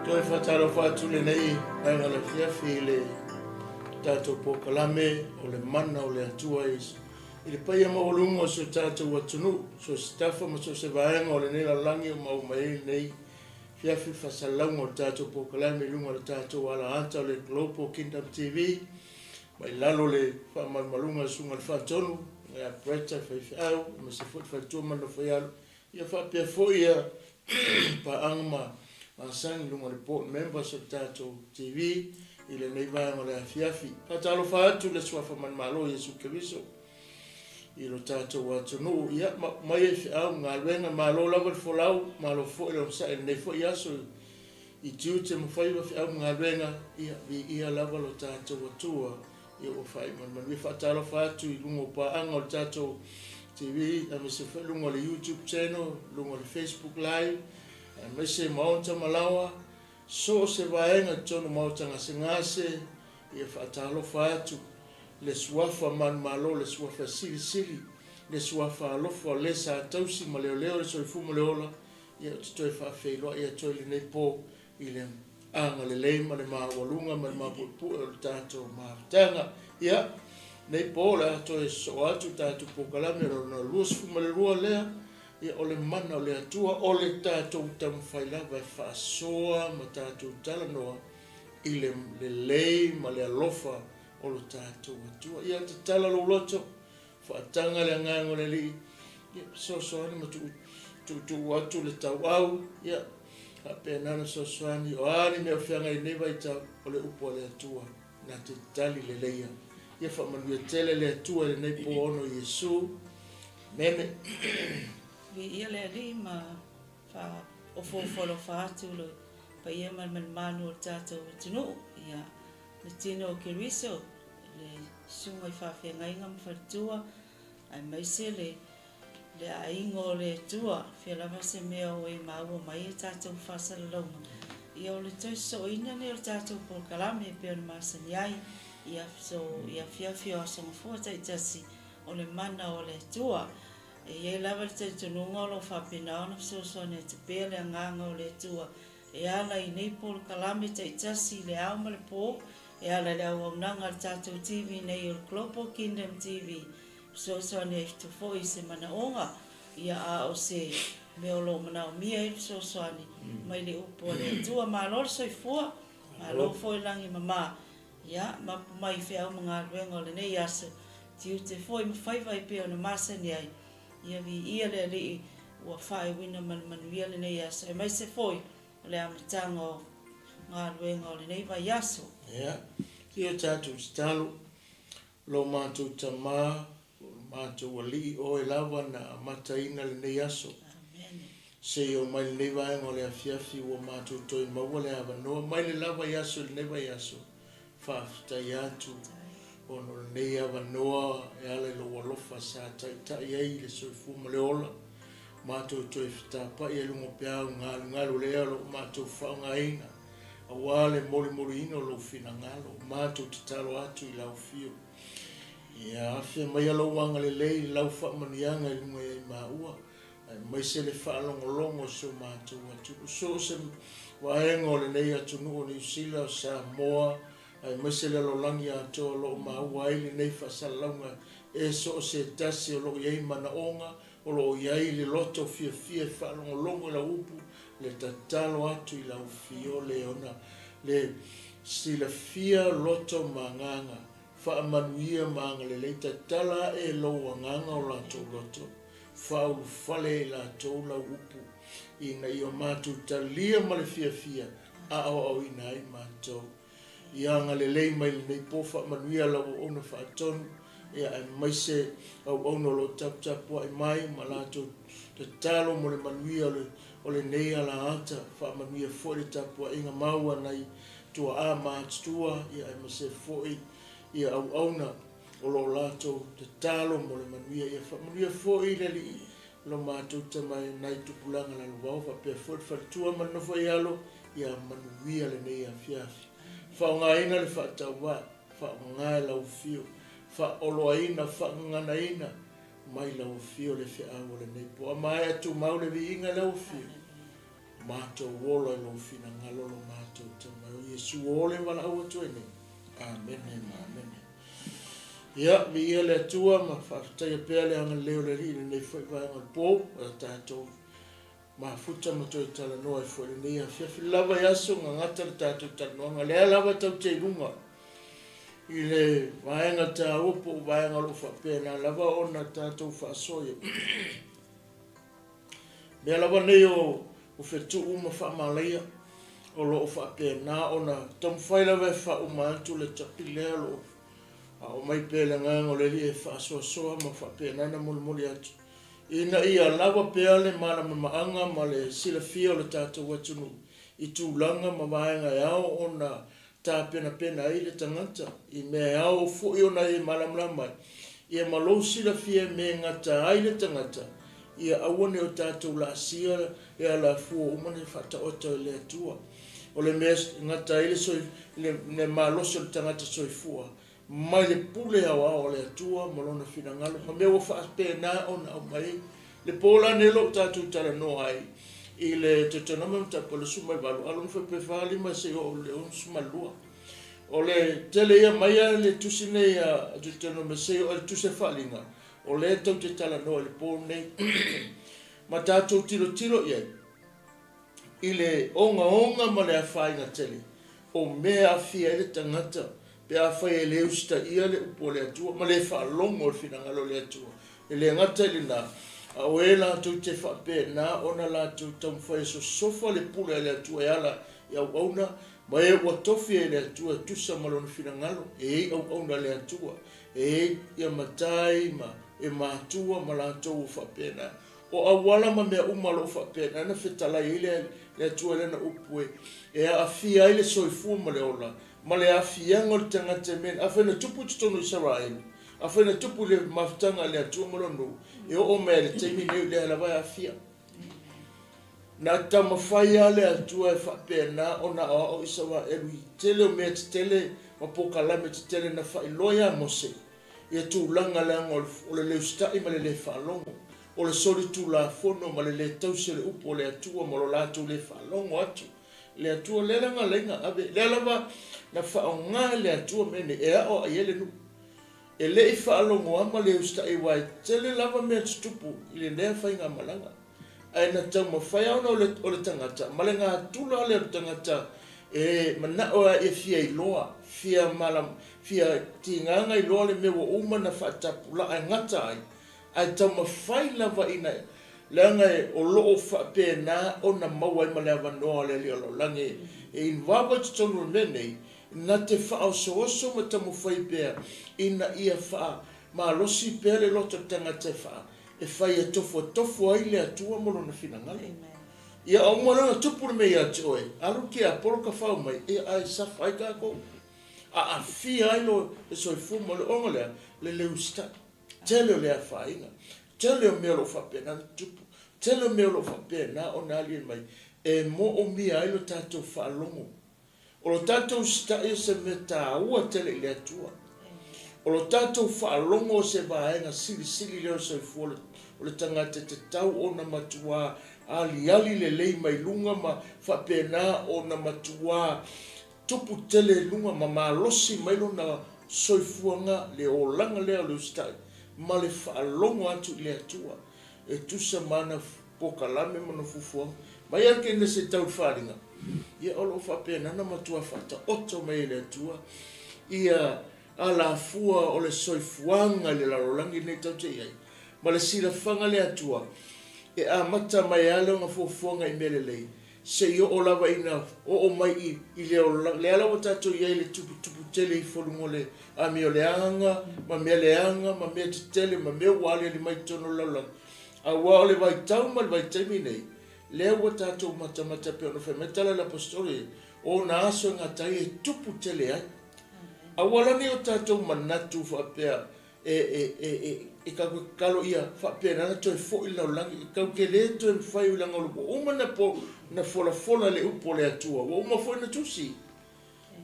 Toe faatalofa atu lenei vaega o le afiafi i le tatou polokalame o le mana o le Atua i le paia maualuga o si o tatou atunuu, so o se tafa ma so o se vaega o lenei lalolagi o maua mai ai lenei afiafi le faasalalauga o le tatou polokalame i luga o le tatou alaata o le Global Kingdom TV mai lalo o le faamalumaluga a le Susuga i le Faatonu ia Bretta Faifeau aemaise foi le faletua ma le nofo-i-alo ia faapea foi ia paaga ma masani i luga o le board members o le tatou TV i lenei vaega o le afiafi. Faatalofa atu le Suafa Manumalo Iesu Keriso i lo tatou atunuu. Ia, mai e feau galuega, malo lava le folau, malo foi le onosai i lenei foi aso i tiute ma faiva feau ma galuega, ia, viia lava lo tatou Atua. Ia ua faaiu ma le manuia. Faatalofa atu i luga o paaga o le tatou TV, aemaise foi luga o le YouTube channel, luga o le Facebook Live, aemaise maota ma laoa, so o se vaega i totonu o maota gasegase, ia faatalofa atu le Suafa manumalo, le Suafa silisili, le Suafa alofa o le sa tausi ma leoleo le soifua ma le ola, ia ou te toe faafeiloai atu ai lenei po i le agalelei ma le maualuga ma le mapuepue o le tatou mafutaga. Ia, nei po o le a toe sosoo atu tatou polokalame o lona 22 lea, ia o le mana o le Atua, o le tatou taumafai lava e faasoa ma tatou talanoa i le lelei ma le alofa o lo tatou Atua. Ia tatala lou loto, Faataga le agaga o le Alii, ia, fesoasoani ma tuutuu atu le tauau, ia, faapena ona fesoasoani, o a ni mea o feagai i lenei vaitau, o le upu a le Atua, na te tali leleia. Ia faamanuia tele le Atua i lenei po ona o Iesu. Amene. Viia le Alii ma faaofoofo alofa atu le paia ma le malumalu o le tatou atunuu, ia, le tino o Keriso, le susuga i faafeagaiga ma faletua, aemaise le le aiga o le Atua, fea lava se mea o e maua mai ai tatou faasalalauga, ia o le toe sosooina lenei o le tatou polokalame e pei ona masani ai i aso i afiafi o Aso Gafua taitasi o le mana o le Atua. E i ai lava le talitonuga o lo o faapena ona fesoasoani atu pea le agaga o le Atua E ala i nei polokalame taitasi i le ao ma le po, e ala i le auaunaga a le tatou TV nei o le Global Kingdom TV, fesoasoani ai foi i se manaoga, ia a o se mea o lo o manaomia ai le fesoasoani mai le upu a le Atua. Malo le soifua, malo foi lagi mama, ia mapu mai i feau ma galuega o lenei aso, tiute foi ma faiva e pei ona masani ai, Ia viia le Alii ua faaiuina ma le manuia lenei aso, aemaise foi o le amataga o galuega o lenei vaiaso. Ia, ia tatou tatalo, Lo matou Tama, o lo matou Alii Oe lava na amataina lenei aso. Amene. Seia oo mai lenei vaega o le afiafi ua matou toe maua le avanoa mai le lava i aso i lenei vaiaso. Faafetai atu ona o lenei avanoa e ala i lou alofa sa taitai ai le soifua ma le ola. Matou toe fetapa'i ai luga o peau galugalu lea o lo o matou faaaogaina aua le molimoliina o lou finagalo. Matou tatalo atu i lau afio. Ia afea maia lou agalelei i lau faamanuiaga i luga ia i maua, aemaise le faalogologo o si o matou atunuu, so o se vaega o lenei atunuu o Niu Sila, o Samoa, aemaise le lalolagi atoa o lo o maua ai lenei faasalalauga e so o se tasi o lo o i ai manaoga, o lo o i ai le loto fiafia e faalogologo i lau upu, le tatalo atu i lau fiole ona le silafia loto ma agaga, faamanuia ma agalelei, tatala ae lou agaga o latou loto. Faaulufale i latou lau upu, ina ia matou talia ma le fiafia a aoaoina ai matou. Ia agalelei mai lenei po faamanuia lau auauna faatonu, ia aemaise auauna o lo o taputapuai mai ma latou tatalo mo le manuia o lenei alaata. Faamanuia foi le tapuaiga mau a nai tuaa ma atutua, ia aemaise foi ia auauna o lo o latou tatalo mo le manuia. Ia faamanuia foi le Alii lo matou tama i nai tupulaga lalovao faapea foi le faletua ma le nofo i alo, ia manuia lenei afiafi. Faaaogaina le faatauvaa, faaaoga e lau afio, faaoloaina, faagaganaina mai lau afio le feau o lenei po. A maea tumau le viiga i lau afio. Matou ola i lou finagalo lo matou Tama o Iesu o le valaau atu ai nei. Amene ma amene. Ia, viia le Atua ma faafetaia pea le agalelei o le Alii i lenei foi vaega o le po, o tatou mafuta ma toe talanoa ai foi i lenei afiafi lava i aso gagata le tatou talanoaga. Lea lava tatou te i luga i le vaega taua po o vaega o lo o faapena lava ona tatou faasoia. Mea lava nei o fetuu ma faamalaia o lo o faapena ona taumafai lava e faauma atu le tapi lea o lo o aumai pea e le Agaga o le Alii e faasoasoa ma faapena ona molimoli atu ina ia lava pea le malamalamaaga ma le silafia o le tatou atunuu i tulaga ma vaega e ao ona tapenapena ai le tagata i mea e ao foi ona e malamalama ai, ia ma lou silafia e mea e gata ai le tagata, ia aua ne o tatou laasia le alafua uma na faataoto e le Atua. O le mea e gata ai le, le malosi o le tagata soifua, mai le pule aoao a le Atua ma Lona finagalo, ma mea ua faapena ona aumai ai. Le po la nei o lo o tatou talanoa ai i le Deuteronomy mataupu 28, a lona fuaiupu e 4, 5 seia oo i le 62. O le tele ia mai lava le tusi nei a Deuteronomy seia oo i le tusi a Faaaliga, o lea tou te talanoa i le po nei. Ma tatou tilotilo i ai i le ogaoga ma le afaina tele o mea e aafia ai le tagata pe afai e le usitaia le upu a le Atua ma le faalogo i le finagalo o le Atua. E le gata i lena, a o e latou te faapena ona latou taumafai e sosofa le pule a le Atua e ala i auauna ma e ua tofi e le Atua e tusa ma Lona finagalo. E i ai auauna a le Atua, e i ai ia matai ma e matua ma latou ua faapena. O auala ma mea uma o lo o faapena ona fetalai ai le Atua i Lana upu e aafia ai le soifua ma le ola, ma le aafiaga o le tagata i mea nei. Afai na tupu i totonu o Isaraelu, afai na tupu i le mafutaga a le Atua ma Lona nuu, e oo mai lava i le taimi nei o lea lava e aafia. Na taumafai lava le Atua e faapena ona aoao Isaraelu i tele o mea tetele ma polokalame tetele na faailoa ia Mose, ia tulaga leaga o le le usitai ma le le faalogo, o le solitulafono ma le le tausi o le upu a le Atua ma lo latou le faalogo atu i le Atua. Lea la na ala ai na ave, lea lava na faaaoga e le Atua mea nei e aoai ai le nuu. E le i faalogo lava ma le usitai aua e tele lava mea tutupu i lea faigamalaga. Ae na taumafai lava ona o le tagata ma le natura lea o le tagata e manao lava ia fia iloa, fia malam, fia tigaga iloa le mea ua uma ona faatapulaa e gata ai, ae taumafai lava ina, leaga o lo o faapena ona maua ai ma le avanoa o le Alii o Lalolagi e involve ai totonu o le mea nei, na te faaosooso ma taumafai pea ina ia faamalosi pea le loto o le tagata e faa E fai e tofuatofu ai le Atua mo lona finagalo. Ia a uma loa ona tupu le mea ia te oe, alu tiapolo tafao mai, ia ae safa ai tatou. Aafia ai lo le soifua ma le ona lea, le le usitai. Tele o le afaina, tele o mea o lo o faapena ona tutupu, tele o mea o lo o faapena ona aliali mai, e moomia ai lo tatou faalogo. O lo tatou usitai o se mea taua tele i le Atua. O lo tatou faalogo o se vaega silisili lea o le soifua o le tagata e tatau ona matuā aliali lelei mai luga ma faapena ona matuā tupu tele i luga ma malosi mai lona soifuaga, le olaga lea o le usitai ma le faalogo atu i le Atua e tusa ma ana polokalame ma ana fuafuaga. Mai lava le Kenese tau i le faaaliga, ia o lo o faapena ona matua faataoto mai e le Atua ia alafua o le soifuaga i le lalolagi lenei tatou te i ai, ma le silafaga le Atua e amata mai lava lona fuafuaga i mea lelei, seia oo lava ina oo mai i le olaga. Lea la ua tatou i ai i le tuputupu tele ifo i luga o le amio leaga ma mea leaga ma mea tetele ma mea ua aliali mai i totonu o le lalolagi, Aua o le vaitau ma le vaitaimi nei, lea ua tatou matamata pei ona fai mai tala a le Aposetolo, o ona aso e gata ai e tupu tele ai. Aua la ne i o tatou manatu faapea e, e, e, e, e tatou te tatalo ia faapena ona toe foi le lalolagi, e tatou te le toe mafai leaga ua uma ona po, na folafola le upu a le Atua, ua uma foi ona tusi.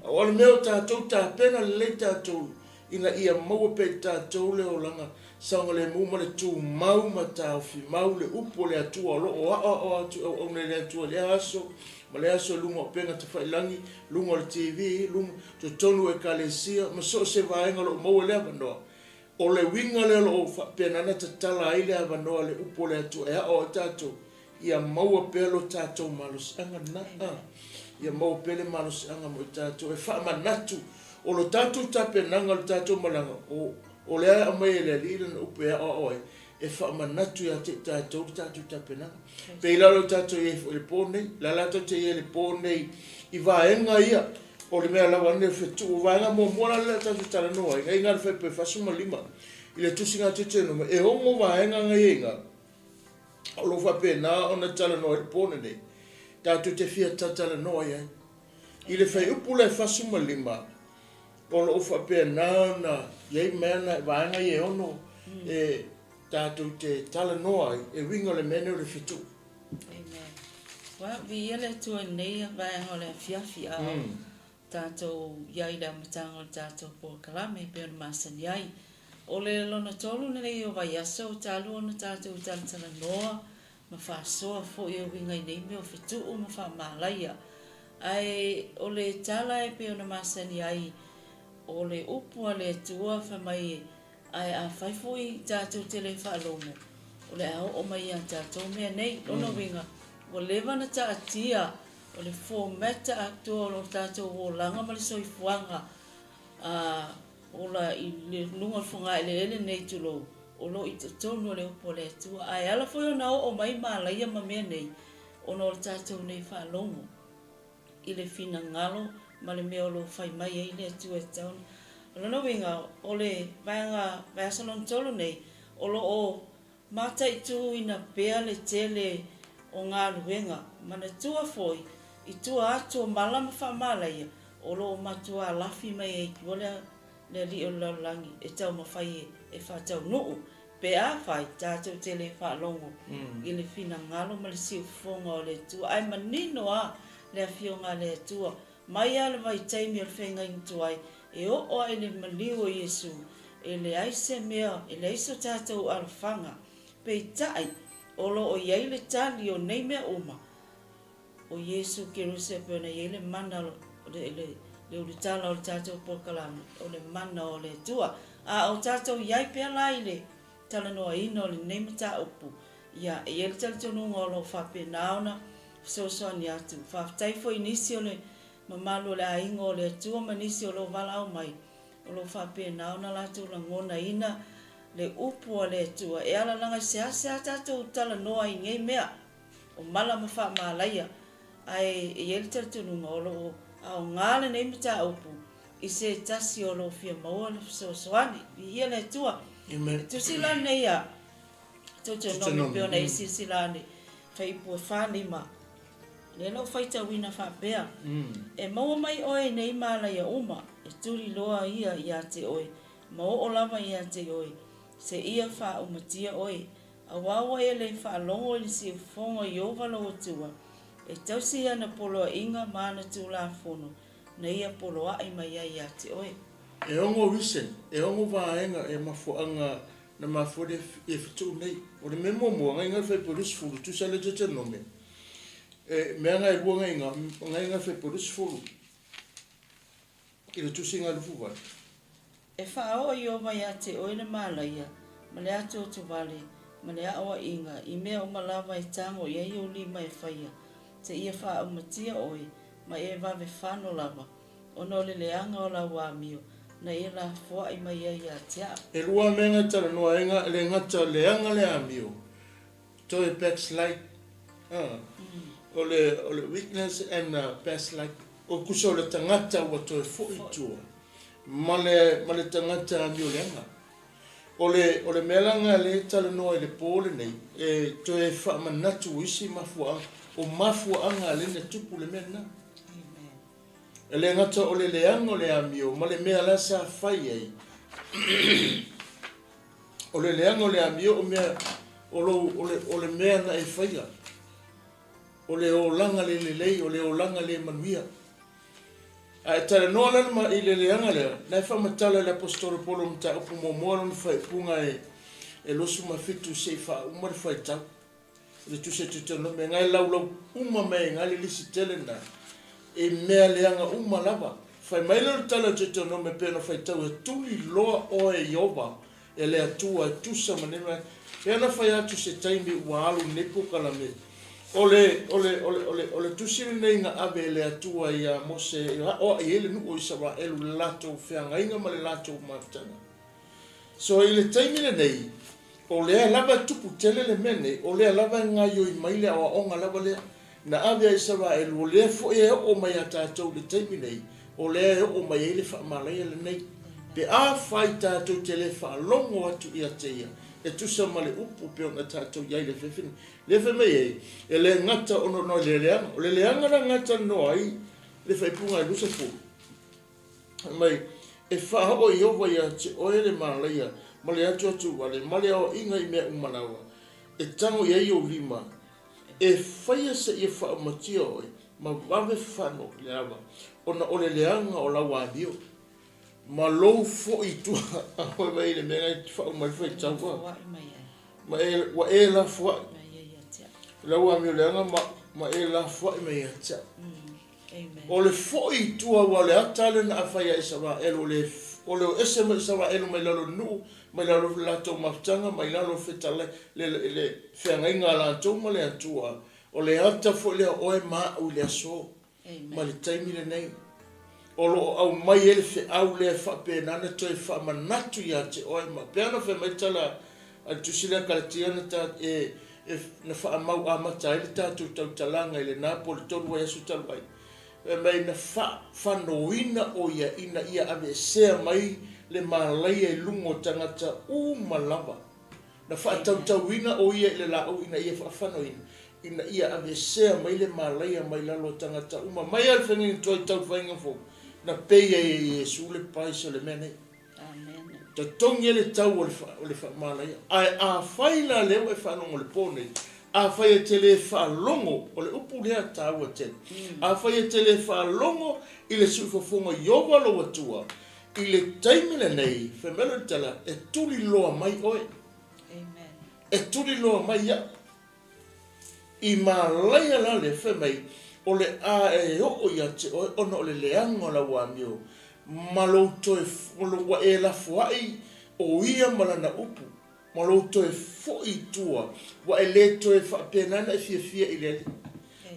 A o le mea o tatou tapena lelei tatou ina ia maua pea i tatou le olaga saogalemu ma le tumau ma taofi mau le upu a le Atua o lo o aoao atu e auauna i le Atua i lea aso ma lea aso i luga o upega tafailagi, luga o le TV, luga, totonu o Ekalesia ma so o se vaega o lo o maua i le avanoa. O le uiga lea o lo o faapena ona tatala ai le avanoa le upu a le Atua e aoao ai tatou, ia maua pea lo tatou malosiaga lena. Ia maua pea le malosiaga mo i tatou e faamanatu o lo tatou tapenaga o le tatou malaga, o, o lea e aumai e le Alii lana upu e aoao ai, e faamanatu ia te i tatou le tatou tapenaga. Pei la o lo tatou i ai foi i le po nei, la la tatou te i ai i le po nei i vaega ia, o le mea lava nei o fetuu, o vaega muamua la lea tatou talanoa ai, ngai le Fuaiupu e 45 i le Tusiga a Deuteronome, e ono vaega ngai ai ina, o lo o faapena ona talanoa ai le po lenei, tatou te fia talatalanoa i ai. I le fuaiupu lea e 45, o lo o faapena ona i ai mea na, vaega ia e ono e tatou te talanoa ai, e uiga o le mea lenei o le fetuu. Amen. Ua viia le Atua i lenei vaega o le afiafi a o tatou i ai i le amataga o le tatou polokalame e pei ona masani ai. O le lona tolu lenei o vaiaso talu ona tatou talatalanoa ma faasoa foi e uiga i nei mea o fetuu ma faamalaia. Ae o le tala e pei ona masani ai, o le upu a le Atua fai mai ae afai foi tatou te le faalogo, o le a oo mai ia tatou mea nei. Lona uiga, ua leva ona taatia o le format atoa o lo tatou olaga ma le soifuaga a ola i luga o le fogaeleele nei, tulou, o lo o i totonu o le upu a le Atua. Ae ala foi ona oo mai malaia ma mea nei, ona o le tatou nei faalogo i le finagalo ma le mea o lo o fai mai ai le Atua e tatau ona. O lona uiga, o le vaega vaiaso lona tolu nei, o lo o Mataituina pea le tele o galuega, manatua foi, i tua atu o mala ma faamalaia, o lo o matuā lafi mai ai i tua le le alii o le lalolagi e taumafai e faataunuu, pe afai tatou te le faalogo i le finagalo ma le siufofoga o le Atua. Ae manino a le Afioga a le Atua, Mai lava le vaitaimi o le feagaiga tuai e oo ai le maliu o Iesu, e leai se mea, e leai so tatou alofaga. Peitai, o lo o i ai le tali o nei mea uma, o Iesu Keriso e pei ona i ai le mana o le, le, le ulutala o le tatou polokalame, o le mana o le Atua. A o tatou i ai pea la i le talanoaina o lenei mataupu, ia, e i ai le talitonuga o lo o faapena ona fesoasoani atu. Faafetai foi i nisi o le mamalu o le aiga o le Atua ma nisi o lo o valaau mai, o lo o faapena ona latou lagonaina le upu a le Atua. E ala laga i seasea tatou talanoa i nei mea o mala ma faamalaia, ae e i ai le talitonuga o lo o aoga lenei mataupu i se tasi o lo o fia maua le fesoasoani. Viia le Atua. Amen. E tusi la lenei a Deuteronomy pei ona e silasila ane, Fuaiupu e 4, 5, lea na ou faitauina faapea, E maua mai oe i nei malaia uma, e tuliloa ia ia te oe, ma oo lava ia te oe, seia faaumatia oe, auā ua e le faalogo i le siufofoga o Ieova lou Atua, e tausi i ana poloaiga ma ana tulafono, na ia poloai mai ai ia te oe. E ono reason, e ono vaega e mafuaaga na mafua le e fetuu nei. O le mea muamua, ngai ngai February 10, tusa le Deuteronome, e mea ngai lua ngai nga, ngai ngai February 10, i le tusi ngai lufu vale. E faaoo Ieova ia te oe le malaia, ma le atuatuvale, ma le aoaiga, i mea uma lava e tago i ai ou lima e faia, seia faaumatia oe, ma e vave fano lava, ona o le leaga o lau amio, na e lafoai mai ai ia te au. E lua mea na talanoa ai na le gata leaga le amio, toe backslide a, o le o le weakness and backslide, o tusa o le tagata ua toe foi i tua ma le ma le tagata amio leaga. O le o le mea la na lea e talanoa i le po lenei, e toe faamanatu isi mafuaaga, o mafuaaga lea na tupu le mea lena. E le gata o le leaga o le amio ma le mea la sa fai ai, o le leaga o le amio o mea o lou o le o le mea na e faia, o le olaga le lelei, o le olaga le manuia. A e talanoa la ma i le leaga lea, na e faamatala e le Aposetolo Paulo mataupu muamua lona faaiupuga e e 27 se i faauma le faitau. I le tusi a Deuteronome, nga e laulau uma mai ai nga le lisi tele na, i mea leaga uma lava. Fai mai lea o le tala a Deuteronome pei ona faitau e tuli loa oe Ieova e le Atua e tusa ma nei mea. Pei ona fai atu se taimi ua alu lenei polokalame, o le, o le, o le, o le, o le tusi lenei na ave e le Atua iā Mose e aoai ai le nuu o Isaraelu i le latou feagaiga ma le latou mafutaga. So i le taimi lenei, o lea lava e tupu tele le mea nei, o lea lava e gaoioi mai le aoaoga lava lea na ave a Isaraelu, o lea foi e oo mai ia tatou i le taimi nei, o lea e oo mai ai le faamalaia lenei. Pe afai tatou te le faalogo atu ia te ia, e tusa ma le upu pei ona tatou i ai i le afiafi nei. Lea fai mai ai, e le gata ona o le leaga, o le leaga na gata noa ai le faaipuga e 20, Fai mai, E faaoo Ieova ia te oe le malaia ma le atuatu wale ma le aoaiga i mea uma lava e tago i ai ou lima, e faia seia faaumatia oe ma vave fano i le ava, ona o le leaga o lau amio ma lou foi i tua. Fai mai le mea lena e faauma ai le faitau, ma e, ua e lafoai lau amio leaga ma e lafoai mai ia te au. O le foi i tua aua o le ata lea na afai a Isaraelu, o le, o le o ese mai Isaraelu mai lalo o le nuu, mai lalo o le latou mafutaga, mai lalo o fetalai, le, le feagaiga a latou ma le Atua, o le ata foi lea o oe ma au i le aso, ma le taimi lenei. O lo o aumai ai le feau lea e faapena ona toe faamanatu ia te oe ma, pei ona fai mai le tala a le Tusi lea Kalatia na ta, e, e, na faamau amata ai le tatou tautalaga i lena po o le tolu vaiaso talu ai, fai mai na faafanoina o ia ina ia aveesea mai le malaia i luga o tagata uma lava. Na faatautauina o ia i le laau ina ia faafanoina, ina ia aveesea mai le malaia mai lalo o tagata uma, mai lava i le faiga tuai tau le faiga fou, na pei ai e Iesu le price o le mea nei. Totogi ai le tau o le faamalaia. Ae afai la lea ua e faalogo i le po nei, afai e te le faalogo, o le upu lea taua tele, afai e te le faalogo i le siufofoga i Ieova lou Atua, i le taimi lenei, fai mai loa le tala, e tuliloa mai oe. E tuliloa mai au. I malaia la le fai mai, o le a e oo ia te oe ona o le leaga o lau amio, ma lou toe, ua e lafoai o ia ma lana upu, ma lou toe foi i tua, ua e le toe faapena ona e fiafia i le Alii,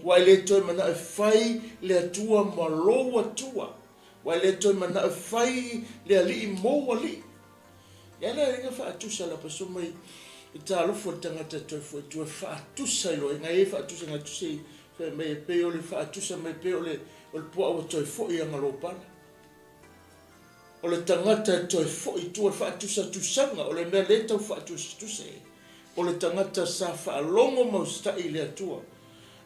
ua e le toe manao e fai le Atua ma lou Atua, ua e le toe manao e fai le Alii mou Alii. Ia le aiga faatusa la paso mai i talofa o le tagata e toe foi i tua e faatusa i loa ngai e faatusa ngai tusi fai mai e pei o le faatusa mai pei o le o le puaa ua toe foi i Agalopala. O le tagata e toe foi i tua e faatusatusaga o le mea lea e tau faatusatusa i ai o le tagata sa faalogo ma usitai i le Atua.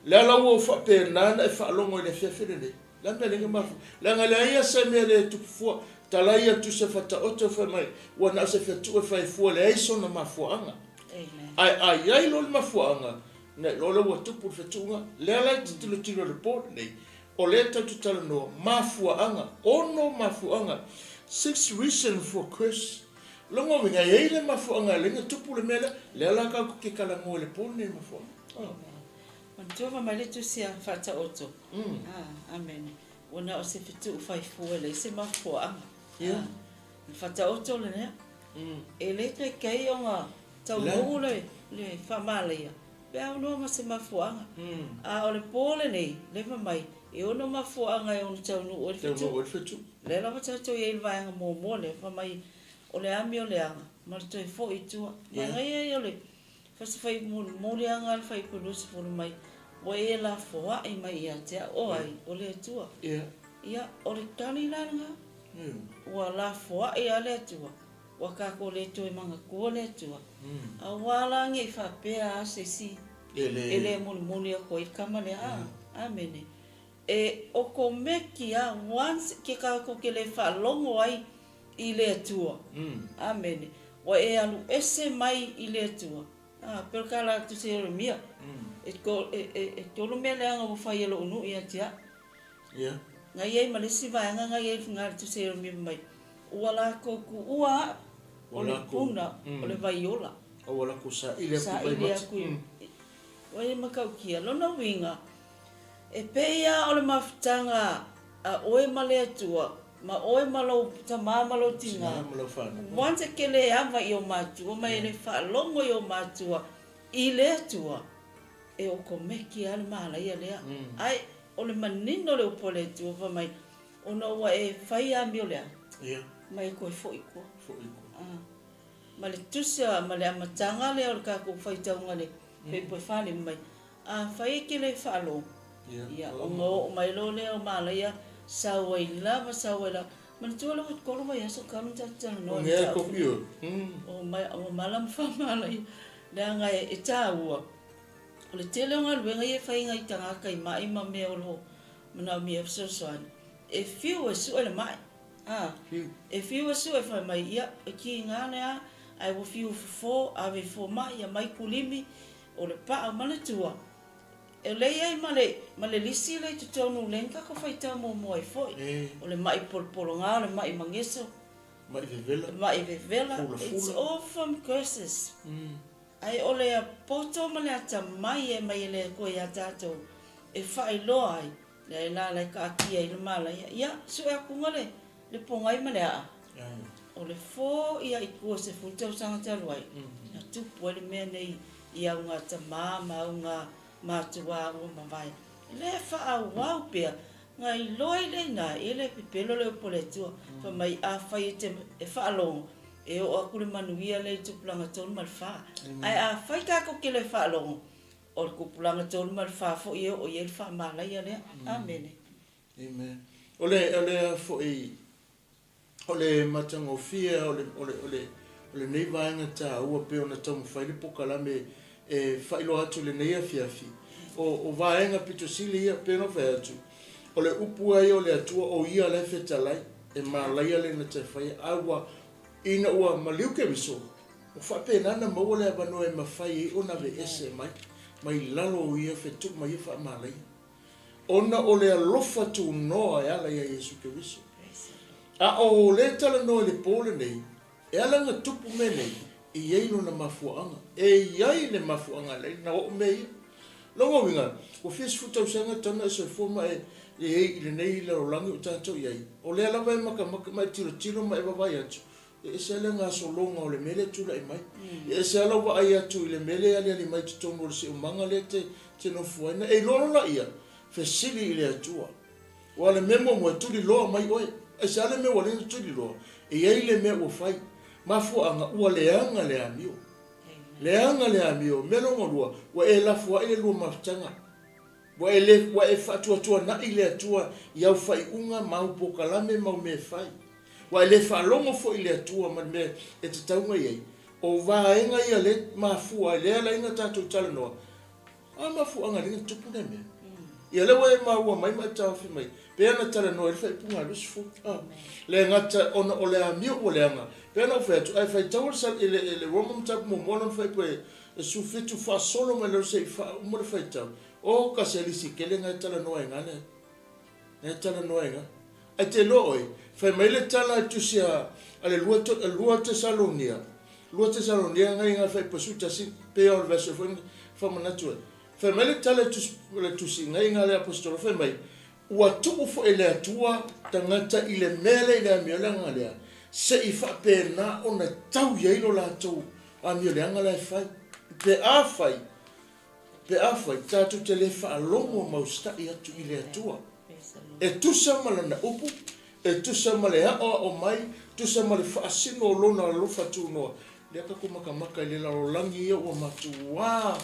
Le ala ua ou faapena ona e faalogo i le afiafi lenei. Le a mea leaga mafua? Leaga e leai a se mea le tupu fua. Talai atu se fataoto fai mai, ua na o se fetuʻu e fai fua, leai sona mafuaaga. Ae a i ai loa le mafuaaga, na iloa lea ua tupu le fetuʻuga. Lea la e te tilotilo i le po lenei, o lea e tatou te talanoa, mafuaaga, ono mafuaaga, six reason for curse. Lona uiga, e i ai le mafuaaga e ala ai ona tupu le mea lea. Lea la tatou te talanoa i le po lenei i mafuaaga. Manatua fai mai le tusi a Faataoto. Ah, amene. Ua na o se fetuu fai fua e leai se mafuaaga. Ah, le Faataoto lenea. E le taitai ona taunuu le, le faamalaia pe a aunoa ma se mafuaaga. A o le po lenei, le fai mai, e ono mafuaaga e ono taunuu ai le fetuu. Taunuu ai le fetuu. Lea lava tatou i ai i le vaega muamua lea, fai mai, o le amio leaga ma le toe foi i tua. Manaia ia o le Fa se fai mulimuli aga a le fai 20 mai, ua e lafoai mai ia te au, o ai? O le Atua. Ia, o le tali la lena. Ua lafoai lava le Atua, ua tatou le toe manatua le Atua. Aua la ne i faapea lava se isi e le mulimuli atu ai le tama lea. A, amene. E okomeki lava, once ke tatou te le faalogo ai i le Atua. Amene. Ua e alu ese mai i le Atua. A, pei o le tala atu se Ieremia, e, e, e, e tolu mea leaga ua fai e lou nuu ia te au. Na i ai ma le isi vaega na i ai i le Tusi a Ieremia fai mai, Ua latou tuua a'u, o le puna o le vai ola. A ua latou saili atu i vai mate. Ua i ai matautia. Lona uiga, e pei lava o le mafutaga a oe ma le Atua, ma oe ma lou tama ma lou tina, once e te le ava i ou matua ma e le faalogo i ou matua i le Atua, e okomeki lava le malaia lea. Ae o le manino o le upu a le Atua fai mai, ona ua e fai amio lea, ma e toe foi i tua. Ma le tusi ma le amataga lea o le tatou faitauga i le pepa e 45 mai, afai e te le faalogo, ia, ona oo mai loa lea o malaia sau ai lava, sau ai lava. Manatua lea ua 3 vaiaso talu ona tatou talanoa i le mataupu lenei. Ua mala ma faamalaia, leaga e taua. O le tele o galuega ia e fai i nai tagata i mai ma mea o lo o manaomia fesoasoani, e fiu e sue le mai. A, e fiu e sue fai mai, ia, e kiga le a, ae ua fiu fofo, ave i fomai, aumai kulimi, o le paa o manatua. E lei ai ma le, ma le lisi lea i totonu lea na tatou faitau muamua ai foi. O le mai polopologa, o le mai mageso, Mai vevela, mai vevela, it's all from curses. Ae o le poto ma le atamai e aumai e le Atua iā tatou e faailoa ai, lea la la e taatia ai le malaia, ia, sue atuga le, le pogai ma le aa. O le fo ia i tua 10 tausaga talu ai, na tupu ai le mea nei i auga tamā ma auga matuā ua mavae. Lea e faaauau pea, na iloa ai lea ina e le pepelo le upu a le Atua, fai mai, afai e te e faalogo, e oo atu le manuia lea i le tupulaga 34. Ae afai tatou te le faalogo, o le tupulaga 34 foi e oo i ai le faamalaia lea. Amene. Amen. O le, o le a foi, o le matagofie o le, o le, o le, o lenei vaega taua pei ona taumafai le polokalame e faailoa atu i lenei afiafi, o, o vaega pito sili ia, pei ona ou fai atu, o le upu lava ia o le Atua, o Ia la e fetalai, e malaia lena te faia, a ua, ina ua maliu Keriso, ua faapena ona maua le avanoa e mafai ai ona aveese mai, mai lalo o ia fetuu ma ia faamalaia. Ona o le alofa tunoa e ala iā Iesu Keriso. A o lea talanoa i le po lenei, e ala ona tupu mea nei, e i ai lona mafuaaga. E i ai le mafuaaga e ala ai ona oo mea ia. Lona uiga, ua fia sefulu tausaga talu ona e soifua ma e i ai i lenei lalolagi o tatou i ai, o lea lava e makamaka ma e tilotilo ma e vaavaai atu, E ese lava le gasologa o le mea lea e tulai mai. E ese lava lau vaai atu i le mea lea e aliali mai i totonu o le siomaga lea e te nofo ai. Na e iloa loa laia, fesili i le Atua. Aua o le mea muamua e tuliloa mai oe. Aisea le mea ua ala ai ona tuliloa? E i ai le mea ua fai. Mafuaaga, ua leaga le amio. Leaga le amio. Mea lona lua, ua e lafoai le lua mafutaga. Ua e le, ua e faatuatuanai le Atua i au faaiuga ma au polokalame ma au mea e fai. Ua e le faalogo foi i le Atua ma le mea e tatau ona i ai. O vaega ia lea e mafua ai, lea e ala ai ona tatou talanoa, a mafuaaga lea na tupu lea mea. Ia lea ua e maua mai ma e taofi mai, pei ona talanoa ai le faaipuga a 20. A, le gata ona o le amio ua leaga, pei ona ou fai atu, a e faitau i le, i le Roma mataupu muamua lona faaipu e 17 faasolo mai lalo se i faauma le faitau, o ka se lisi tele na e talanoa ai na le, na e talanoa ai na. Ae te iloa oe, fai mai le tala a le tusi a, a le 2, 2 Tesalonia, 2 Tesalonia na i na faaipu e 11, pei lava o le verse foi na faamanatu ai. Fai mai le tala a le tusi, le tusi na i na le aposetolo fai mai, Ua tuu foi e le Atua tagata i le mea lea i le amioleaga lea, se i faapena ona tau i ai lo latou amioleaga la e fai. Pe afai, pe afai tatou te le faalogo ma usitai atu i le Atua, e tusa ma Lana upu, e tusa ma le aoao mai, tusa ma le faasino o Lona alofa tunoa, lea tatou makamaka i le lalolagi ia ua matuā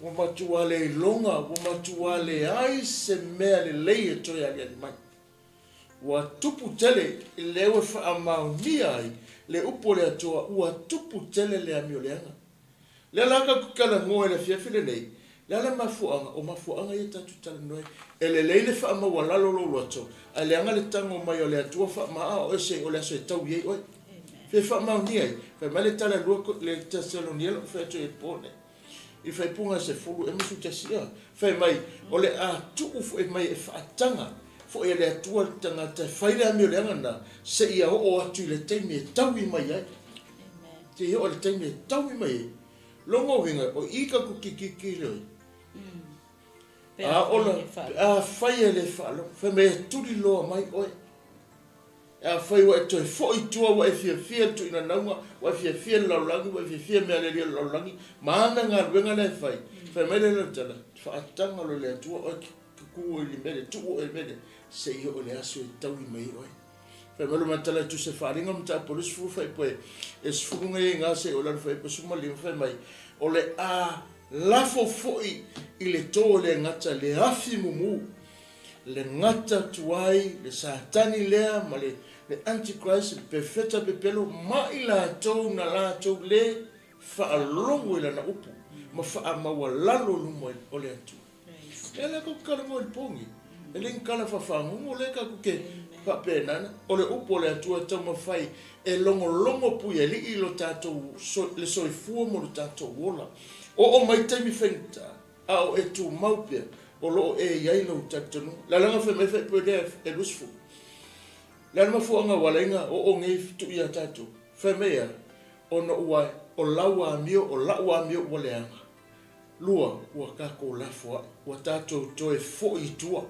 Ua matua le iloga, ua matua leai se mea lelei e toe aliali mai. Ua tupu tele, lea ua faamaonia ai le upu a le Atua, ua tupu tele le amio leaga. Lea la tatou te talanoa i le afiafi lenei, le a le mafuaaga? O mafuaaga ia tatou te talanoa ai. E lelei le faamaualalo o lou loto, ae leaga le tago mai o le Atua faamaa oe se o le aso e taui ai oe. Fia faamaonia ai, fai mai le tala lua le Tesalonia lau fai atu ai i le po nei. I faaipuga e 10 ea ma 11 ea, fai mai, o le a tuu foi mai e faataga. foʻi e le Atua le tagata e fai le amio leaga lena, seia oo atu i le taimi e taui mai ai. Seia oo i le taimi e taui mai ai. Lona uiga, o i ka kukikiki le oi. A ola, pe afai e le faalogo, fai mai e tuli loa mai oe. Afai ua e toe foi i tua ua e fiafia i le tuuinanauga, ua e fiafia i le lalolagi, ua e fiafia i mea a le Alii o le lalolagi, ma ana galuega la e fai, fai mai lea i lana tala, Faataga loa e le Atua oe ke ku oe i le mea lea, tuu oe i le mea lea, se i oo i le aso e taui mai ai oe. Fai mai lona tala e tusa e faaaliga o le mataupu e 20 faaipoe e 10 ngai ai gā se i oo i lalo faaipoe 15, fai mai, O le a lafo foi i le tō e le gata le afi mumu, le gata tuai, le Satani lea ma le le Antichrist, le pefeta pepelo, ma i latou na latou le faalogo i lana upu ma faamaualalo i luma o le Atua. E ala kou talanoa i le pogi, e le ni tala faafagogo lea tatou te faapena ana, o le upu a le Atua e taumafai e logologo puialii lo tatou le soifua mo lo tatou ola. Oo mai taimi faigata, a o e tumau pea, o lo o e i ai lou talitonuga. Le alaga fai mai faipue lea e 20. Le a le mafuaaga ua ala ai na oo nei tuu ia tatou? Fai mai e a? Ona ua o lau amio, o la'u amio ua leaga. Lua, ua tatou lafoai, ua tatou toe foi i tua.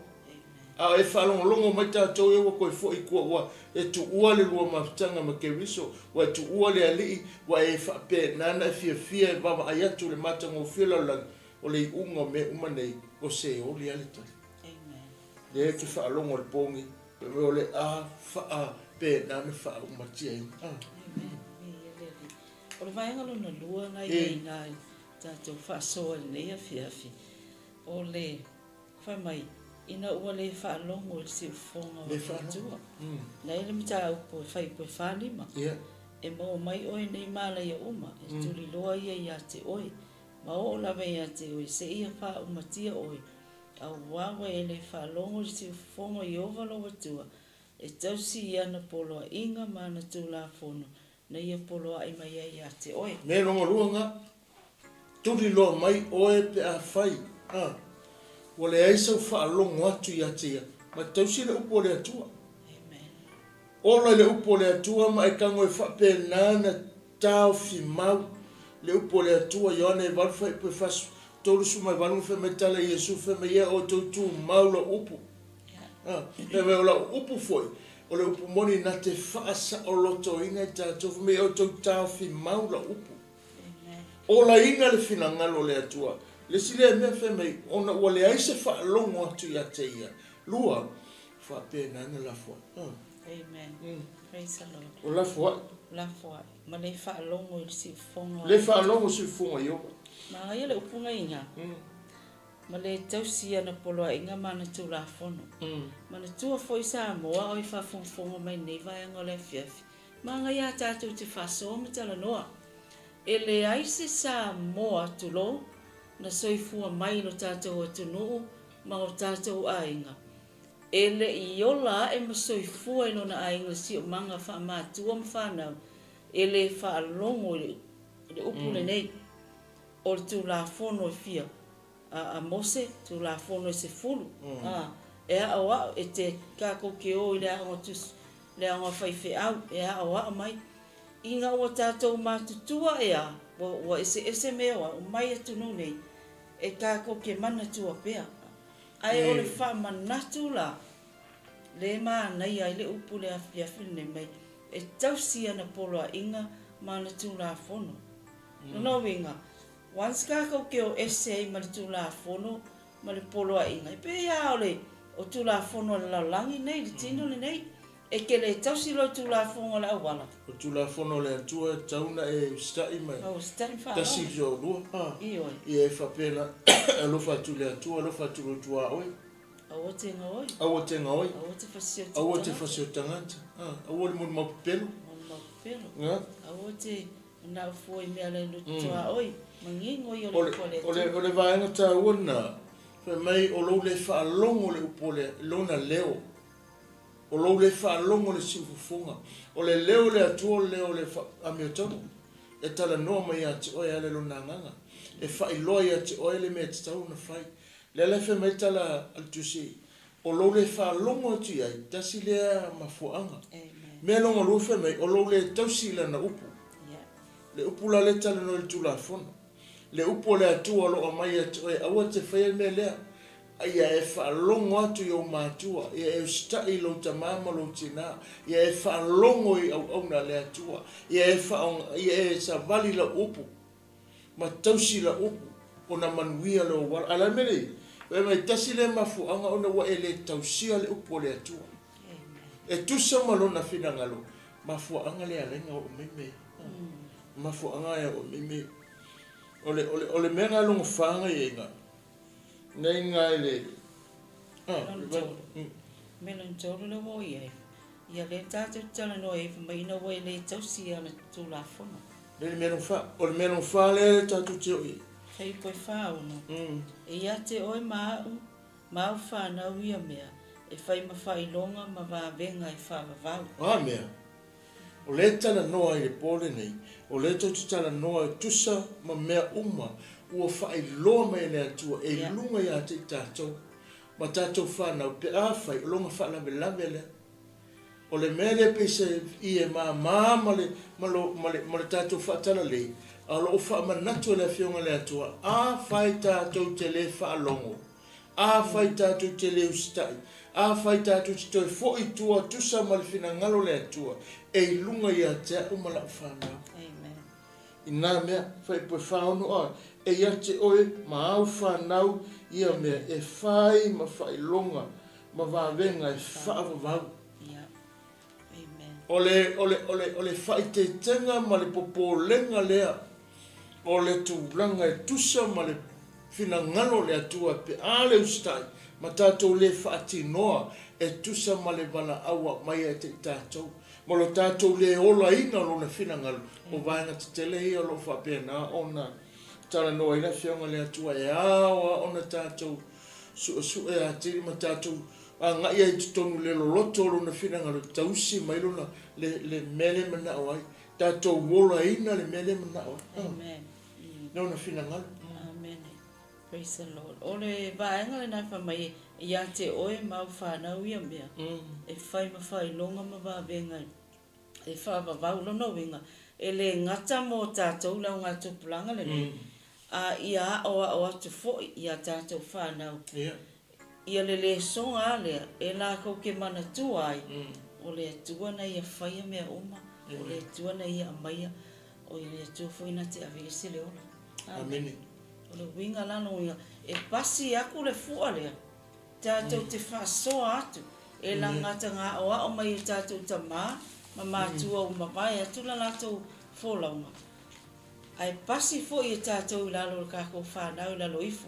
A o e faalogologo mai tatou ia ua toe foi i tua, ua e tuua le lua mafutaga ma Keriso, ua e tuua le Alii, ua e faapena ona e fiafia e vaavaai atu i le matagofie o le lalolagi, o le iuga o mea uma nei, o Seoli lava le tali. Lea e te faalogo i le pogi, o le a faapena ona faaumatiaina. O le vaega lona lua na i ai ina i tatou faasoa i lenei afiafi, o le fai mai, ina ua le faalogo i le siufofoga o le Atua. Na i le mataupu e fai pe 45, e maua mai oe nei malaia uma, e tuliloa ia ia te oe, ma oo lava ia te oe seia faaumatia oe, auā ua e le faalogo i le siufofoga o Ieova lou Atua, e tausi i ana poloaiga ma ana tulafono, na ia poloai mai ai ia te oe. Me lona lua nga, tuli loa mai oe pe afai, a, ua leai sau faalogo atu ia te ia, ma tausi le upu a le Atua. Amen. Ola i le upu a le Atua ma e tago e faapena na taofi mau le upu a le Atua, Ioane 8 faaipu e 38 na fai mai tala Iesu fai mai ia outou tumau lau upu. A, fai mai o lau upu foi, O le upu moni na te faasaolotoina i tatou, fai mai e outou taofi mau lau upu. Olaina le finagalo o le Atua. Le isi lea mea fai mai, ona ua leai se faalogo atu ia te ia. Lua, faapena na lafo ai. Amen. Praise the Lord. O lafo ai. Lafo ai. Ma le faalogo i le siufofoga. Le faalogo siufofoga i Ieova. Manaia le upu na iga. Ma le tausi i ana poloaiga ma ana Tulafono. Manatua foi Samoa o e faafogafoga mai nei vaega o le afiafi, manaia a tatou te faasoa ma talanoa. E leai se Samoa, tulou, na soifua mai i lo tatou atunuu ma o tatou aiga, e le i ola ae ma soifua i lona aiga le siomaga faamatua ma fanau, e le faalogo i le upu lenei. O le Tulafono e fia a Mose, Tulafono e 10, a, e aʻoaʻo, e te kākou ke ō i le aoga tusi, le aoga faifeau, e aʻoaʻo mai. Ina ua tātou matutua ea, ua, ua eseese mea o mai atunuu nei, e kākou ke manatua pea. Ae o le faamanatu la, le manaia ai le upu le afiafi lenei mai, e tausi ana poloaiga ma ana Tulafono. Lona uiga, once kākou ke o ese ai ma le Tulafono ma le poloaiga, e pei lava o le o Tulafono a le lalolagi nei, le tino lenei, e te le tausi loa i Tulafono a le auala. O Tulafono a le Atua e tatau ona e usitai ma e tasi i lou lua. Ioe. Ia e faapena, e alofa atu i le Atua, alofa atu i lou tuaoi. Aua te gaoi. Aua te gaoi. Aua te fasio tagata. Aua te fasio tagata. Aua le molimau pepelo. Molimau pepelo. Aua te Nau fua i mea le loto tuaoi, manino ia o le upu a le Atua. O le vaega taua lena, fai mai o lou le faalogo le upu o le lona leo, o lou le faalogo le siufofoga. O le leo o le Atua o le leo o le amiotonu, e talanoa mai ia te oe e ala i lona agaga, e faailoa ia te oe le mea e tatau ona fai. Lea la e fai mai le tala a le Tusi. O lou le faalogo atu i ai, tasi lea mafuaaga. Mea lona lua fai mai, o lou le tausi i lana upu. Le upu la lea e talanoa i le Tulafono. Le upu a le Atua o lo o aumai ia te oe, aua e te faia le mea lea. A ia e faalogo atu i ou matua, ia e usitai i lou tama ma lou tina, ia e faalogo i auauna a le Atua, ia e faaaoga, ia e savali i lau upu. ma tausi lau upu, ona manuia lou auala. A o le a le mea lea e i ai? Fai mai, tasi lea mafuaaga ona ua e le tausia le upu a le Atua. E tusa ma Lona finagalo, mafuaaga lea e ala ai ona oo mai mea ia. Mafuaaga e oo mai mea ia. O le, o le, o le mea lena lona fa na i ai na, na i ina i le, ah, le va, Mea lona tolu lea ua oo i ai, ia lea tatou te talanoa ai fai mai ina ua e le tausi ana Tulafono. Le le mea lona fa, o le mea lona fa lea tatou te oo i ai. Fuaiupu e 46. E ia te oe ma au, ma au fanau ia mea, e fai ma faailoga ma vavega e faavavau. O a mea? O lea e talanoa i le po lenei, o lea tou te talanoa e tusa ma mea uma ua faailoa mai e le Atua e luga ia te i tatou ma tatou fanau pe afai o lona faalavelave lea. O le mea lea pei se i e mama ma le, ma lo, ma le, ma le tatou faatalalei, a o lo o faamanatu e le Afioga i le Atua, afai tatou te le faalogo, afai tatou te le usitai, afai tatou te toe foi i tua tusa ma le finagalo o le Atua, e i luga ia te au ma lau fanau. Amen. I nā mea, fuaiupu e 46 a, e ia te oe ma au fanau ia mea e fai ma faailoga ma vavega e faavavau. O le, o le, o le, o le faaiteitega ma le popolega lea o le tulaga e tusa ma le finagalo o le Atua pe a le usitai ma tatou le faatinoa e tusa ma le valaau aumai ia te i tatou ma lo tatou le olaina o Lona finagalo, o vaega tetele ia o lo o faapena ona talanoa ai le Afioga i le Atua e ao lava ona tatou suesue atili ma tatou agai ai i totonu i le loloto o lona finagalo e tausi mai lona le le mea lea e manao ai. Tatou olaina le mea lea e manao ai. Amen. Lona finagalo. Amen. Praise the Lord. O le vaega lena e fai mai e ia te oe ma au fanau ia mea, e fai ma faailoga ma vavega e faavavau lona uiga, e le gata mo tatou le augatupulaga lenei, a ia aoao atu foi i a tatou fanau ia le lesoga a lea e lakou ke manatua ai, o le Atua na ia faia mea uma, o le Atua na ia aumaia, o le Atua foi na te aveese le ola. Amene. O le uiga la lona uiga, e pasi aku le fua lea, Tatou te faasoa atu e lagata ngā aoao mai e tatou tamā ma mātua ua mavae atu la latou folauga, ae pasi foi e tatou i lalo o le kakou whanau i lalo ifo.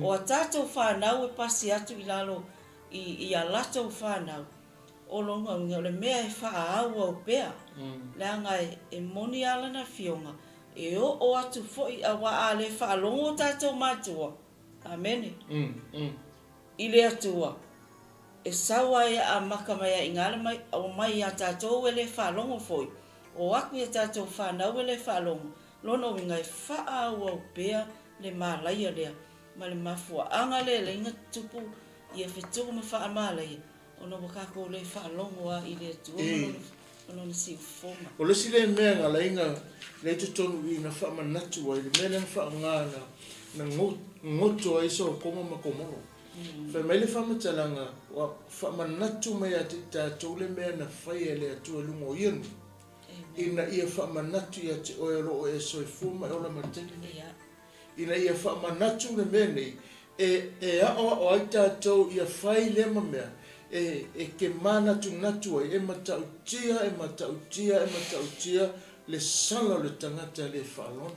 O a tatou whanau e pasi atu i lalo i a latou whanau, o lona uiga o le mea e whaauau pea, leaga e moni a lana fioga e oo atu foi auā a le whaalogo o tatou mātua, Amene. I le Atua, e sau ai a amaka mai ai i le mai, o mai iā tatou e le faalogo foi, o aku i a tatou fanau e le faalogo, lona uiga e faaauau pea le malaia lea, ma le mafuaaga lea e laina tupu ia fetuu ma faamalaia, ona ua tatou le faalogo a i le Atua ma lona siufofoga. O le isi lea mea na laina lea i totonu i na faamanatu ai, le mea lea na faaaoga na goto ai Sotoma ma Komoro. Fai mai le faamatalaga, ua faamanatu mai ia te i tatou le mea na faia e le Atua i luga o ia nuu, ina ia faamanatu ia te oe o lo o e soifua ma e ola ma le taimi nei. Ina ia faamanatu le mea nei, e, e aoao ai tatou ia fai lea ma mea, e, e te manatunatu ai, e matautia, e matautia, e matautia le sala o le tagata le faalono,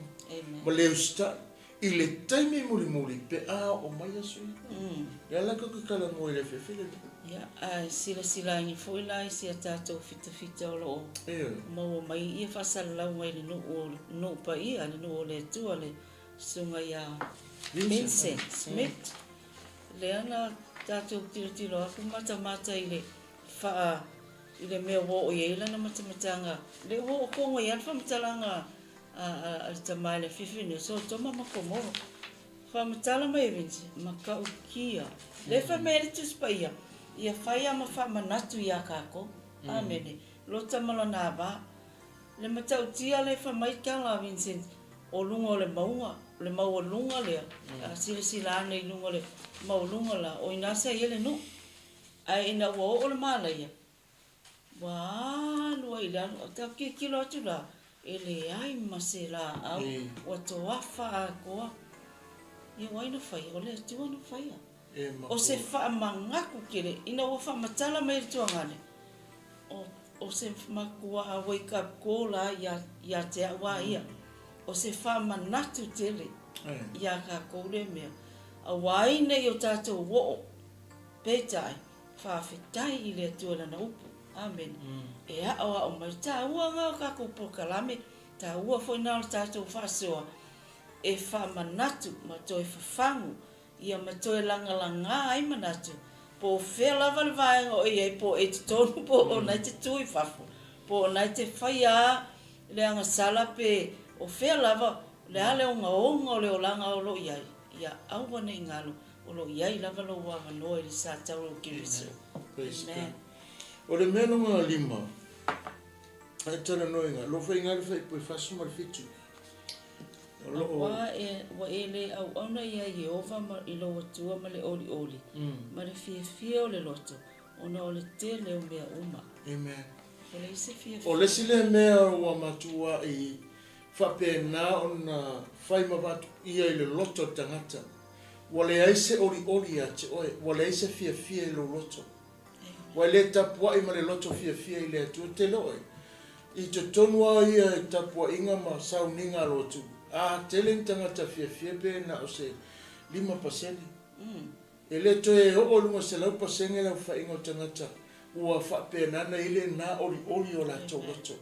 ma le usitai, i le taimi mulimuli pe a oo mai aso ia. Lea la tatou te talanoa i le afiafi lenei. Ia, ae silasila ane foi la i si a tatou fitafita o lo o maua mai ia faasalalauga i le nuu o nuu paia, le nuu o le Atua, le Susuga ia Vincent Smith. Lea na tatou tilotilo atu matamata i le faa i le mea ua oo i ai lana matamataga, lea ua oo tonu ai lava le faamatalaga a le tama i le afiafi nei, o Sotoma ma Komoro. Faamatala mai e Vince, Matautia. Lea fai mai ai le Tusi Paia, Ia fai a ma faamanatu iā kākou. Amene. Lota ma lona ava. Le matautia lea fai mai tala a Vincent, o luga o le mauga, o le maualuga lea, a silasila ane i luga o le maualuga la, o inā sa i ai le nuu. Ae ina ua oo le malaia, Ua alu ai i lalo, a tilotilo atu la, e leai ma se laau, ua toafa atoa. Ia o ai na faia? O le Atua na faia. O se faamanatu tele, ina ua faamatala mai e le tuagane, o se matua wake up call lava ia te au a ia. O se faamanatu tele ia tatou lea mea. Aua ai ne i o tatou oo, peitai, Faafetai i le Atua i Lana upu. Amene. E aʻoaʻo mai. Taua na o tatou polokalame, taua foi na o le tatou faasoa e faamanatu ma toe fafagu ia ma toe lagalagā ai manatu po o fea lava le vaega o e i ai, po o e i totonu po o na e te tu i fafo, po o na e te faia a le agasala pe o fea lava, o le a le ogaoga o le olaga o lo o i ai, ia aua ne i galo O lo o i ai lava lou avanoa i le sa taula o Keriso. Amen. O le mea lona lima, e talanoaina, lo faiga le faipu e 47. O lo o. Auā e, ua e lē auauna iā Ieova ma, i lou Atua ma le ʻoliʻoli, ma le fiafia o le loto, ona o le tele o mea uma. Amen. Ua leai se fiafia. O le isi lea mea ua matuaʻi faapena ona fai ma vatuia i le loto o le tagata, Ua leai se olioli ia te oe, ua leai se fiafia i lou loto. Ua e le tapuai ma le loto fiafia i le Atua, tele oe. I totonu a ia i tapuaiga ma sauniga a lotu, a tele ni tagata fiafia pe na o se 5%. E le toe oo i luga 100% le aofaiga o tagata ua faapena na i lena olioli o latou loto.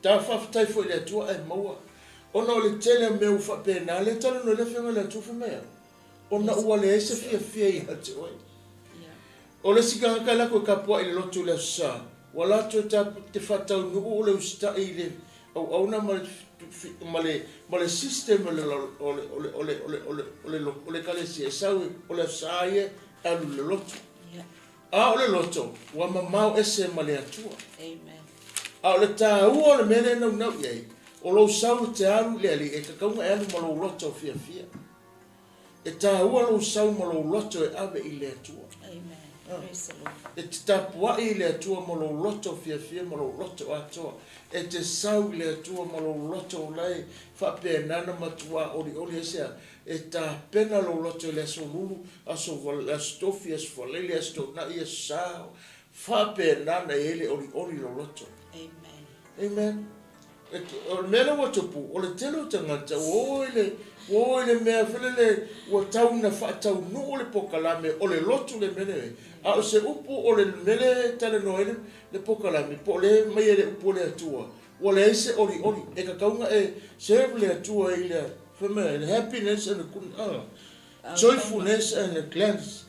Ta faafetai foi i le Atua ae maua ona o le tele o mea ua faapena lea talanoa le Afioga i le Atua fai mai a ona ua leai se fiafia ia te oe. O le isi tagata e lako e kapuaʻi i le lotu i le Aso Sa, ua latou e te faataunuu o le usitai i le auauna ma le ma le ma le system o le o le o le o le o le o le o le o le Ekalesia e sau o le Aso Sa ia e alu i le lotu. A o le loto, ua mamao ese ma le Atua. A o le taua o le mea lea e naunau i ai, o lou sau e te alu i le Alii, e tatau ona e alu ma lou loto fiafia. E taua lou sau ma lou loto e ave i le Atua. E te tapuai i le Atua ma lou loto fiafia ma lou loto atoa. E te sau i le Atua ma lou loto o la e faapena ona matuā olioli ai se a? E tapena lou loto i le aso lulu, aso aso tofi, aso faleile, aso toonai, aso sa, faapena ona i ai le olioli i lou loto. Amen. Amen. E, o le mea lea ua tupu, o le tele o tagata ua oo i le, ua oo i le mea foi lele ua tau ina faataunuu le pokalame o le lotu le mea lea. A o se upu o le mea lea e talanoa ai le, le pokalame, po o le aumai e le upu o le Atua, Ua leai se olioli, e tatau ona e serve le Atua i le, fai mai, le happiness and the joyfulness and the gladness.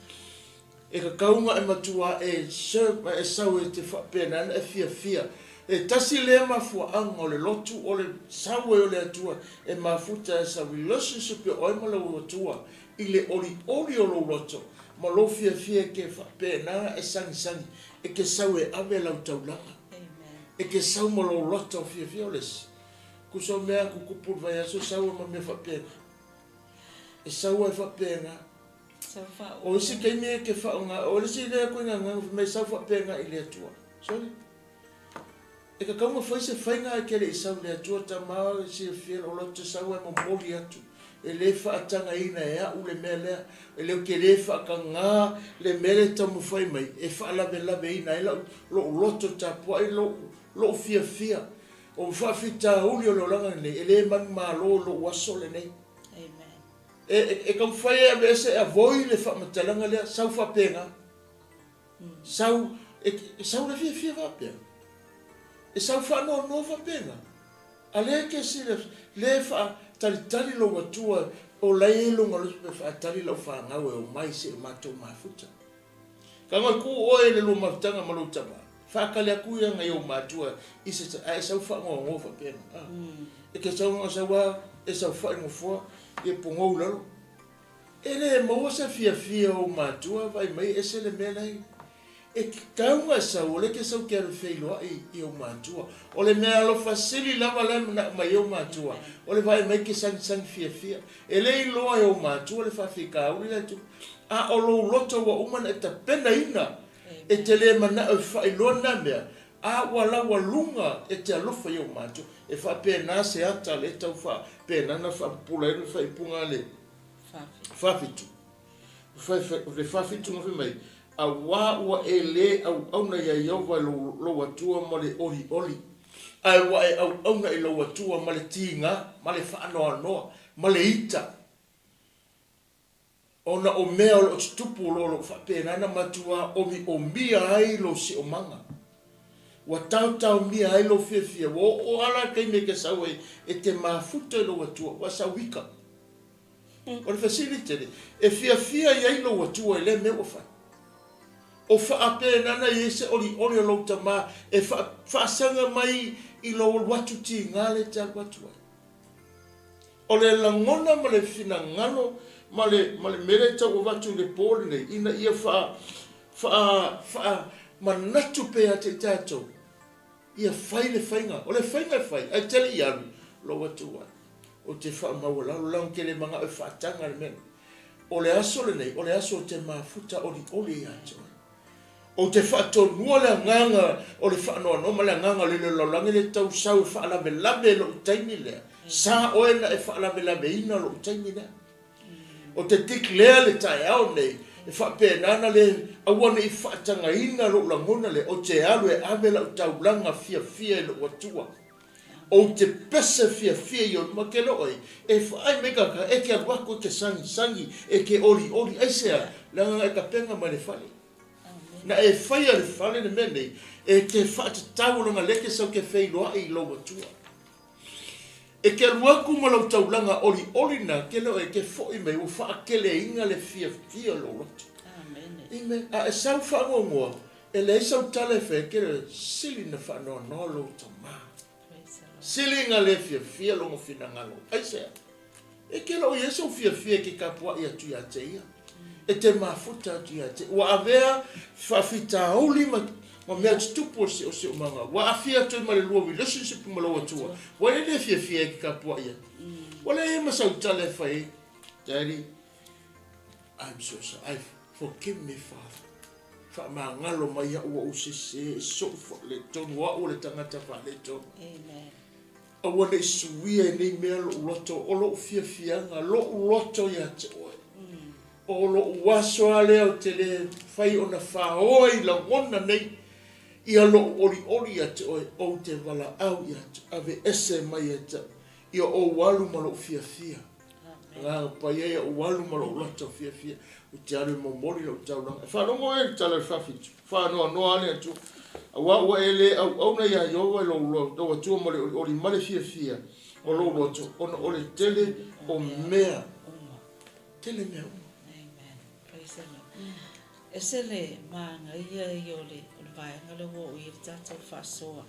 E tatau ona e matua e serve, e sau e te faapena ona e fiafia. E tasi lea mafuaaga o le lotu o le sau ai o le Atua e mafuta e sa relationship ia oe ma lou Atua i le olioli o lou loto ma lou fiafia e ke faapena e sagisagi e ke sau e ave lau taulaga. E ke sau ma lou loto fiafia o le isi. Kusa o mea tutupu i le vaiaso sau ai ma mea faapena. E sau ai faapena. O isi taimi e ke faaaoga, o le isi lea koe gagana fai mai sau faapena i le Atua. Sorry. E tatau ona fai se faiga ae ke le i sau i le Atua tama e silafia lou loto sau ae momoli atu. E le faatagaina e a'u le mea lea, e le ou te le faatagā le mea lea e taumafai mai e faalavelaveina ai la'u, lo'u loto tapua'i, lo'u, lo'u fiafia. O faafitauli o le olaga lenei, e le manumalo i lo'u aso lenei. E, e, e taumafai e aveese e avoid le faamatalaga lea, sau faapena. Sau, e, e sau le fiafia faapea. E sau faanoanoa faapena. A lea e te silafia, lea e faatalitali lou Atua o la e i ai lona loto pe faatali lau fanau e omai se i matou mafuta. Tago e tu oe i le lua mafutaga ma lou tama, faatali atu ia nai ou matua i se ae sau faanoanoa faapena. A. E te sau na sau a e saofai i le nofoa, ia pogou i lalo. E le maua se fiafia o ou matua vaai mai e ese le mea la e E tatau ona e sau, o lea e te sau e te alu e feiloai i ou matua. O le mea alofa sili lava la e manao mai ai ou matua, o le vaai mai e te sagisagi fiafia. E le iloa e ou matua le faafitauli la e tupu, a o lou loto ua uma ona e tapenaina e te le manao e faailoa lena mea, a ua laualuga e te alofa i ou matua. E faapena se ata lea e tau faapena ona faapupula ai le faaipuga a le fafitu. Le fafitu na fai mai, Auā ua e lē auauna iā Ieova lou Atua ma le olioli, ae ua e auauna i lou Atua ma le tigā, ma le faanoanoa, ma le ita, ona o mea o lo o tutupu o lo o faapena ona matuā omiomia ai lou siomaga. Ua taotaomia ai lou fiafia, ua oo lava la le taimi e te sau ai e te mafuta i lou Atua, ua sau ika. O le fesili tele, e fiafia i ai lou Atua i lea mea ua fai? O faapenana i ai se olioli o lou tama e faasaga mai i lou alu atu tiga lea e te alu atu ai? O le lagona ma le finagalo ma le, ma le mea lea e tau avatu i le po lenei, ina ia faa, faa, faamanatu pea ia te i tatou, Ia fai le faiga. O le faiga e fai, ae te le i alu, lou Atua. Ou te faamaualalo, leaga ou te le manao e faataga le mea lenei. O le aso lenei, o le aso ou te mafuta olioli ia te oe. Ou te faatonua le agaga o le faanoanoa ma le agaga o le lalolagi lea e tau sau e faalavelave i lou taimi lea. Sa oe na e faalavelaveina lou taimi lea. Ou te declare le taeao nei, e faapena ona le aua ne i faatagaina lou lagona lea, ou te alu e ave lau taulaga fiafia i lou Atua. Ou te pese fiafia i ou luma, ke loa ai, e vaai mai tagata, e te alu atu, e te sagisagi, e te olioli, aisea? Leaga na e tapena mai le fale. Na e faia le fale le mea nei, e te faatatau leaga lea e te sau e te feiloai i lou Atua. E te alu atu ma lau taulaga olioli na te leo e te foi mai ua faateleina le fiafia o lou loto. Amen. A e sau faanoanoa, e leai sau tala e fai, e te leo, sili na faanoanoa lou tama. Sili na le fiafia lona finagalo. Aisea? E te le o i ai sou fiafia e te tapuai atu ia te ia, e te mafuta atu ia te ia. Ua avea faafitauli ma, ma mea tutupu o le seoseomaga. Ua aafia atu ai ma le lua relationship ma lou Atua. Ua le le fiafia e te tapuai atu. Ua leai ai ma sau tala e fai ai, Daddy, I'm so sorry. I, forgive me, Father. Faamagalo mai au ua ou sese, e sou faaletonu, o au o le tagata faaletonu. Amen. Aua ne i suia e nei mea lou loto, o lou fiafiaga, lou loto ia te oe. O lou aso lava lea ou te le mafai ona faoa i lagona nei, ia lou olioli ia te oe, ou te valaau ia te oe, aveese mai ia te au, ia ou alu ma lou fiafia. Agaga Paia ia ou alu ma lou loto fiafia, ou te alu e momoli lou taulaga. E faalogo oe i le tala o le faafitu, faanoanoa lava le Atua, aua ua e le auauna iā Ieova i lou Atua ma le olioli ma le fiafia o lou loto, ona o le tele o mea, tele mea uma. Amen. Praise the Lord. Ese le manaia ia o le, o le vaega lea ua oo i ai le tatou faasoa.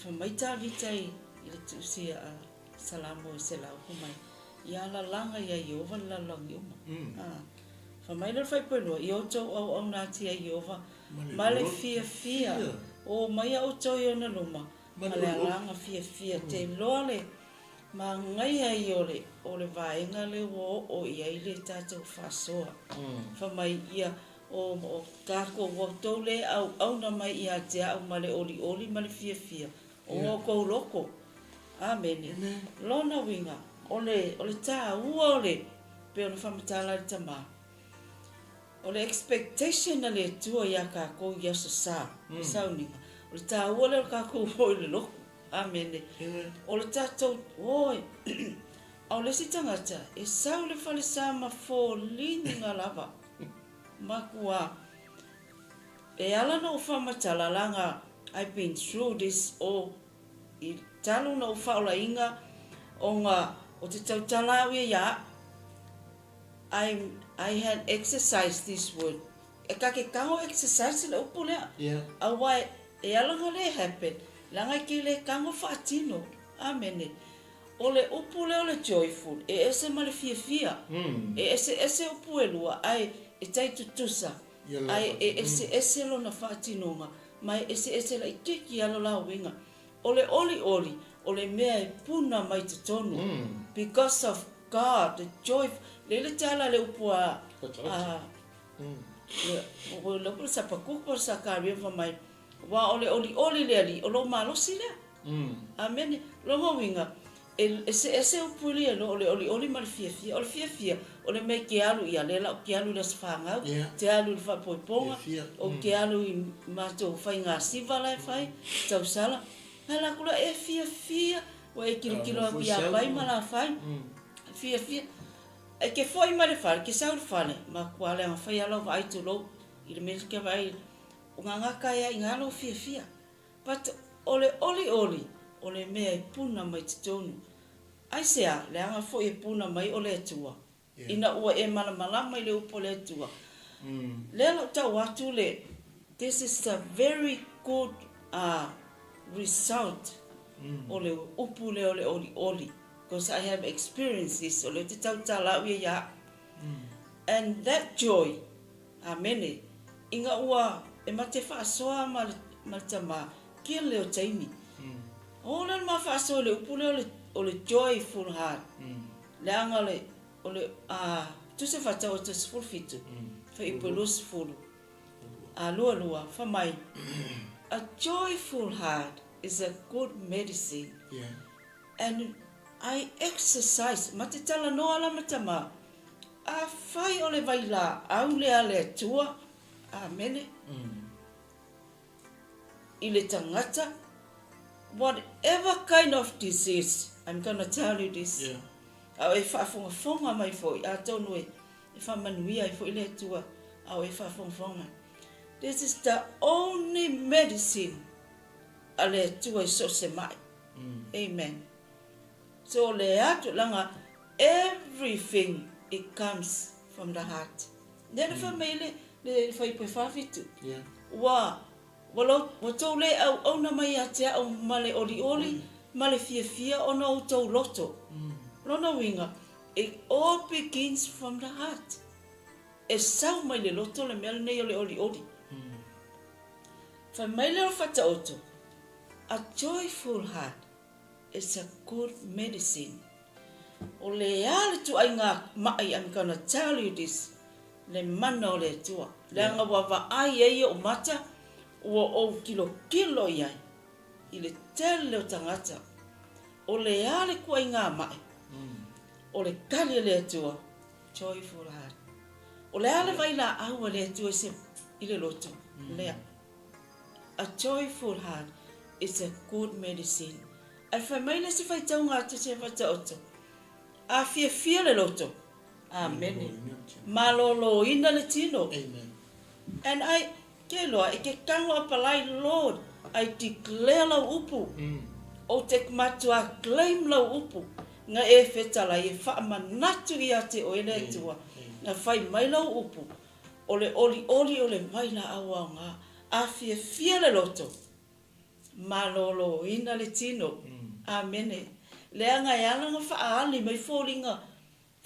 Fai mai Tavita i, i le tuusia a Salamo e 100 mai, Ia alalaga iā Ieova le lalolagi uma. A, fai mai lea o le faaipoiloa, Ia outou auauna atu iā Ieova ma le fiafia, o mai a outou i ona luma ma le agaga fiafia. Te iloa le manaia ia o le, o le vaega lea ua oo i ai le tatou faasoa. Fai mai, ia, o, o tatou, ua outou le auauna mai ia te au ma le olioli ma le fiafia, o outou loko. Amene. Lona uiga, o le, o le tāua o le, pei ona faamatala e le Tama, o le expectation a le Atua iā kākou i Aso Sa, le sauniga, o le tāua lea o le kākou o i le lotu. Amene. O le tātou, oi, a o le isi tagata, e sau i le falesa ma foliga lava, makuā. E ala ona ou faamatala, leaga I've been through this all I talu na ou faaolaina ona o te tautala au ia ia a'u. I, I had exercised this word. E ka ke kaho exercise le upu lea. Yeah. Aua e, e ala nga le happen, leaga e ke le kago faatino. Amene. O le upu lea o le joyful, e ese ma le fiafia. E eseese upu e lua, ae e tai tutusa, ae e eseese lona faatinoga, ma e eseese laitiiti lava lo la uiga. O le olioli, o le mea e puna mai totonu, because of God, the joy, lea le tala a le upu a, a, le upu le Sapakuku po o le Sakaria fai mai, Aua o le olioli le Alii, o lou malosi lea. Amene. Lona uiga, e eseese upu ia e lua, o le olioli ma le fiafia. O le fiafia, o le mea e te alu i ai, lea la ou te alu i le aso fanau, ou te alu i le faapoipoga, ou te alu i matou faiga siva la e fai, tausala. Ae la kula e fiafia, ua e tilotilo atu ia Pai ma Lafai, fiafia. E te foi mai le fale, e te sau i le fale, matua leaga fai lava lau vaai tulou i le mea lea e te vaai O gagata ea i nga lou fiafia. But o le olioli o le mea e puna mai totonu. Aisea, leaga foi e puna mai o le Atua. Ina ua e malamalama i le upu a le Atua. Lea la ou tau atu le, this is a very good result o le upu lea o le olioli. Because I have experienced this, o lea ou te tautala au ia ia au. And that joy Amene. Ina ua e mate faasoa ma le, ma le tama, kia leo taimi. O le ma faasoa le upu lea o le, o le joyful heart. Leaga o le, o le, a, tusa faatau atu 17, fuaiupu e 20, a, 22, fa mai, A joyful heart is a good medicine. Yeah. And I exercise, ma te talanoa la ma tama, Afai o le vailaau lea a le Atua, Amene, i le tagata, whatever kind of disease, I'm gonna tell you this, Yeah. a o e faafogafoga mai foi, atonu e faamanuia ai foi le Atua, a o e faafogafoga mai. This is the only medicine a le Atua i so o se mai. Amen. So le atu leaga everything it comes from the heart. Lea na fai mai ai le le fuaiupu e 47. Yeah. Ua ua lou ua tou le auauna mai ia te au ma le olioli ma le fiafia ona o outou loto. Lona uiga, it all begins from the heart. E sau mai le loto le mea lenei o le olioli. Fai mai lea o le Faataoto, a joyful heart It's a good medicine. O le a le tuaiga ma'i I'm gonna tell you this, le mana o le Atua. Leaga ua vaai ai ou mata, ua ou tilotilo i ai i le tele o tagata. O le a le tuaiga ma'i, o le tali a le Atua, joyful heart. O le a le vailaau a le Atua i se i le loto, lea. A joyful heart is a good medicine. Ae fai mai le isi faitauga atu se Fataoto, A fiafia le loto. Amene. Maloloina le tino. Amen. And I, ke loa, e ke kago a palai, Lord, I declare lau upu. Ou te matua claim lau upu, nga e fetalai e faamanatu ia te oe le Atua, nga fai mai lau upu, O le olioli o le vailaau aoga, a fiafia le loto, maloloina le tino. Amene. Leaga e ala ona faaali mai foliga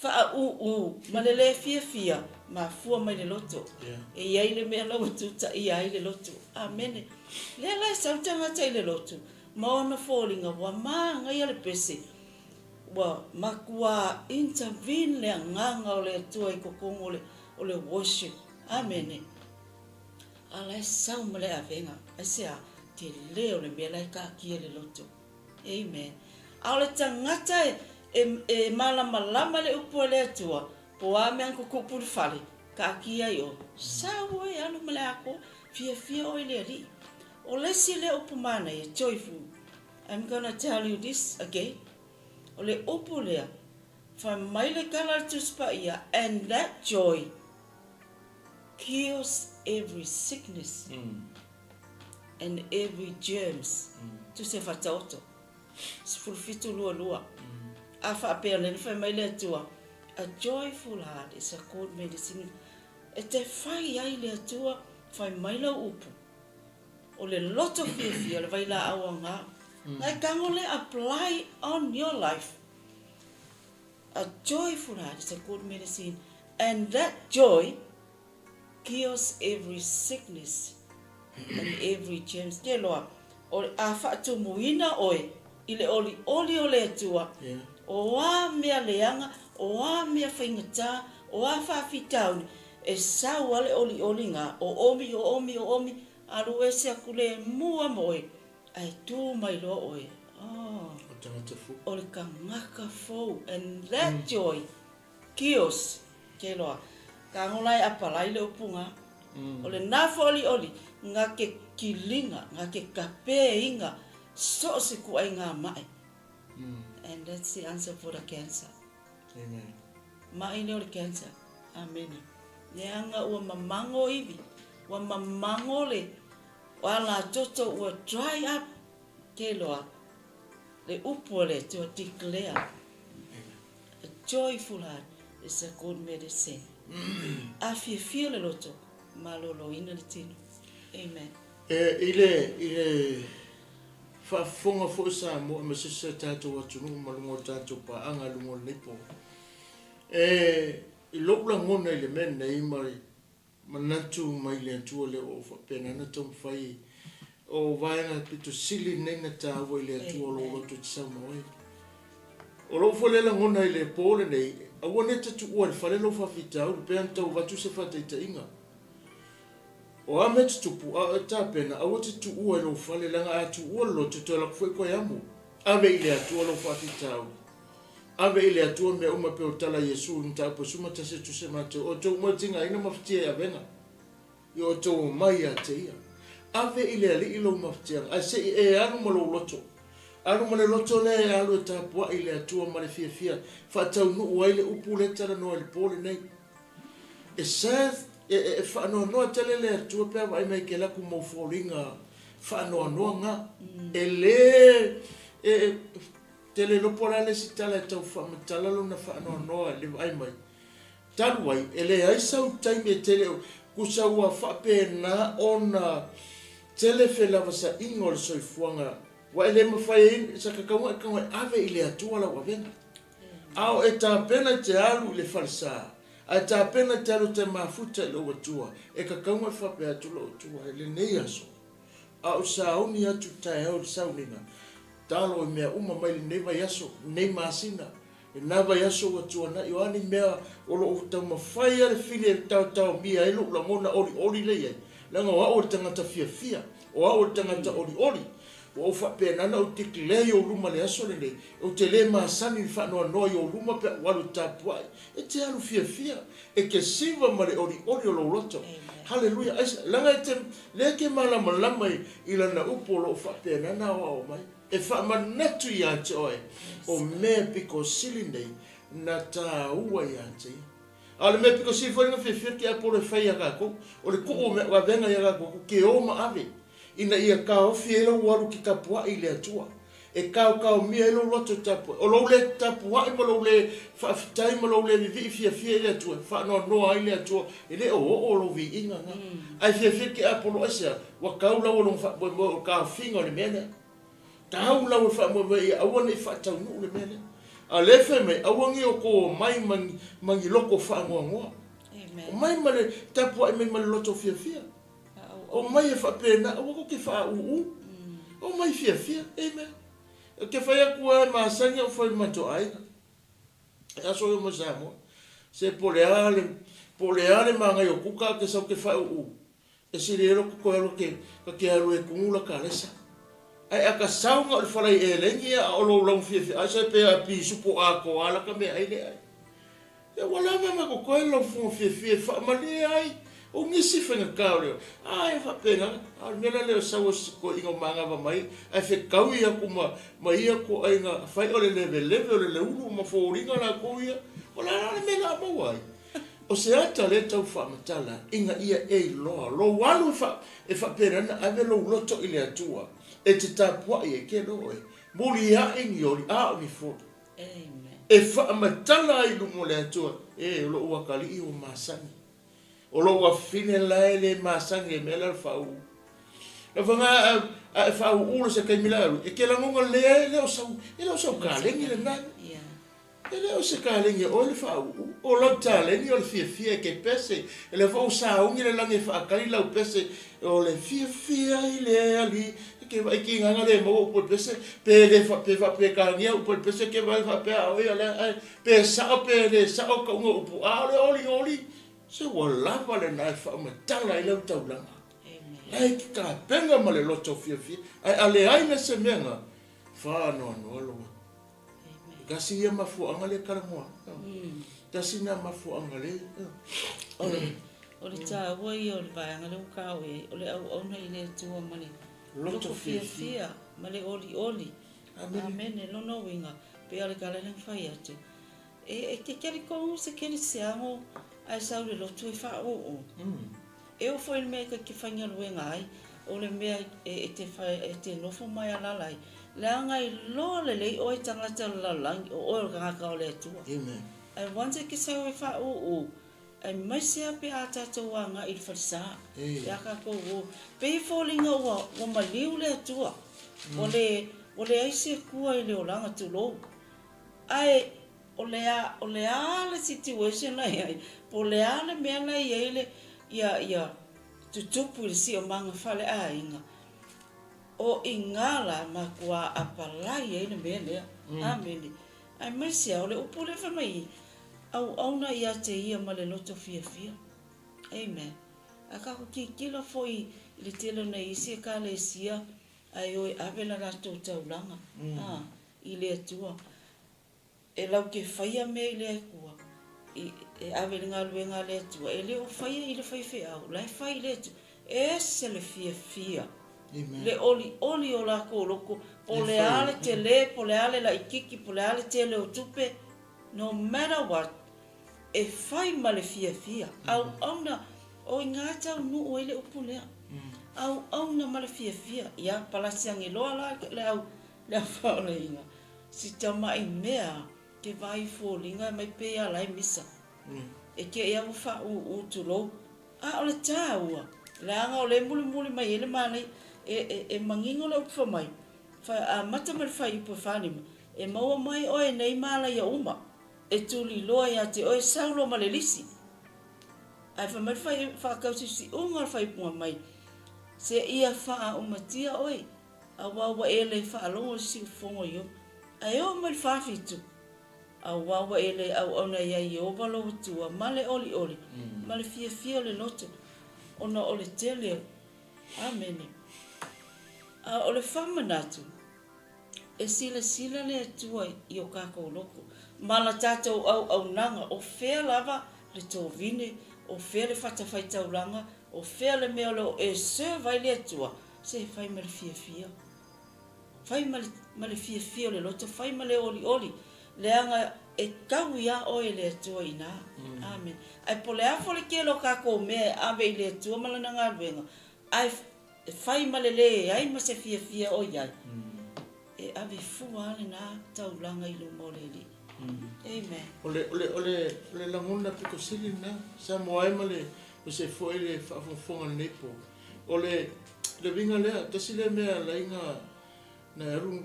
faaūū ma le le fiafia, mafua mai le loto. E i ai le mea la ua tutaia ai le loto. Amene. Lea la e sau tagata i le loto ma ona foliga ua manaia le pese Ua matua intervene le Agaga o le Atua i totonu o le, o le worship. Amene. A la e sau ma le avega. Aisea? Tele o le mea la e taatia i le loto. Amen. A o le tagata e, e, e malamalama i le upu a le Atua, po o a mea na tutupu i le fale, taatia i o, sau oe alu ma le atoa, fiafia oe i le Alii. O le isi lea upu manaia, joyful. I'm gonna tell you this again, o le upu lea, fai mai le tala a le Tusi Paia, and that joy cures every sickness and every germs. Tusi e Faataoto, 17 22. A faapea lea na fai mai le Atua, a joyful heart is a good medicine. E te fai ai le Atua, fai mai lau upu. O le loto fiafia o le vailaau aoga. Ngai kago le apply on your life. A joyful heart is a good medicine and that joy cures every sickness and every germs. Ke loa, o le a faatumuina oe i le olioli o le Atua, o a mea leaga, o a mea faigata, o a faafitauli, e sau a le olioli ga, o omi, o omi, o omi, alu ese aku le mua ma oe, ae tu mai loa oe. Oh. O tagata fou. O le tagata fou. And that joy cures. Ke loa. Ka gola e apalai le upu ga. O lena fo'oli'oli ga ke kiliga, ga ke kapēiga so o se ku'aigā ma'i. And that's the answer for the cancer. Amen. Ma'i lea o le cancer. Amene. Leaga ua mamago ivi, ua mamago le ala toto ua dry up. Ke loa le upu a le Atua declare a joyful heart is a good medicine. A fiafia le loto, maloloina le tino. Amen. E, i le, i le faafofoga foi Samoa aemaise si o tatou atunuu ma luga o le tatou paaga i luga o lenei po. E, i lou lagona i le mea lenei ma le manatu mai le Atua lea ua ou faapena ona taumafai o vaega pito sili lenei na taua i le Atua o lou loto e te saunoa ai. O lou foi lea lagona i le po lenei, aua ne i te tuua i le fale lou faafitauli, pe ana tau avatu se faataitaiga. O a mea tutupu, a o e tapena, aua te tuua i lou fale, leaga a tuua le loto, e toe alu atu foi koe amo. Ave i le Atua lou faafitauli. Ave i le Atua mea uma pei o tala a Iesu i mataupu e 11 e tusa matou, outou uma e tigaina ma fatia i avega, i outou omai ia te ia. Ave i le Alii lou mafatiaga, ae se i e alu ma lou loto. Alu ma le loto lea e alu e tapuai i le Atua ma le fiafia, faataunuu ai le upu lea talanoa i le po lenei. E sad, e, e, e faanoanoa tele le Atua pe a vaai mai ke laku mau foliga faanoanoa nga. E le, e, e, te le iloa po o le a le isi tala e tau faamatala lona faanoanoa i le vaai mai. Talu ai, e leai sau taimi e tele o, kusa ua faapena ona tele felavasaiga o le soifuaga, ua e le mafai ai sa kakauga e kau e ave i le Atua lau avega. A o e tapena i te alu i le falesa, a e tapena i te alu te mafuta i lou Atua, e kakauga e faapea atu lou Atua i lenei aso, a o sauni atu taeao i le sauniga, talo i mea uma mai lenei vaiaso, lenei masina, lena vaiaso ua tuanai, o a ni mea o lo o taumafai lava le fili e taotaomia ai lou lagona olioli lea i ai, leaga o au o le tagata fiafia, o au o le tagata olioli. Ua ou faapena ona ou declare i ou luma i le aso lenei, ou te le masani i le faanoanoa i ou luma pe a ou alu e tapuai. E te alu fiafia, e te siva ma le olioli o lou loto. Haleluia! Aisa, leaga e te, lea e te malamalama i, i lana upu o lo o faapena ona aoao mai. E faamanatu ia te oe, o mea pito sili nei na tāua ia te ia. A o le mea pito sili foi na fiafia ke Apolo e fai ia kākou, o le tuu o mea avega ia kākou, ke o ma ave, ina ia kaofi ai lou alu ki tapuaʻi i le Atua, e kaokaomia ai lou loto i tapuaʻi. O lou le tapuaʻi ma lou le faafetai ma lou le vivii fiafia i le Atua, e faanoanoa ai le Atua, e le o oo lou viiga na. Ae fiafia ke Apolo aisea? Ua tau laua lona faamoemoe o le kaofiga o le mea lea. Tau laua le faamoemoe ia aua ne i faataunuu le mea lea. A o lea e fai mai, aua ne i outou omai ma ni, ma ni loto faanoanoa. Omai ma le tapuai mai ma le loto fiafia. Omai e faapena, aua tou te faauu. Omai fiafia. Amen. Ou te fai atu lava e masani au fai i le matou aiga. E aso e omai Samoa. Se po o le a le, po o le a le manaia o kuka a ke sau ke faauu. E sili ai lou kokoe alu ke, ka ke alu e kumu la kalesa. Ae a ka sau na o le fala i eleni ia a o lou lagu fiafia, ai sai pe a pisupo atoa la ka meaai lea ai. Ia ua lava ma kokoe lou fofoga fiafia e faamalie ai o nisi faigata o le a e faapena a o le mea la lea o sau o se toeaina o manava mai ae fetaui atu ma ma ia toeaiga fai o le leveleve o le leulu ma foliga latou ia o le a la le mea la maua ai o se ata lea tau faamatala ina ia e iloa lou alu e fa e faapena na ave lou loto i le Atua e te tapuai ai ke loa oe muliai ni oli a o ni foli. E faamatala ai i luma o le Atua, e, o lou atalii ua masani. O lou afafine la e le masani e mea la le faauu. Lavaga a e faauu la se taimi la alu, e te lagona lea e le o sau, e le o sau kaleni lena. E le o se kaleni a oe le faauu, o lau taleni o le fiafia e ke pese, e lea foi ua sauni le lagi e faakali lau pese, o le fiafia i le Alii, e ke vaai ki gaga le maua upu o le pese, pe le pe faapekania upu o le pese ke vaai faapea a oe o lea ae pe sao pe le sao kauga upu, a o le olioli, se ua lava lena e faamatala ai lau taulaga. La e ke tapena ma le loto fiafia, ae a leai la se mea na, faanoanoa lou atu. Tasi ia mafuaaga lea talanoa atu. Tasi na mafuaaga lea. O le taua ia o le vaega lea ua taoe ai, o le auauna i le Atua ma le loto fiafia ma le olioli. Amene. Lona uiga, pei o le tala lea na fai atu, e te talitonu se kerisiano ae sau i le loto e faauu. E oo foi i le mea e te faigaluega ai, o le mea e te nofo ma e alaala ai, leaga e iloa lelei oe tagata o le lalolagi, o oe o le tagata o le Atua. Ae once e te sau e faauu, aemaise lava pe a tatou agai i le falesa, pe a tatou o, pei e foliga ua maliu le Atua, ua leai se Atua i le olaga, tulou. Ae O le a, o le a le situation la i ai, po o le a le mea la i ai le, ia, ia tutupu i le siomaga faleaiga, o i ina la matua apalai ai le mea lea. Amene. Aemaise lava, o le upu lea fai mai i, auauna ia te ia ma le loto fiafia. Amen. A tatou tilotilo foi i le tele o nai isi Ekalesia ae o e ave la latou taulaga, a, i le Atua. E lau te faia mea i le Atua, e ave i le galuega a le Atua, e le o faia i le faifeau, la e fai i le Atua. E ese le fiafia, le olioli o lakou loto, po o le a le tele, po o le a le laititi, po o le a le tele o tupe, no matter what, e fai ma le fiafia. Auauna, o i ina e taunuu ai le upu lea. Auauna ma le fiafia. Ia, palasi agiloa la le au, le au faaoleina. Si tamai mea ke vaai foliga e mai pei a la e misa. E ke ia ua faauu tulou. A o le taua, leaga o lea e mulimuli mai ai le manaia, e, e manino le upu fai mai, amata mai le fuaiupu e 45, e maua mai oe nei malaia uma, e tuliloa ia te oe sau loa ma le lisi. Ae fai mai le faatausiusiuga o le faaiupuga mai, seia faaaumatia oe. Aua ua e le faalogo i le siufofoga o Ieova. Ae oo mai le 47, Aua ua e le auauna iā Ieova lou Atua ma le olioli ma le fiafia o le loto, ona o le tele o. Amene. A o le faamanatu, e silasila le Atua i o tatou loto ma la tatou auaunaga, o fea lava le tovine, o fea le fatafaitaulaga, o fea le mea o lo o e serve ai le Atua, Se fai ma le fiafia. Fai ma le, ma le fiafia o le loto, fai ma le olioli, leaga e tau iā oe e le Atua inā. Amene. Ae po o le a foi le tele o tatou mea e ave i le Atua ma Lana galuega, ae fai ma le leai ma se fiafia o i ai, e ave fua lava lena taulaga i luma o le Alii. Amen. O le, o le, o le, o le lagona pito sili lena, Samoa e ma le, ma se foi le faafogafoga i lenei po. O le le uiga lea, tasi lea mea e ala ai na na e alu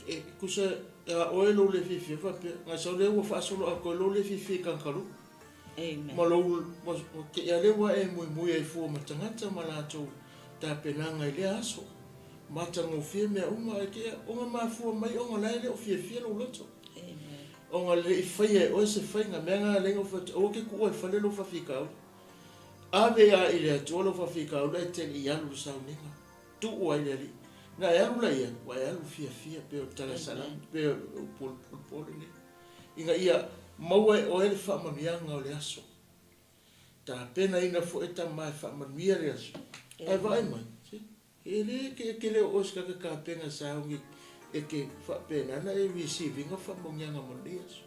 e tusa a oe lou le fiafia faapea, na sau lea ua faasolo atoa lou le fiafia i Kangaroo. Amen. Ma lou ma te ea lea ua e muimui ai fua ma tagata ma latou tapenaga i lea aso. Matagofie mea uma ae te ea ona mafua mai ona la e le o fiafia lou loto. Amen. Ona le i faia e oe se faiga, mea na ala ai na ou fai atu, aua te tuua i fale lou faafitauli. Ave a i le Atua lou faafitauli ae te le i alu i le sauniga. Tuu ai le Alii. Na e alu la ia, ua e alu fiafia pei o le tala salamo, pei o le upu o le po lenei. Ina ia maua e oe le faamanuiaga o le aso. Tapenaina foi e tama e faamanuia le aso. Ae vaai mai, see? E le ke ke le o oe se tagata tapena sauni e ke faapena na e receive ina faamanuiaga mo lenei aso.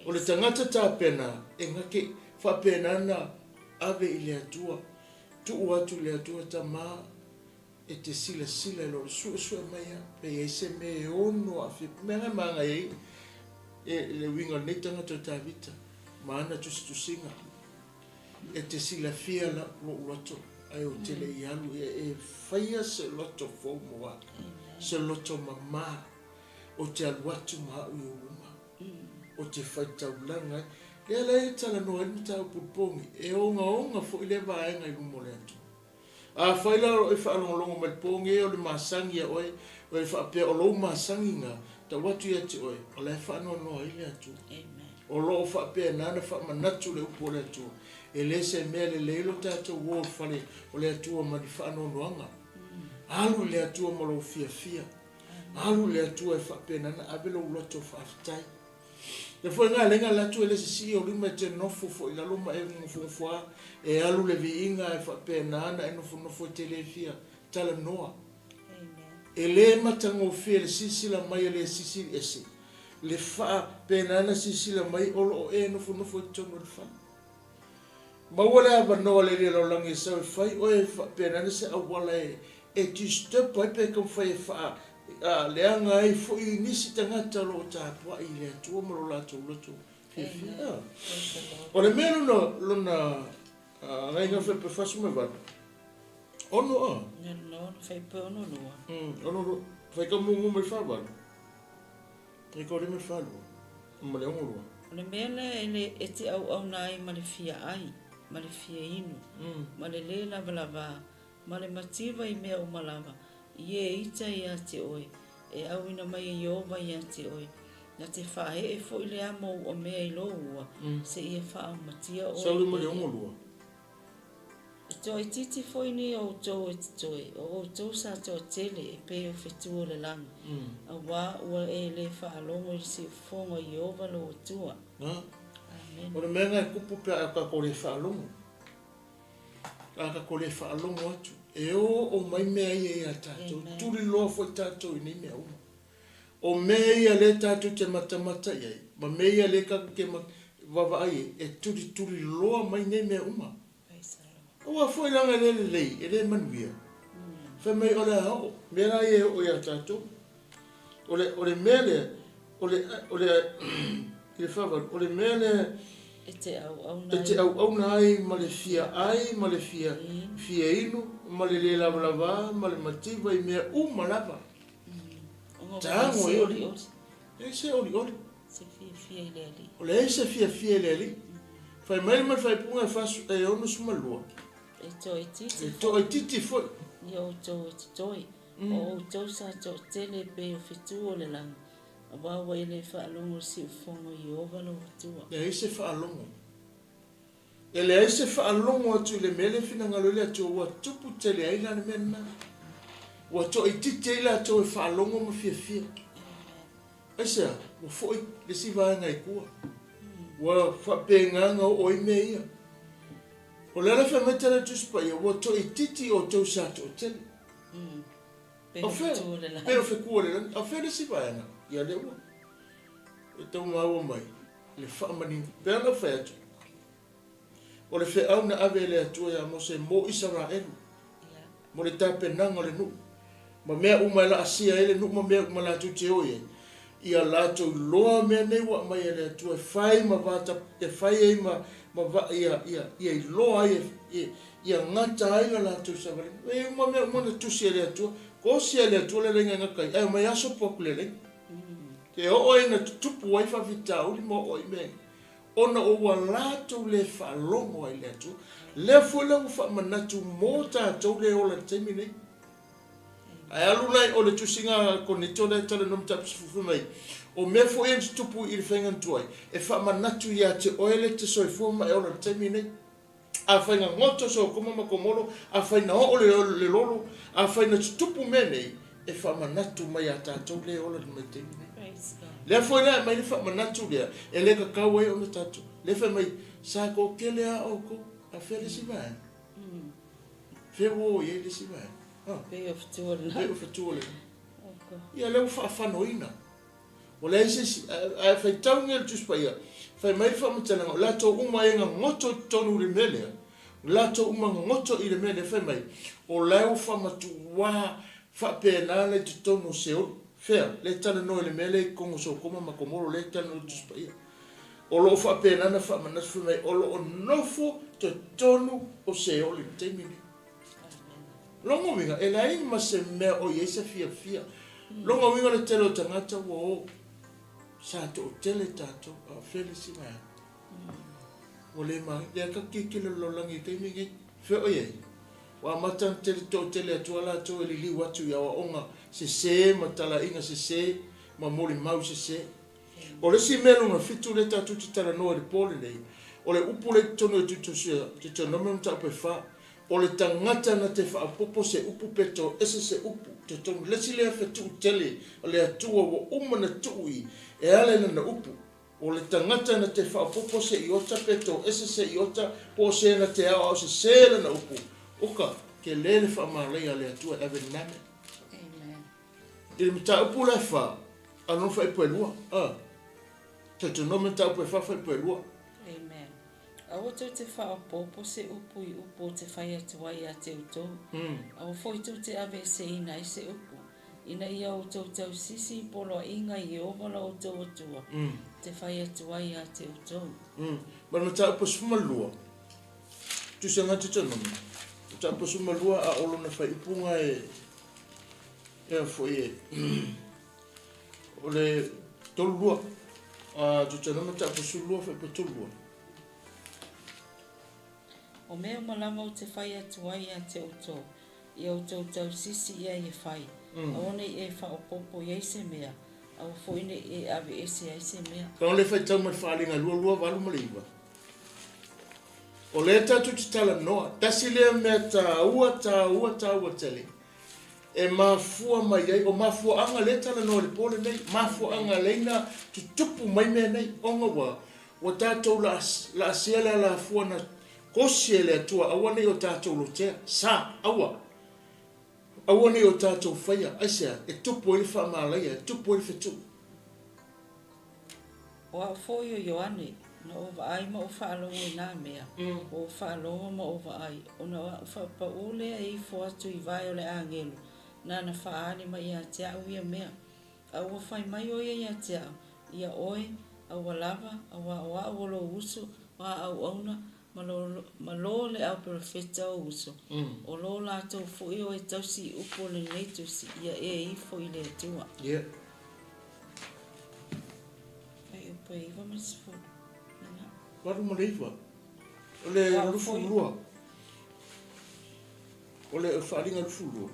O le tagata tapena e na ke faapena na ave i le Atua, tuu atu i le Atua tama e te silasila i lou suesue mai a pe i ai se mea e ono aafia. Mea na e magai ai e le uiga o lenei tagata o Tavita ma ana tusitusiga. E te silafia lou loto, ae ou te le i alu ia e faia se loto fou mo au, se loto mamā, ou te alu atu ma au i ou luma. Ou te faitaulaga ai. Lea la e talanoa ai le mataupu i le pogi, e ogaoga foi lea vaega i luma o le Atua. Afai la o lo o e faalogologo mai i le pogi e o le masani ia oe, o e faapea o lou masagiga, tau atu ia te oe, o la e faanoanoa ai le Atua. O lo o faapena ona faamanatu le upu o le Atua. E le se mea lelei lo tatou o i le fale o le Atua ma ni faanoanoaga. Alu i le Atua ma lou fiafia. Alu i le Atua e faapena ona ave lou loto faafetai. Le foi galega le atu e le sisii o lima e te nofo foi i lalo ma e nofonofo a e alu le viiga e faapena ona e nofonofo e te le fia talanoa. E le matagofie le silasila mai a le sisili ese le faapena ona silasila mai o lo o e nofonofo i totonu o le fale. Maua le avanoa le Alii Lalolagi e sau e fai oe e faapena ana se auala e e disturb ai pe taumafai e faa leaga ai foi nisi tagata o lo o tapuai i le Atua ma lo latou loto fiafia. O le mea lona lona agaiga fai 48 ono a. Lona ono fai pe ono lua. Ono lua. Fai ka mumu mai 48. E 3 ma le 42, ma le 62. O le mea lea e le e te auauna ai ma le fia ai, ma le fia inu, ma le lē lavalava, ma le mativa i mea uma lava, i e ita iā te oe, e auina mai e Ieova iā te oe, na te faaee foi le amo o ua mea i lou ua, seia faaumatia oe e ia. 62. E toaitiiti foi nei outou e totoe, o outou sa toatele e pei o fetu o le lagi, auā ua e le faalogo i le siufofoga o Ieova lou Atua. Amen. O le mea lena e tupu pe a tatou le faalogo. A tatou le faalogo atu, e oo mai mea ia ia tatou, tuliloa foi tatou i nei mea uma. O mea ia lea tatou te matamata i ai, ma mea ia lea tatou te vaavaai i ai, e tulituliloa mai nei mea uma. Aua foi leaga e le lelei, e le manuia. Fai mai o le a oo, mea la ia e oo ia tatou. O le, o le mea lea, o le, o le, i le faavalu, o le mea lea E te auauna e te auauna ai ma le fia ai, ma le fia, fia inu, ma le le lavalava, ma le mativa i mea uma lava. Tago e oli. E se olioli. Se fiafia i le Alii. O leai se fiafia i le Alii. Fai mai le ma le faaipuga e fasu, e 62. E toaitiiti E toaitiiti foi. Ni outou e totoe. O outou sa toatele e pei o fetu o le lagi, auā ua e le faalogo i le siufofoga o Ieova lou Atua. Leai se faalogo. E leai se faalogo atu i le mea lea e finagalo ai le Atua, ua tupu tele ai la le mea lena. Ua toaitiiti ai latou e faalogo ma fiafia. Aisea? Ua foi le isi vaega i tua. Ua faapena ona oo ai mea ia. O le ala fai mai tala Tusi Paia, ua toaitiiti outou sa toatele. O fea? Pei o fetu o le lagi. O fea le isi vaega? Ia lea ua e tau maua mai le faamanino. Pei ona fai atu, o le feau na ave e le Atua ia Mose mo Isaraelu, mo le tapenaga o le nuu, ma mea uma e laasia ai le nuu ma mea uma latou te o i ai, ia latou iloa mea nei ua aumai e le Atua e fai ma va e fai ai ma ma va ia ia ia iloa ai e ia gata ai la latou savaliga. E uma mea uma na tusi e le Atua, kosi e le Atua le laina e gata ai, ae omai aso po atu le laina. E oo ai ina tutupu ai faafitauli ma oo ai mea ona o ua latou le faalogo ai i le Atua. Lea foi la ua faamanatu mo tatou le ola i le taimi nei. Ae alu la o le tusiga a Korinito lea e talanoa mataupu 10 fai mai, o mea foi ia na tutupu i le faiga na tuai, e faamanatu ia te oe le te soifua ma e ola i le taimi nei. Afai na goto Sotoma ma Komoro, afai na oo le lolo, afai na tutupu mea nei, e faamanatu mai ia tatou lea e ola i le vaitaimi nei. Lea foi la e aumai le faamanatu lea, e le tatau ai ona tatou, lea fai mai, sa toatele lava outou, a fea le isi vaega? Fea ua o i ai le isi vaega? Pei o fetu o le Pei o fetu o le Ia lea ua faafanoina. Ua leai se isi, ae faitau nei le Tusi Paia, fai mai le faamatalaga, o latou uma e gagoto i totonu i le mea lea, o latou uma gagoto i le mea lea, fai mai, o la e ua faamatuā faapena la i totonu o Seoli. Fea? Lea e talanoa i le mea lea i totonu o Sotoma ma Komoro, lea e talanoa i le Tusi Paia. O lo o faapena ona faamanatu, fai mai, o lo o nofo totonu o Seoli i le taimi lenei. Lona uiga, e leai ma se mea o i ai se fiafia. Lona uiga o le tele o tagata ua o. Sa toʻatele tatou, a o fea le isi vaega? Ua le manaia. Lea ka tilotilo le lalolagi i le taimi lenei. Fea o i ai? Ua amata ona tele toatele atu lava latou e liliu atu i aoaoga sese ma talaiga sese ma molimau sese. O le isi mea lona fitu lea tatou te talanoa i le po lenei, o le upu lea i totonu o Deuteronomium mataupu e fa, o le tagata na te faaopoopo se upu pe toese se upu, totonu le isi lea fetuu tele a le Atua ua uma na tuu i e ala i lana upu, o le tagata na te faaopoopo se iota pe toese se iota po o se na te aoao sese lana upu, oka, tele le faamalaia a le Atua e ave lena mea. I le mataupu la e fa, a lona faaipu e lua, a. Deuteronomy mataupu e fa faaipu e lua. Amen. Aua tou te faaopoopo se upu i upu ou te fai atu ai ia te outou. Aua foi tou te aveeseina ai se upu, ina ia outou tausisi i poloaiga i Ieova lo outou Atua te fai atu ai ia te outou. Ma le mataupu 12, Tusiga Deuteronomy, mataupu 12 a o lona faaiupuga e Ea foi e o le 32 a Deuteronomy mataupu 12 faaiupu 32. O mea uma lava ou te fai atu ai ia te outou, ia outou tausisi i ai e fai, aua ne i e faaopoopo i ai se mea, aua foi ne i e aveese ai se mea. Ka le faitau mai le faaaliga 2, 2, 8 ma le 9. O lea tatou te talanoa, tasi lea mea taua, taua, taua tele, e mafua mai ai, o mafuaaga lea e talanoa i le po lenei, mafuaaga lea ina tutupu mai mea nei, ona ua, ua tatou laasia le alafua na kosi e le Atua aua ne i o tatou lotea, sa, aua, aua ne i o tatou faia, aisea? E tupu ai le faamalaia, e tupu ai le fetuu. O au foi o Ioane, na ou vaai ma ou faalogo i nā mea, ua ou faalogo ma ou vaai, ona o aʻu faapaū lea e ifo atu i wae o le āgelu, nāna faaali mai iā te aʻu ia mea. A ua fai mai ʻo ia iā te aʻu, Ia ʻoe, a ua lava, auā o aʻu o lou uso, o a ʻauʻauna, ma lo, ma lo le au perofeta ou uso, o lo lātou foi o e tausi i upu o lenei tusi, ia e ifo i le Atua. Yeah. Fuaiupu e iva ma le sefulu. Lena. Valu ma le iva. O le 22. O le faaaliga 22.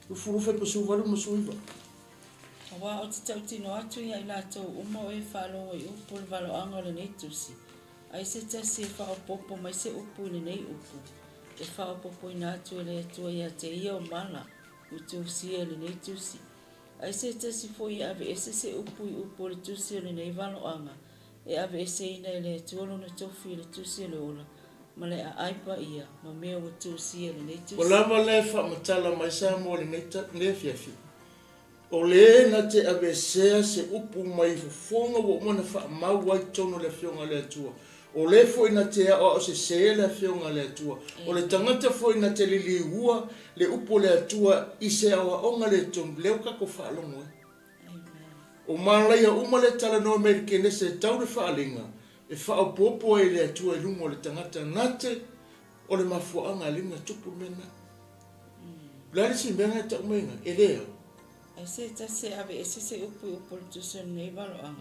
Lufulu fai pa 18 ma 19. Auā ou te tautino atu ia i latou uma o e faalogo i upu o le valoaga o lenei tusi, ai se tasi e faaopoopo mai se upu i lenei upu, e faaopoopoina atu e le Atua ia te ia o mala ua tusia i lenei tusi. Ai se tasi foi e aveese se upu i upu o le tusi o lenei valoaga, e aveeseina e le Atua lona tofi i le tusi o le ola, ma le aai paia, ma mea ua tusia i lenei tusi. Ua lava lea faamatala mai Samoa i lenei afiafi. O le na te aveesea se upu mai fofoga ua uma ona faamau ai totonu o le Afioga a le Atua. O le foi na te aoao sese le Afioga a le Atua. O le tagata foi na te liliua le upu o le Atua i se aoaoga le tonu, lea ua tatou faalogo ai. O malaia uma le talanoa mai i le Kenese e tau le faaaliga e faaopoopo ai le Atua i luga o le tagata na te o le mafuaaga e alii na tupu le mea lena. O le a le isi mea lena e tau mai ai e le au? Ai se tasi e aveese se upu i upu o le tusi o lenei valoaga,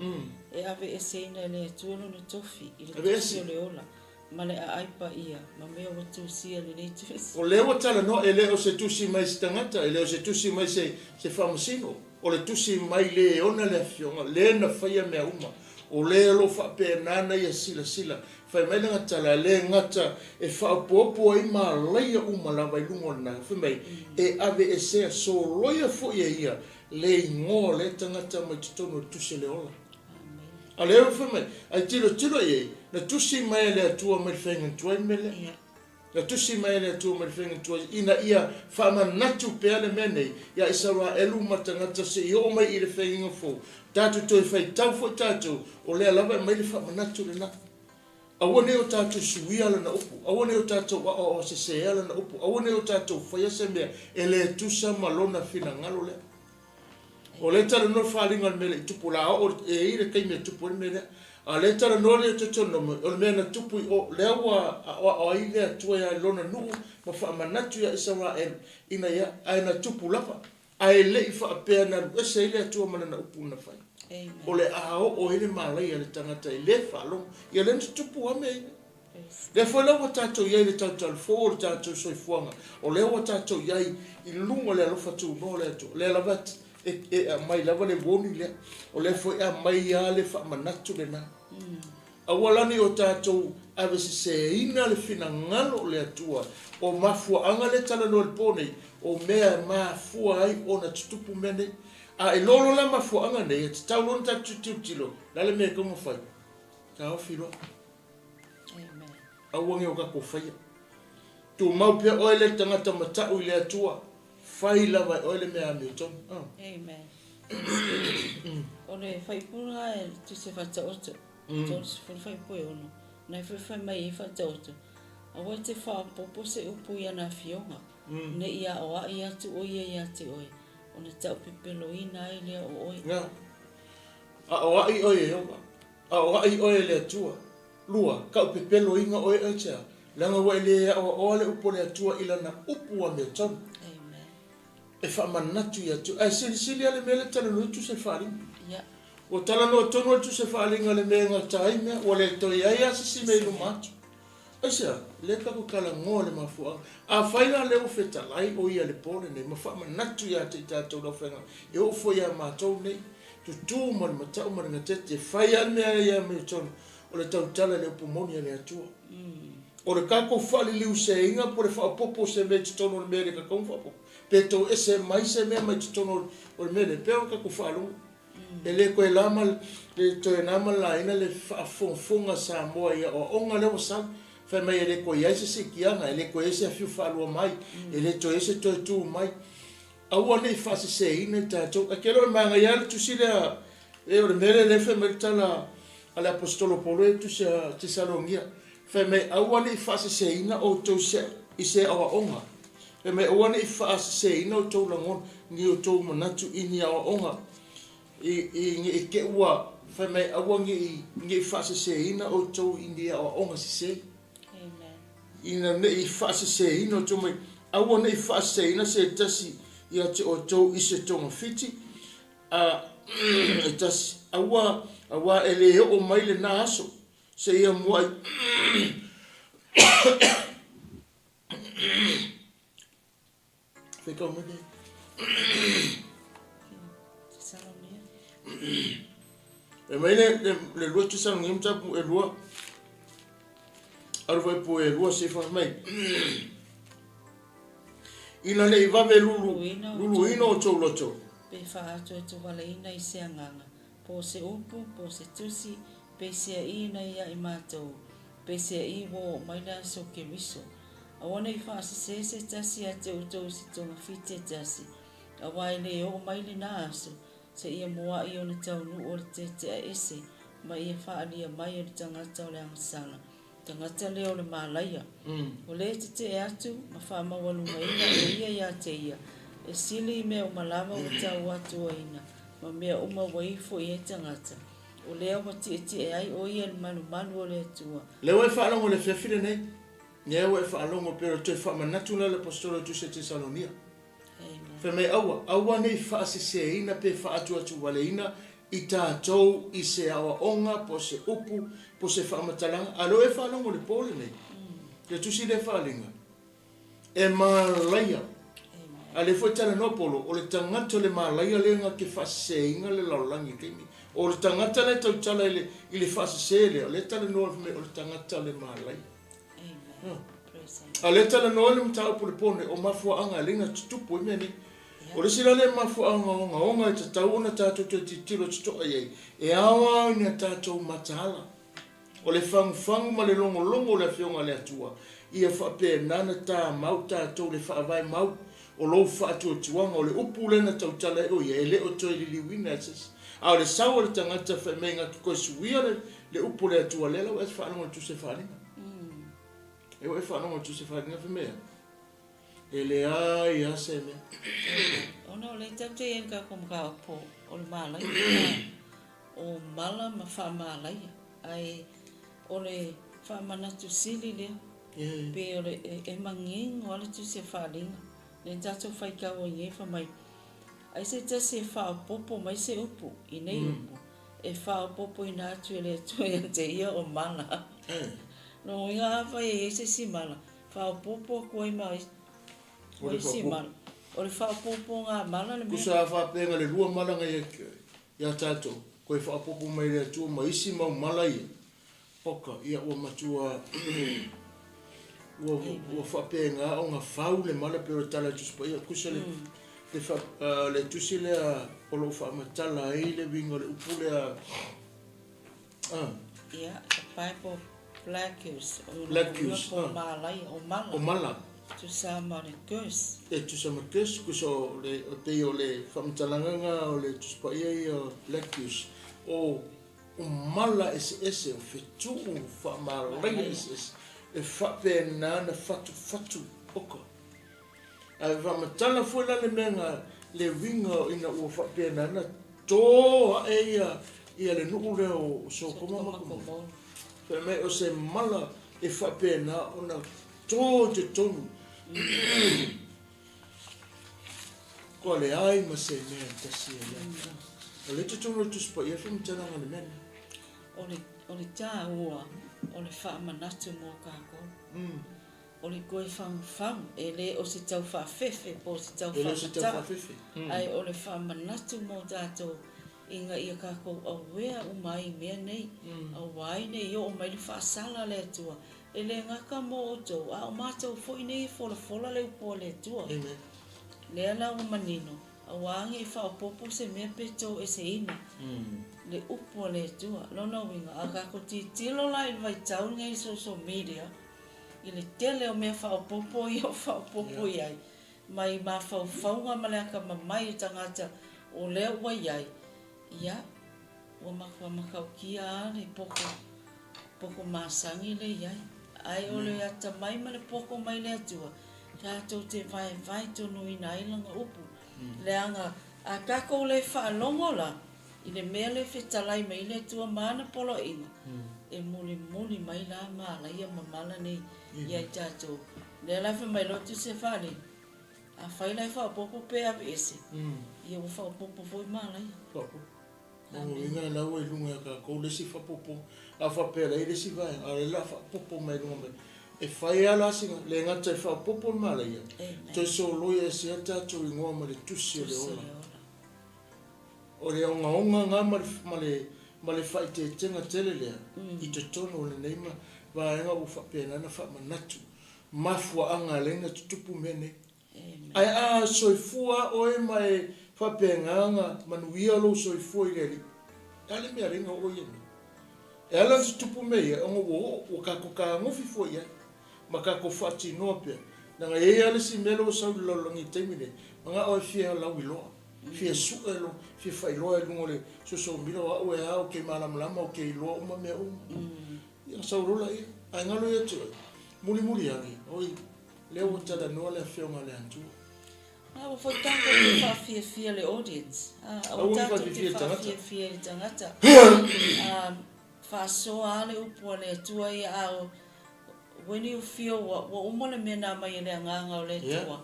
e aveeseina e le Atua lona tofi i le tusi o le ola, ma le aai paia, ma mea ua tusia i lenei tusi. O lea ua talanoa, e le o se tusi mai se tagata, e le o se tusi mai se faamasino, o le tusi mai le e ona le Afioga, le na faia mea uma, o le o lo o faapena na ia silasila. Fai mai lana tala, e le gata e faaopoopo ai malaia uma lava i luga o lena, fai mai, e aveesea soloia foi e ia le igoa o lea tagata mai totonu o le tusi o le ola. A o lea ua fai mai, ai tilotilo i ai, na tusi mai e le Atua mai le faiga tuai le mea lea. Na tusi mai e le Atua mai le faiga tuai ina ia faamanatu pea le mea nei iā Isaraelu ma tagata se i oo mai i le faiga fou. Tatou toe faitau foi tatou, o lea lava e aumai le faamanatu lena. Aua ne i o tatou suia lana upu, aua ne i o tatou aoaoasesea lana upu, aua ne i o tatou faia se mea e le tusa ma lona finagalo lea. O lea e talanoa le faaaliga o le mea e le i tupu, o le a oo e i ai le taimi e tupu ai le mea lea. A o lea e talanoa le Deuteronomy, o le mea na tupu i o, lea ua aoao ai le Atua ia Lona nuu ma faamanatu ia Isaraelu ina ia, ae na tupu lava. Ae le i faapea na alu ese ai le Atua ma Lana upu na fai. O le a oo ai le malaia a le tagata i le faalogo. Ia lea na tutupu lava mea ia. Lea foi la ua tatou i ai i le talutalufou o le tatou soifuaga, o lea ua tatou i ai i luga o le alofa tunoa o le Atua, o lea lava e aumai lava le warning lea, o lea foi e aumai lava le faamanatu lena. Aua la ne i o tatou aveseseina le finagalo o le Atua, o mafuaaga lea e talanoa i le po nei, o mea e mafua ai ona tutupu mea nei. A e lolo la mafuaaga nei, e tatau loa ona tatou tilotilo, o le a le mea e tatau ona fai? Taofi loa. Aua ne i o tatou faia. Tumau pea oe le tagata matau i le Atua, fai lava e oe le mea amiotonu. Oh. Amen. O le faipula e tusi faataoto, 30 faipu e ono, na e foi fai mai ai faataoto, aua e te faaopoopo se upu i ana afioga, ne i aoai atu o ia ia te oe, ona taupepeloina ai lea o oe. Nga. Aoai oe e Ieova. Aoai oe e le Atua. Lua, taupepeloina oe aisea? Leaga ua e le aoaoa le upu a le Atua i lana upu amiotonu. E faamanatu ia te oe. Ae silisili lava le mea lea e talanoa ai tusa i le faaaliga. Ua talanoa tonu lava tusa i le faaaliga i le mea e gata ai mea, ua le toe i ai lava se isi mea i luma atu. Aisea? Lea tatou talanoa i le mafuaaga. Afai la lea ua fetalai o ia i le po lenei ma faamanatu ia te i tatou le aufaigaluega, e oo foi ia matou nei, tutū ma le matau ma le gatete, e fai lava le mea ia amiotonu, o le tautala i le upu moni a le Atua. O le tatou faaliliuseina po o le faaopoopo o se mea i totonu o le mea e le tatau ona faaopoopo, pe toese mai se mea mai totonu o le mea lea, e pei ona tatou faalogo. E le toe la ma le toe na ma le laina le faafogafoga a Samoa i aoaoga lea ua sau. Fai mai e le toe i ai se siitiaga, e le toe i ai se afio faalua mai, e le toe i ai se toe tu mai. Aua ne i faaseseina i tatou. Ae te iloa e manaia lava le tusi lea, e o le mea lea lea e fai mai le tala a le Aposetolo Paulo e tusi a Tesalonia, fai mai aua ne i faaseseina outou i se aoaoga. Fai mai, Aua ne i faaseseina outou lagona, ni outou manatu i ni aoaoga, i, i, ne i te ua, fai mai, aua ne i, ne i faaseseina outou i ni aoaoga sese. Amen. Ina ne i faaseseina outou mai, aua ne i faaseseina se tasi ia te outou i se togafiti, a, e tasi, aua, aua e le oo mai lena aso, seia muai, Faitau mai nei. E mai le, le, le lua Tesalonia matapu e lua. Alu vai pu e lua se fai mai. Ina nei vave lulu, luluina o tou loto. Pe faaatoatoavaleina i se agaga, po o se upu, po o se tusi, pe seaʻi ia i matou, pe seaʻi ua oo mai le aso o Keriso. Aua ne i faasese se tasi ia te outou i se togafiti e tasi, auā e lē oo mai lenā aso, seia muaʻi ona taunuu o le teteʻa ese ma ia faaalia mai o le tagata o le agasala, tagata lea o le malaia. O lē tetee atu ma faamaualugaina o ia iā te ia, e sili i mea uma lava ua tauatuaina ma mea uma ua ifo i ai tagata. O lea ua tietie ai o ia i le malumalu o le Atua. Lea ua e faalogo i le afiafi lenei, lea ua e faalogo pei o le toe faamanatu lea a le Aposetolo i Tusi a Tesalonia. Fai mai, Aua, aua ne i faaseseina pe faatuatuvaleina i tatou i se aoaoga po o se upu po o se faamatalaga. A o lea ua e faalogo i le po lenei, le tusi lea e faaaliga, E malaia. A lea foi e talanoa Paulo, o le tagata o le malaia lea na te faaseseina le lalolagi i le taimi. O le tagata la e tautala i le, i le faasese lea, o lea e talanoa fai mai o le tagata o le malaia. A lea e talanoa le mataupu i le po nei, o mafuaaga e alai ona tutupu ai mea nei. O le isi la lea mafuaaga ogaoga e tatau ona tatou toe tilotilo totoa i ai, e ao lava ina tatou mataala. O le fagufagu ma le logologo o le Afioga a le Atua, ia faapena ona tamau tatou le faavae mau o lou faatuatuaga, o le upu lea na tautala ai o ia, e le o toe liliuina e se isi. A o le sau o le tagata fai mai na te toe suia le, le upu o le Atua, lea la ua e faalogo i le tusi faaaliga. E ua e faalogo i le tusi faaaliga fai mai e, e leai lava se mea. Ona o lea tatou te i ai i le tatou mataupu o le malaia lena, o mala ma faamalaia, ae o le faamanatu sili lea, pei o le, e manino lava le Tusi a Faaaliga, lea na tatou faitau ai nei fai mai, Ai se tasi e faaopoopo mai se upu i nei upu, e faaopoopoina atu e le Atua ia te ia o mala. Lona uiga afai e i ai se isi mala, faaopoopo atu ai ma O le faaopoopo. O le faaopoopoga a mala le mea. Tusa a faapea na le lua mala na ia tatou, toe faaopoopo mai le Atua ma isi mau mala ia, oka, ia ua matua ua, ua faapena ona fau le mala pei o le tala a le Tusi Paia. Tusa le, le, fa, le tusi lea o lo o faamatala ai le uiga o le upu lea, ah. Ia, the Bible Black-use, o lona uiga po o malaia, o mala. O mala. Tusa ma le curse. E tusa ma le curse, tusa o le, o pei o le faamatalaga lena o le Tusi Paia ia o Black-use, o, o mala eseese, o fetuu faamalaia eseese, e faapena ona fatufatu, oka. Ae faamatala foi la le mea na, le uiga ina ua faapena ona to ae ia, ia le nuu lea o Sotoma ma Gomora. Fai mai o se mala e faapena ona to i totonu kua leai ma se mea e tasi e lea. O lea i totonu o le Tusi Paia faamatalaga o le mea lea. O le, o le taua o le faamanatu mo tatou. O le toe fagufagu, e le o se tau faafefe po o se tau faamatala, ae o le faamanatu mo tatou ina ia tatou aware uma ai i mea nei, aua ai ne i oo mai le faasala a le Atua, e le gata mo outou, a o matou foi nei e folafola le upu a le Atua. Lea la ua manino, aua ne i faaopoopo se mea pe toeseina le upu a le Atua. Lona uiga, a tatou tilotilo la i le vaitau lenei i le social media, i le tele o mea faaopoopo ia o faaopoopo i ai, mai mafaufauga ma le atamamai o tagata o lea ua i ai, ia, ua matua matautia lava le poto, poto masani lea i ai. Ae o le atamai ma le poto mai le Atua, tatou te vaevae tonuina ai Lana upu. Leaga a tatou le faalogo la, I le mea lea e fetalai mai ai le Atua ma ana poloaiga, e mulimuli mai la malaia ma mala nei ia i tatou. Lea la e fai mai loa Tusi e faalele, Afai la e faaopoopo pe aveese, ia ua faaopoopo foi malaia. Faaopoopo. Lona uiga la ua i luga ia tatou le isi faaopoopo. A faapea la e i ai le isi vaega, a o lea la a faaopoopo mai luga mai. E fai lava la sina, le gata e faaopoopo le malaia, toe soloia ese ai le tatou igoa ma le Tusi o le Ola. O le ogaoga lena ma le, ma le, ma le faaeteetega tele lea i totonu o lenei vaega ua faapena ona faamanatu mafuaaga e ala ai ona tutupu mea nei. Ae a soifua lava oe ma e faapena ona manuia lou soifua i le Alii, e a le mea e ala ai ona oo ia mea? E ala ona tutupu mea ia, ona ua oo, ua tatou tagofi fua i ai, ma tatou faatinoa pea. Leaga e i ai lava le isi mea lea ua sau i le lalolagi i le taimi lenei, manao e fia lauiloa. Fia sue lo, fia faailoa i luga o le social media o au e a, ou te malamalama, ou te iloa uma mea uma. Ia ona sau loa laia. Ae galo ia te oe, mulimuli ane, oi, lea ua talanoa le Afioga a le Atua. Aua foi tatou te faafiafia le audience. Aua tatou te faafiafia i le tagata. Faasoa lava le upu a le Atua ia, a when you feel ua uma le mea na aumai e le Agaga o le Atua,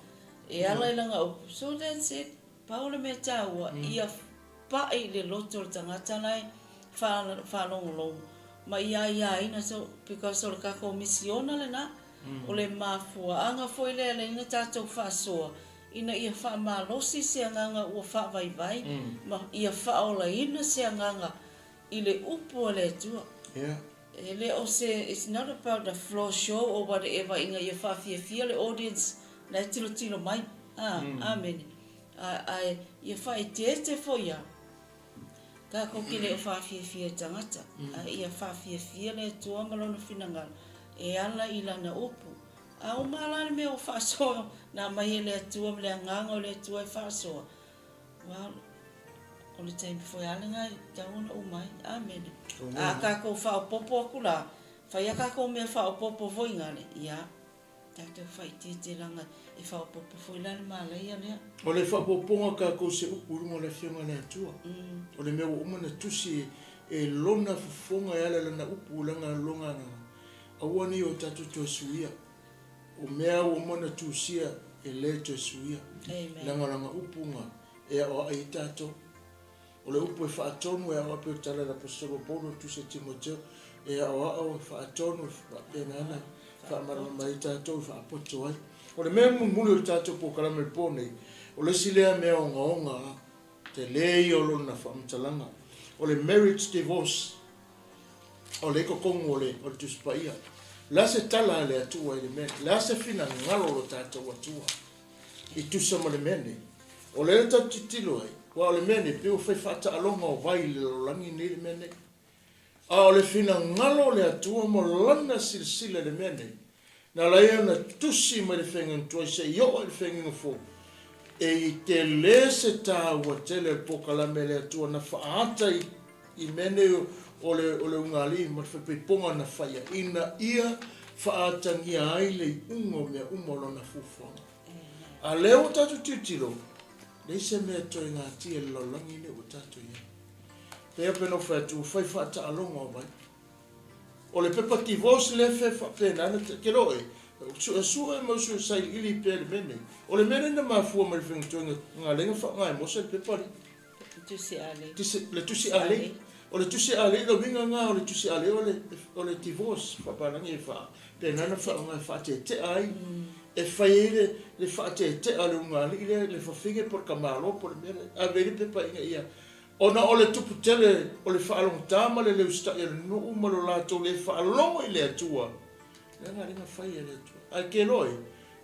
E ala i lana upu, so that's it. Pau le mea taua, ia pai i le loto o le tagata la e faalogologo ma ia aiaina, so, because o le tatou misiona lena, o le mafuaaga foi lea e ala ai ona tatou faasoa, ina ia faamalosi se agaga ua faavaivai ma ia faaolaina se agaga i le upu a le Atua. E le o se, it's not about the floor show or whatever ina ia faafiafia le audience la e tilotilo mai. A, amene. A, ae ia faaeteete foi a, tatou te le o faafiafia i tagata, ae ia faafiafia le Atua ma Lona finagalo e ala i Lana upu. A uma la le mea ua faasoa na aumai e le Atua ma le Agaga o le Atua e faasoa, Well, o le taimi foi lava lena e tatau ona uma ai. Amene. A tatou faaopoopo atu la, fai a tatou mea faaopoopo foi gale, ia. Tatou faaitiitia leaga e faaopoopo foi la le malaia lea. O le faaopoopoga o tatou se upu i luga o le Afioga a le Atua. O le mea ua uma ona tusi e Lona fofoga e ala i Lana upu i lana lona agaga, aua ne i o tatou toe suia. O mea ua uma ona tusia e le toe suia. Leaga o Lana upu na e aoai ai tatou. O le upu e faatonu e aoao pei o le tala a le Aposetolo o Paulo i le tusi a Timoteo, e aoao, e faatonu, e faapena ona faamalamalama ai tatou e faapoto ai. O le mea mulimuli o le tatou polokalame i le po nei, o le isi lea mea ogaoga tele ia o lona faamatalaga, o le marriage divorce, o lea i totonu o le Tusi Paia. O le a se tala a le Atua i le mea, o le a se finagalo o lo tatou Atua i tusa ma le mea nei? O lea tatou te tilotilo ai, aua o le mea nei, pei ua fai faataaloga o vai i le lalolagi nei le mea nei. A o le finagalo o le Atua ma Lana silasila i le mea nei, na ala ai ona tusi mai le feagaiga tuai seia oo i le feagaiga fou, e tele se taua tele o le polokalame a le Atua na faaata i mea nei o le ugali'i ma le faipaipoga na faia, ina ia faaatagia ai le iuga o mea uma o Lana fuafuaga. A lea ua tatou tilotilo, leai se mea e toe gatia i le lalolagi lenei ua tatou i ai. Pei lava ona ou fai atu, ua fai faataaloga o vai. O le pepa divorce lea fe faapena na te lo e suesue ma sue sailiili pea le mea nei. O le mea lea na mafua mai le fegatoega galega faaaoga e Mose le pepa lea. Tusi alei. Le tusi alei. O le tusi alei, le uiga lena o le tusi alei o le, o le divorce faapalagi e faapena na faaaoga e faatetea ai. E fai ai le, le faatetea o le ugaalii lea, le fafine po o le tamaloa po o le mea lea. Ave ai le pepa ina ia Ona o le tupu tele o le faalogotā ma le le usitai o le nuu ma lo latou le faalogo i le Atua, lea na alii na fai e le Atua. Ae ke loa e,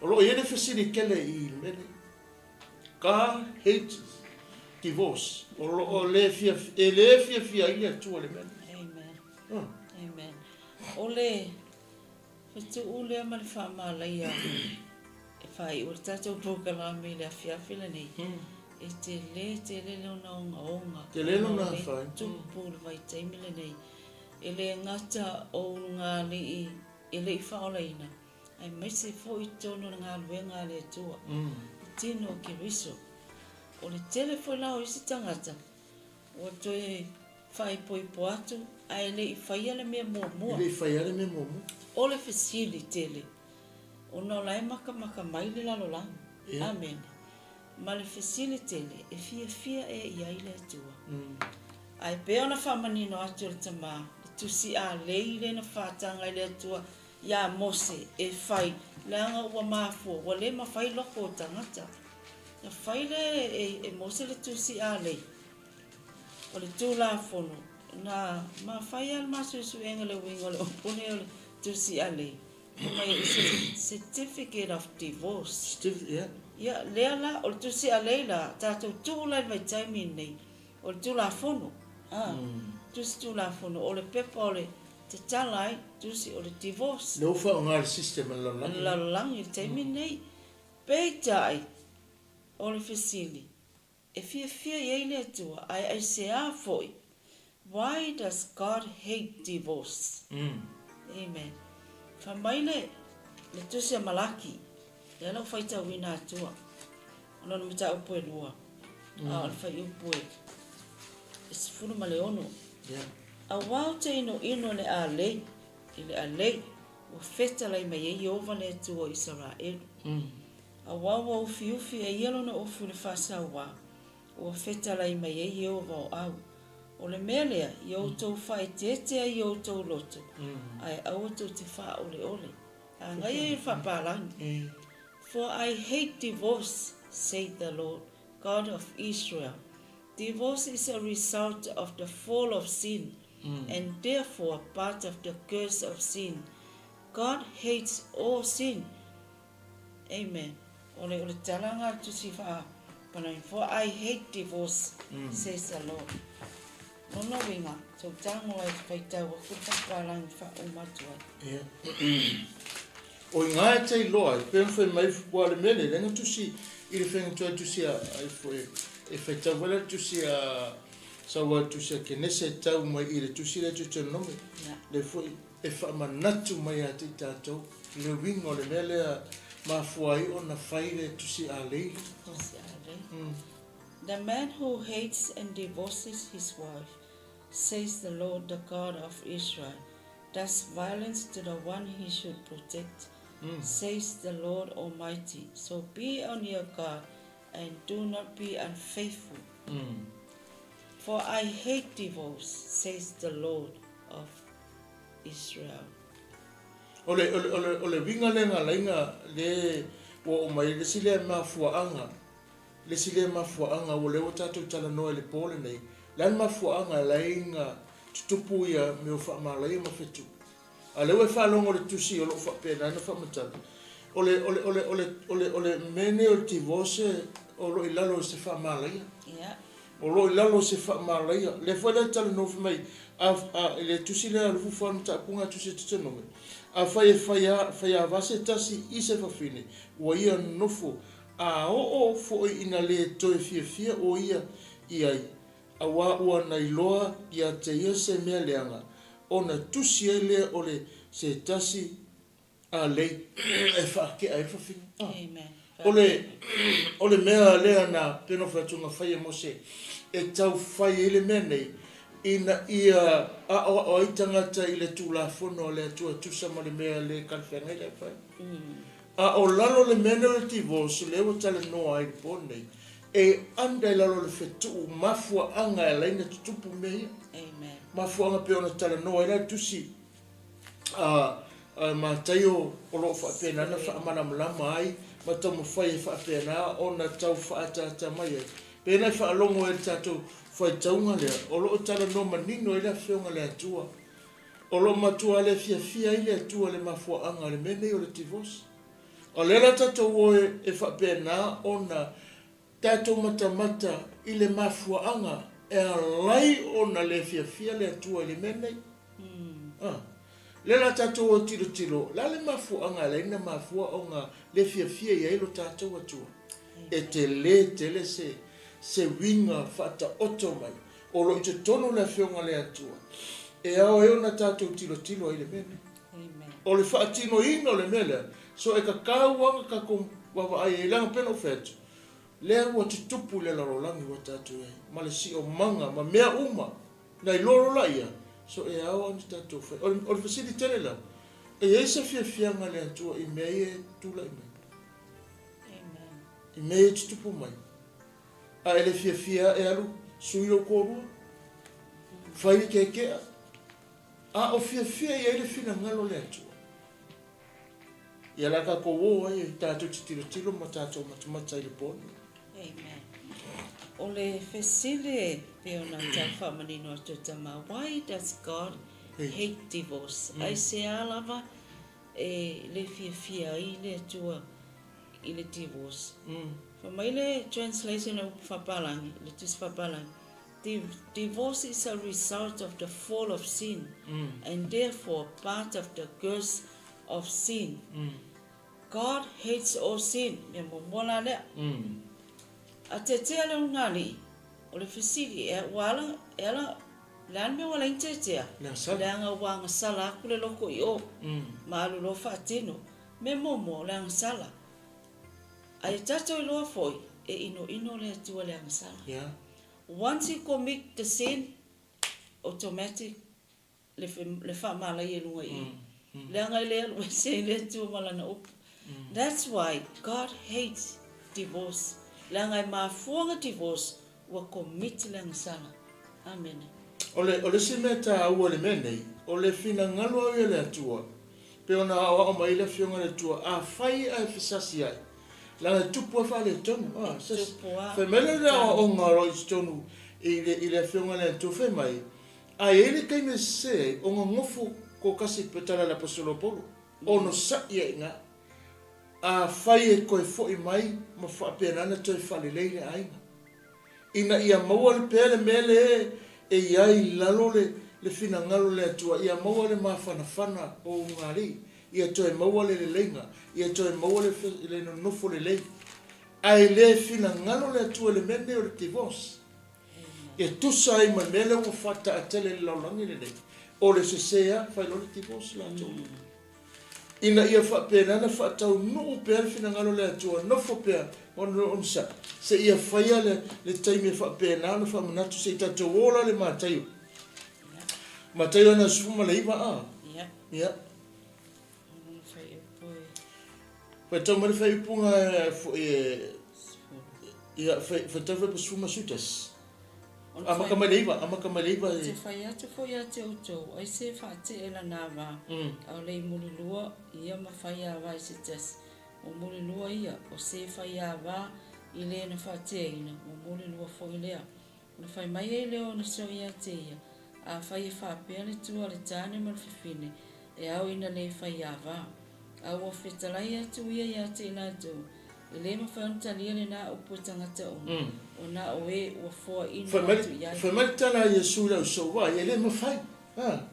o lo o i ai le fesili tele i le mea lenei. God hates divorce. O lo o le fia, e le fiafia ai le Atua i le mea lenei. Amen. Amen. O le fetuu lea ma le faamalaia e faaiu ai le tatou polokalame i le afiafi lenei, e tele tele lona ogaoga. Tele lona afaina. Tupu i le vaitaimi lenei. E le gata o ulugalii e le i faaolaina, aemaise foi totonu o le galuega a le Atua, le tino o Keriso. O le tele foi la o isi tagata, Ua toe faaipoipo atu ae le i faia le mea muamua. E le i faia le mea muamua. O le fesili tele, ona o la e makamaka mai le lalolagi. Yeah. Amene. Ma le fesili tele, e fiafia ea i ai le Atua? Ae pei ona faamanino atu e le Tama, le tusi alei lea na faataga e le Atua iā Mose e fai, leaga ua mafua, ua le mafai loko o tagata. Na fai lea e Mose le tusi alei o le Tulafono, na mafai lava le ma suesuega le uiga o le upu nei o le tusi alei, fai mai it's a certificate of divorce. Yeah. Ia, lea la, o le tusi alei la, tatou tuu la i le vaitaimi lenei, o le Tulafono, a, tusi Tulafono, o le pepa o le tatala ai, tusi o le divorce. Lea ua faaaoga e le system a le lalolagi. A le lalolagi i le taimi lenei. Peitai, o le fesili, e fiafia i ai le Atua, ae aisea foi? Why does God hate divorce? Amen. Fai mai le, le tusi a Malaki, lea la ua faitauina atua, o lona mataupu e lua, a o le fuaiupu e, e 16. Yeah. Auā ou te inoino i le alei, i le alei, Ua fetalai mai ai Ieova le Atua o Isaraelu. Auā ua ufiufi e ia lona ufu i le faasauā, ua fetalai mai ai Ieova o au. O le mea lea, ia outou faaeteete ai i outou loto, ae aua tou te faaoleole. Agai ai i le faapalagi. For I hate divorce, saith the Lord, God of Israel. Divorce is a result of the fall of sin, and therefore part of the curse of sin. God hates all sin. Amen. O le, o le tala nga tusi wha panai. For I hate divorce, says the Lord. Lona uiga, tou tago ai te faitau aku le whapalangi wha uma atu ai. Ia. O i ngā e te iloa, e pei ona fai mai ua le mea nei, leaga tusi i le whenga tuai tusi a, a ifo e, e faitau wala tusi a Sau a tusi a Kenese e tau mai i le tusi lea Deuteronome, Ia. le foi e faamanatu mai ia te i tatou. Le uiga o le mea lea mafua ai ona fai le tusi a Leila. Tusi a Leila. The man who hates and divorces his wife, says the Lord the God of Israel, does violence to the one he should protect, says the Lord Almighty. So be on your guard and do not be unfaithful. For I hate divorce, says the Lord of Israel. O le, o le, o le, o le uiga lea na laina le ua oo mai ai le isi lea mafuaaga, le isi lea mafuaaga ua lea ua tatou talanoa i le po lenei, le a le mafuaaga e laina tutupu ia mea o faamalaia ma fetu. A o lea ua e faalogo i le tusi o lo o faapena ona faamatala, o le, o le, o le, o le, o le, o le mea lenei o le divorce o lo o i lalo o se faamalaia. Yeah. O lo o i lalo o se faamalaia. Lea foi la e talanoa fai mai, a, a, i le tusi lea a Lufu Fa Mataupuga a Tusi a Tutenome, afai e fai a, fai ava se tasi i se fafine, ua ia nofo, a oo foi ina le toe fiafia o ia i ai, auā ua na iloa ia te ia se mea leaga, ona tusi ai lea o le se tasi a lei e faake'a ai le fafine. Amen. O le, o le mea lea na pei ona fai atu na fai e Mose e tau fai ai le mea nei, ina ia aoao ai tagata i le Tulafono a le Atua e tusa ma le mea le talafeagai la e fai. A o lalo le mea nei o le divorce lea ua talanoa ai i le po nei, e under i lalo o le fetuu mafuaaga e ala ai ona tutupu mea ia. Amen. Mafuaaga pei ona talanoa ai la le tusi a Mataio o lo o faapena ona faamalamalama ai ma taumafai e faapena ona tau faaataata mai ai. Pena e faalogo ai i le tatou faitauga lea, o lo o talanoa manino ai le Afioga a le Atua. O lo o matua le fiafia ai le Atua i le mafuaaga o le mea nei o le divorce. O lea la tatou o e faapena ona tatou matamata i le mafuaaga e alai ona le fiafia le Atua i le mea nei. A. Lea la tatou o tilotilo, le a le mafuaaga e alai na mafua ona le fiafia i ai lo tatou Atua? E tele tele se se uiga faataoto mai o lo o i totonu o le Afioga a le Atua e ao ai ona tatou tilotilo ai i le mea nei. O le faatinoina o le mea lea, so e tatau lava ona tatou vaavaai ai, leaga pei ona ou fai atu, lea ua tutupu i le lalolagi ua tatou i ai, ma le siomaga ma mea uma, na iloa loa laia, so e ao lava ona tatou fai. O le fesili tele lava, e i ai se fiafiaga i le Atua i mea ia e tulai mai? I mea ia e tutupu mai? A e le fiafia e alu sui lou toalua, fai le keakea, a o fiafia i ai le finagalo o le Atua. Ia la tatou o ai e tatou te tilotilo ma tatou matamata i le po nei. Amen. O le fesili e pei ona tau faamanino atu e Tama, why does God hate divorce? Aisea lava e le fiafia ai le Atua i le divorce? Fai mai le translation o upu faapalagi, le tusi faapalagi, Divorce is a result of the fall of sin and therefore part of the curse of sin. God hates all sin. Mea muamua la lea. A tetea le ulugalii, o le fesili, e ua ala, e ala, le a le mea ua ala ai ona tetea? Leaga ua agasala atu le loko i o, ma alu loa faatino. Mea muamua, o le agasala. A ia tatou iloa foi, e inoino le Atua i le agasala. Once you commit the sin, automatic le le faamalaia i luga i i. Leaga e le alu ese ai le Atua ma Lana upu. That's why God hates divorce. Leaga e mafua ona divorce, ua commit le agasala. Amene. O le, o le isi mea taua i le mea nei, o le finagalo au ia le Atua, pei ona aoao mai ai le Afioga i le Atua, afai ae fesasi ai, Leaga e tupu lava faaletonu. Ah, E tupu lava. Fai mai lea le aoaoga o lo o i totonu i le, i le Afioga i le Atua, fai mai, A i ai le taimi e sese ai, ona nofo toatasi pe tala i le Aposetolo o Paulo, onosai ai i ina. Afai e toe foi mai ma faapena ona toe faalelei le aiga, ina ia maua le pea le mea lea e i ai i lalo le, le finagalo o le Atua, ia maua le mafanafana o ulugalii, ia toe maua le leleiga, ia toe maua le, le nonofo lelei. Ae le finagalo le Atua i le mea lenei o le divorce. E tusa ai ma le mea lea ua faataatele i le lalolagi lenei, o le sese lava, fai loa le divorce latou. Ina ia faapena ona faataunuu pea le finagalo o le Atua, nofo pea ma onosai, seia faia le, le taimi e faapena ona faamanatu se i tatou ola le Mataio. Mataio ana 19 a. Ia. Ia. Faitau mai le faaiupuga foi e ia faitau foi pa 11. Amata mai le 9, amata mai le 9 e. Te fai atu foi ia te outou, ai se faatee lana ava, aole i mulilua ia ma fai ava i se tasi, ua mulilua ia, o se fai ava i le na faateaina, ua mulilua foi lea. Ona fai mai ai lea o ona soo ia te ia, Afai e faapea le tua a le tane ma le fafine, e ao ina le fai ava. A ua fetalai atu ia ia te i latou, e le mafai ona talia lena upu e tagata uma, o na o e ua foaina atu i ai. Fai mai le tala a Iesu i lau soo, Vaai, e le mafai, a,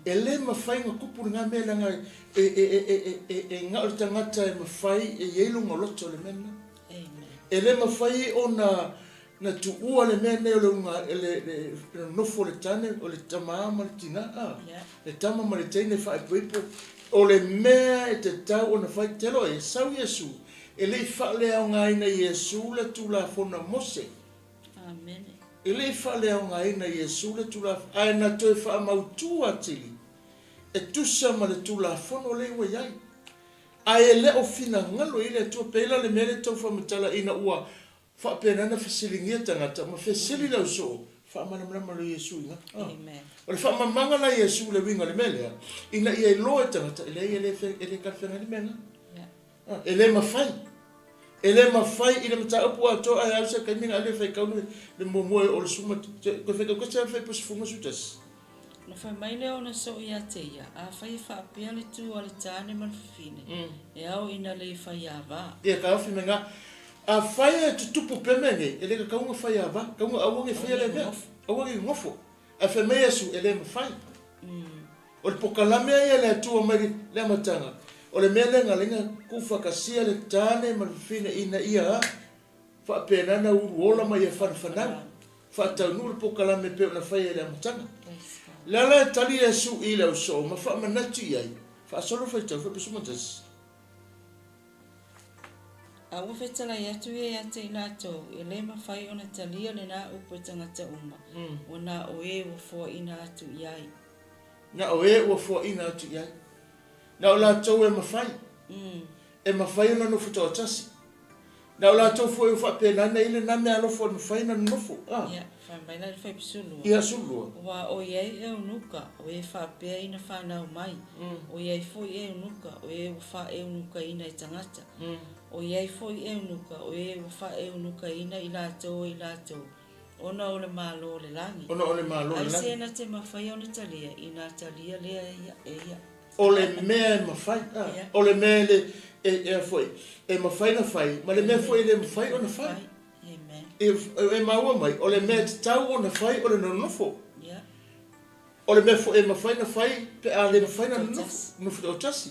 e le mafai ona kupu lena mea leaga e, e, e, e, e, e na o le tagata e mafai e i ai lona loto i le mea lena. E le mafai ona Na tuua le mea nei o le uga, le, le, le nofo o le tane, o le tamā ma le tinā, a, le tama ma le teine faaipoipo, o le mea e tatau ona fai, te loa e sau Iesu, e le i faaleaogaina Iesu le Tulafono a Mose. Amene. E le i faaleaogaina Iesu le Tulafono, ae na toe faamautu atili, e tusa ma le Tulafono lea ua i ai. Ae e le o finagalo i ai le Atua, pei la le mea lea e tau faamatala ina ua Faapena ona fesiligia tagata ma fesili le ausoo, faamalamalama loa Iesu i ina. O le faamamaga la Iesu i le uiga o le mea lea, ina ia iloa e tagata, e leai e le, e le talafeagai le mea lena. E le mafai. E le mafai i le mataupu atoa ae au se taimi na ale faitau le, le muamua e oo le suma, toe faitau tasi lava le fuaiupu 11. Ona fai mai lea ona soo ia te ia, Afai e faapea le tu a le tane ma le fafine, e ao ina le fai ava. Ia taofi mai na. Afai e tutupu pea mea nei, e le tatau ona fai ava, tatau ona aua ne i faia lea mea, aua ne i nofo. Ae fai mai Iesu, e le mafai. O le pokalame a ia a le Atua mai le amataga, o le mea lea na ala ai ona tuufaatasia le tane ma le fafine ina ia faapena ona uluola ma ia fanafanau. Faataunuu le pokalame e pei ona faia i le amataga. O le ala e tali Iesu i le ausoo ma faamanatu i ai, faasolo faitau foi 11. A ua fetalai atu ia ia te i latou, e le mafai ona talia lena upu e tagata uma, ua na o e ua foaina atu i ai. Na o e ua foaina atu i ai. Na o latou e mafai. E mafai ona nofo toatasi. Na o latou foi ua faapena na i lena meaalofa o le mafai ona nonofo, a. Ia, fai mai la i le faipusulua. Ia, sulua. Aua o i ai eunuka, o e faapea ina fanau mai, o i ai foi eunuka, o e ua faaeunukaina e tagata, o i ai foi eunuka, o e ua faaeunukaina i latou e i latou, ona o le Malo o le lagi. Ona o le Malo o le lagi. Ai se na te mafai ona talia, ina talia lea e ia, e ia. O le mea e mafai, a, o le mea e le, e, e a foi, e mafai ona fai, ma le mea foi e le mafai ona fai. E, e maua mai, o le mea e tatau ona fai o le nonofo. O le mea foi e mafai ona fai pe a le mafai ona nonofo, nofo toatasi.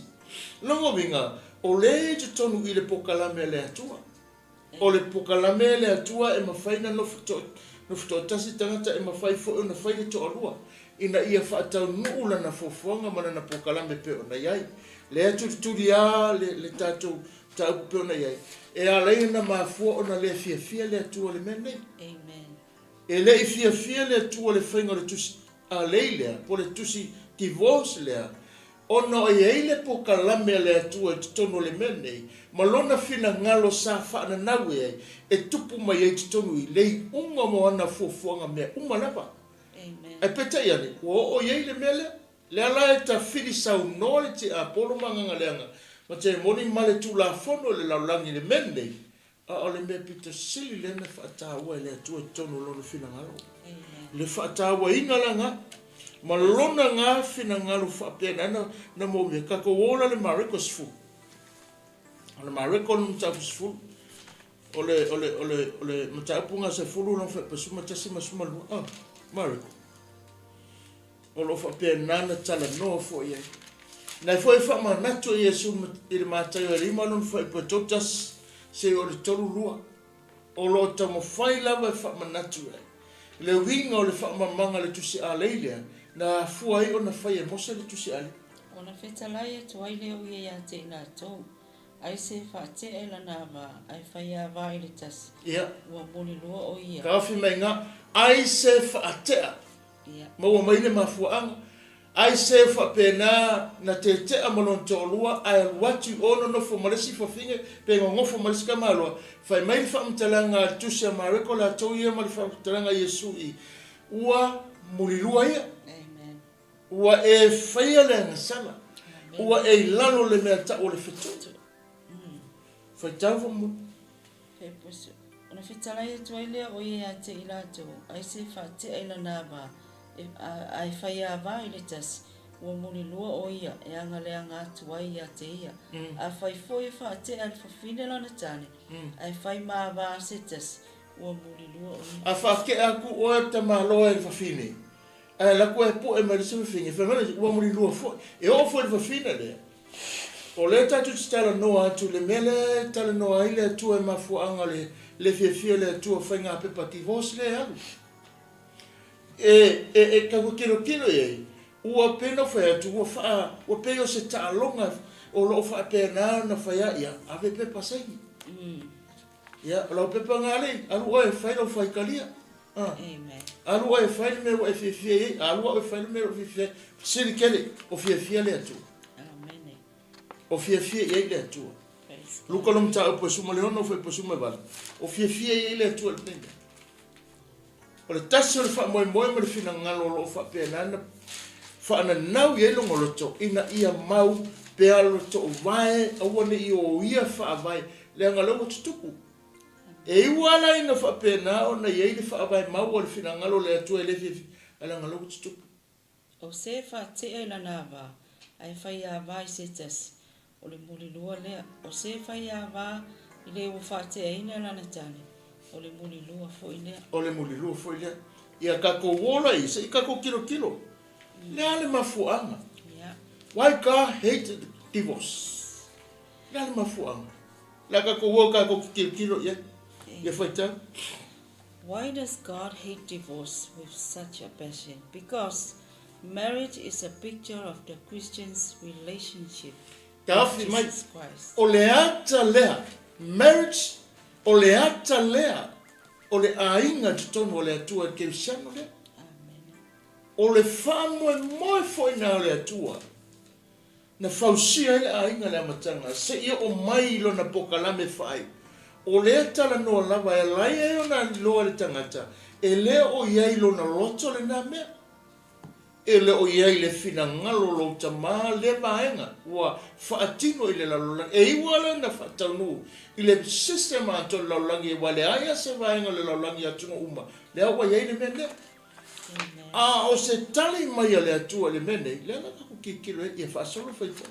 Lona uiga, o lea e i totonu i le pokalame a le Atua. O le pokalame a le Atua e mafai ona nofo nofo toatasi tagata e mafai foi ona fai le toalua ina ia faataunuu lana fuafuaga ma lana pokalame e pei ona i ai. Lea tulituli a le le tatou mataupu pei ona i ai, e ala ai ona mafua ona le fiafia le Atua i le mea lenei. Amen. E le i fiafia le Atua i le faiga o le tusi alei lea, po o le tusi divorce lea, Ona o i ai le pokalame a le Atua i totonu o le mea nei, ma Lona finagalo sa faananau e ai, e tupu mai ai i totonu i le iuga o ana fuafuaga mea uma lava. Ae peitai ane, ua oo i ai le mea lea. Lea la e tafili saunoa le tiapolo ma agaga leaga, ma temoni ma le tulafono i le lalolagi i le mea lenei, A o le mea pito sili lea na faataua e le Atua i totonu o Lona finagalo. Le faatauaina la na, ma Lona na finagalo faapena na, na moomia. Tatou o la le Mareko 10. O le Mareko le mataupu 10. O le, o le, o le, o le mataupu na 10 lona 11 ma 12. Ah, Mareko. O lo o faapena ona talanoa foi ai. Na foi e faamanatu e Iesu i le Mataio e 5 lona fuaiupu e 31 seia oo i le 32. O lo o taumafai lava e faamanatu i ai le uiga o le faamamaga o le tusi alei lea na afua ai ona fai e Mose le tusi alei. Ona fetalai atu ai lea o ia ia te i latou, Ai se faatea i lana ava, ae fai ava i le tasi, Ia. ua mulilua o ia. Taofi mai ga, ai se faatea. Ia. Maua mai le mafuaaga. Ai se faapena na tetea ma lona toalua ae alu atu i o nonofo ma le isi fafine pe nonofo ma le isi tamaloa, fai mai le faamatalaga a le Tusi a Mareko latou ia ma le faamatalaga a Iesu i, ua mulilua ia. Amen. Ua e faia le agasala. Ua e i lalo o le mea tau o le fetu. Faitau faamolemole. Ona fetalai atu ai lea o ia ia te i latou, ai se faatea i lana ava, ae fai ava i le tasi, ua mulilua o ia e agaleaga atu ai ia te ia. Afai foi e faatea e le fafine lana tane, ae fai ma ava a se tasi, ua mulilua o ia. A faatea atu oe tamaloa e le fafine, Ae alu atu e pue mai le isi fafine, fai mai le isi, ua mulilua foi. E oo foi i le fafine lea, o lea tatou te talanoa atu i le mea lea e talanoa ai le Atua i mafuaaga o le le fiafia o le Atua faiga pepa divorce lea e alu. E, e, e tatou tilotilo i ai, ua pei ona ou fai atu, ua faa, ua pei o se taaloga o lo o faapena ona fai a, ia, ave pepa saini. Ia, o lau pepa na alii, alu oe e fai lau faitalia. Amen. Alu oe e fai le mea ua e fiafia i ai, alu au e fai le mea ua fiafia ai. Fesili tele, o fiafia le Atua. Amen. O fiafia i ai le Atua. Luka lo mataupu e suma le ono foi po suma vale. O fiafia i ai le Atua le mea. O le tasi o le faamoemoe ma le finagalo o lo o faapena na faananau i ai lona loto ina ia mau pea lo toovae aua ne i oia faavae leaga lea ua tutupu. E iu lava la ina faapena ona i ai le faavae mau o le finagalo o le Atua e le fiafia, ae leaga lea ua tutupu. O se faatea i lana ava, ae fai ava i se tasi, o le mulilua lea. O se fai ava i le ua faateaina lana tane, o le mulilua foi lea. O le mulilua foi lea. Ia tatou ola ia, se i tatou tilotilo. Le a le mafuaaga? Why God hated divorce? Le a le mafuaaga? Le a tatou o tatou te tilotilo i ai. Ia faitau. Why does God hate divorce with such a passion? Because marriage is a picture of the Christian's relationship with Taofi mai, Jesus Christ. o le ata lea, marriage, o le ata lea o le aiga i totonu o le Atua e kerisiano lea. Amen. O le faamoemoe foi na o le Atua na fausia ai le aiga i le amataga seia oo mai i lona pokalame faaiu. O lea talanoa lava e ala ai ona iloa e le tagata e le o i ai i lona loto lena mea. E le o i ai i le finagalo o lou tamā lea vaega ua faatino i le lalolagi. E iu lava lea na faataunuu i le system atoa i le lalolagi aua e leai lava se vaega o le lalolagi i atunuu uma lea ua i ai le mea lea. A o se tali mai a le Atua i le mea nei, lea la tatou tilotilo ai, ia faasolo faitau.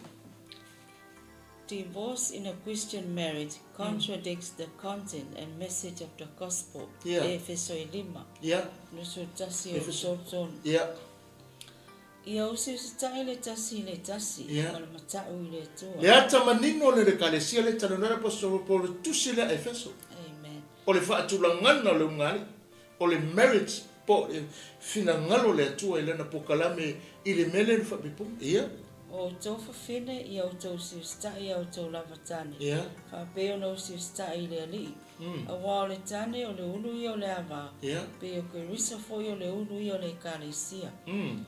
Divorce in a Christian marriage contradicts the content and message of the gospel, Efeso e lima, 21 o 33. Ia usiusitai le tasi i le tasi, ma le matau i le Atua. Le ata manino le Ekalesia le talanoa le Aposetolo Paulo i le tusi lea a Efeso. Amen. O le faatulagana o le ugaalii. O le marriage po o le finagalo o le Atua i lana pokalame i le mea lea na faapipoga. Ia. O outou fafine, ia outou usiusitai i a outou lava tane, Ia. faapei ona usiusitai i le Alii. Aua o le tane o le ulu ia o le ava, Ia. pei o Keriso foi o le ulu ia o le Ekalesia.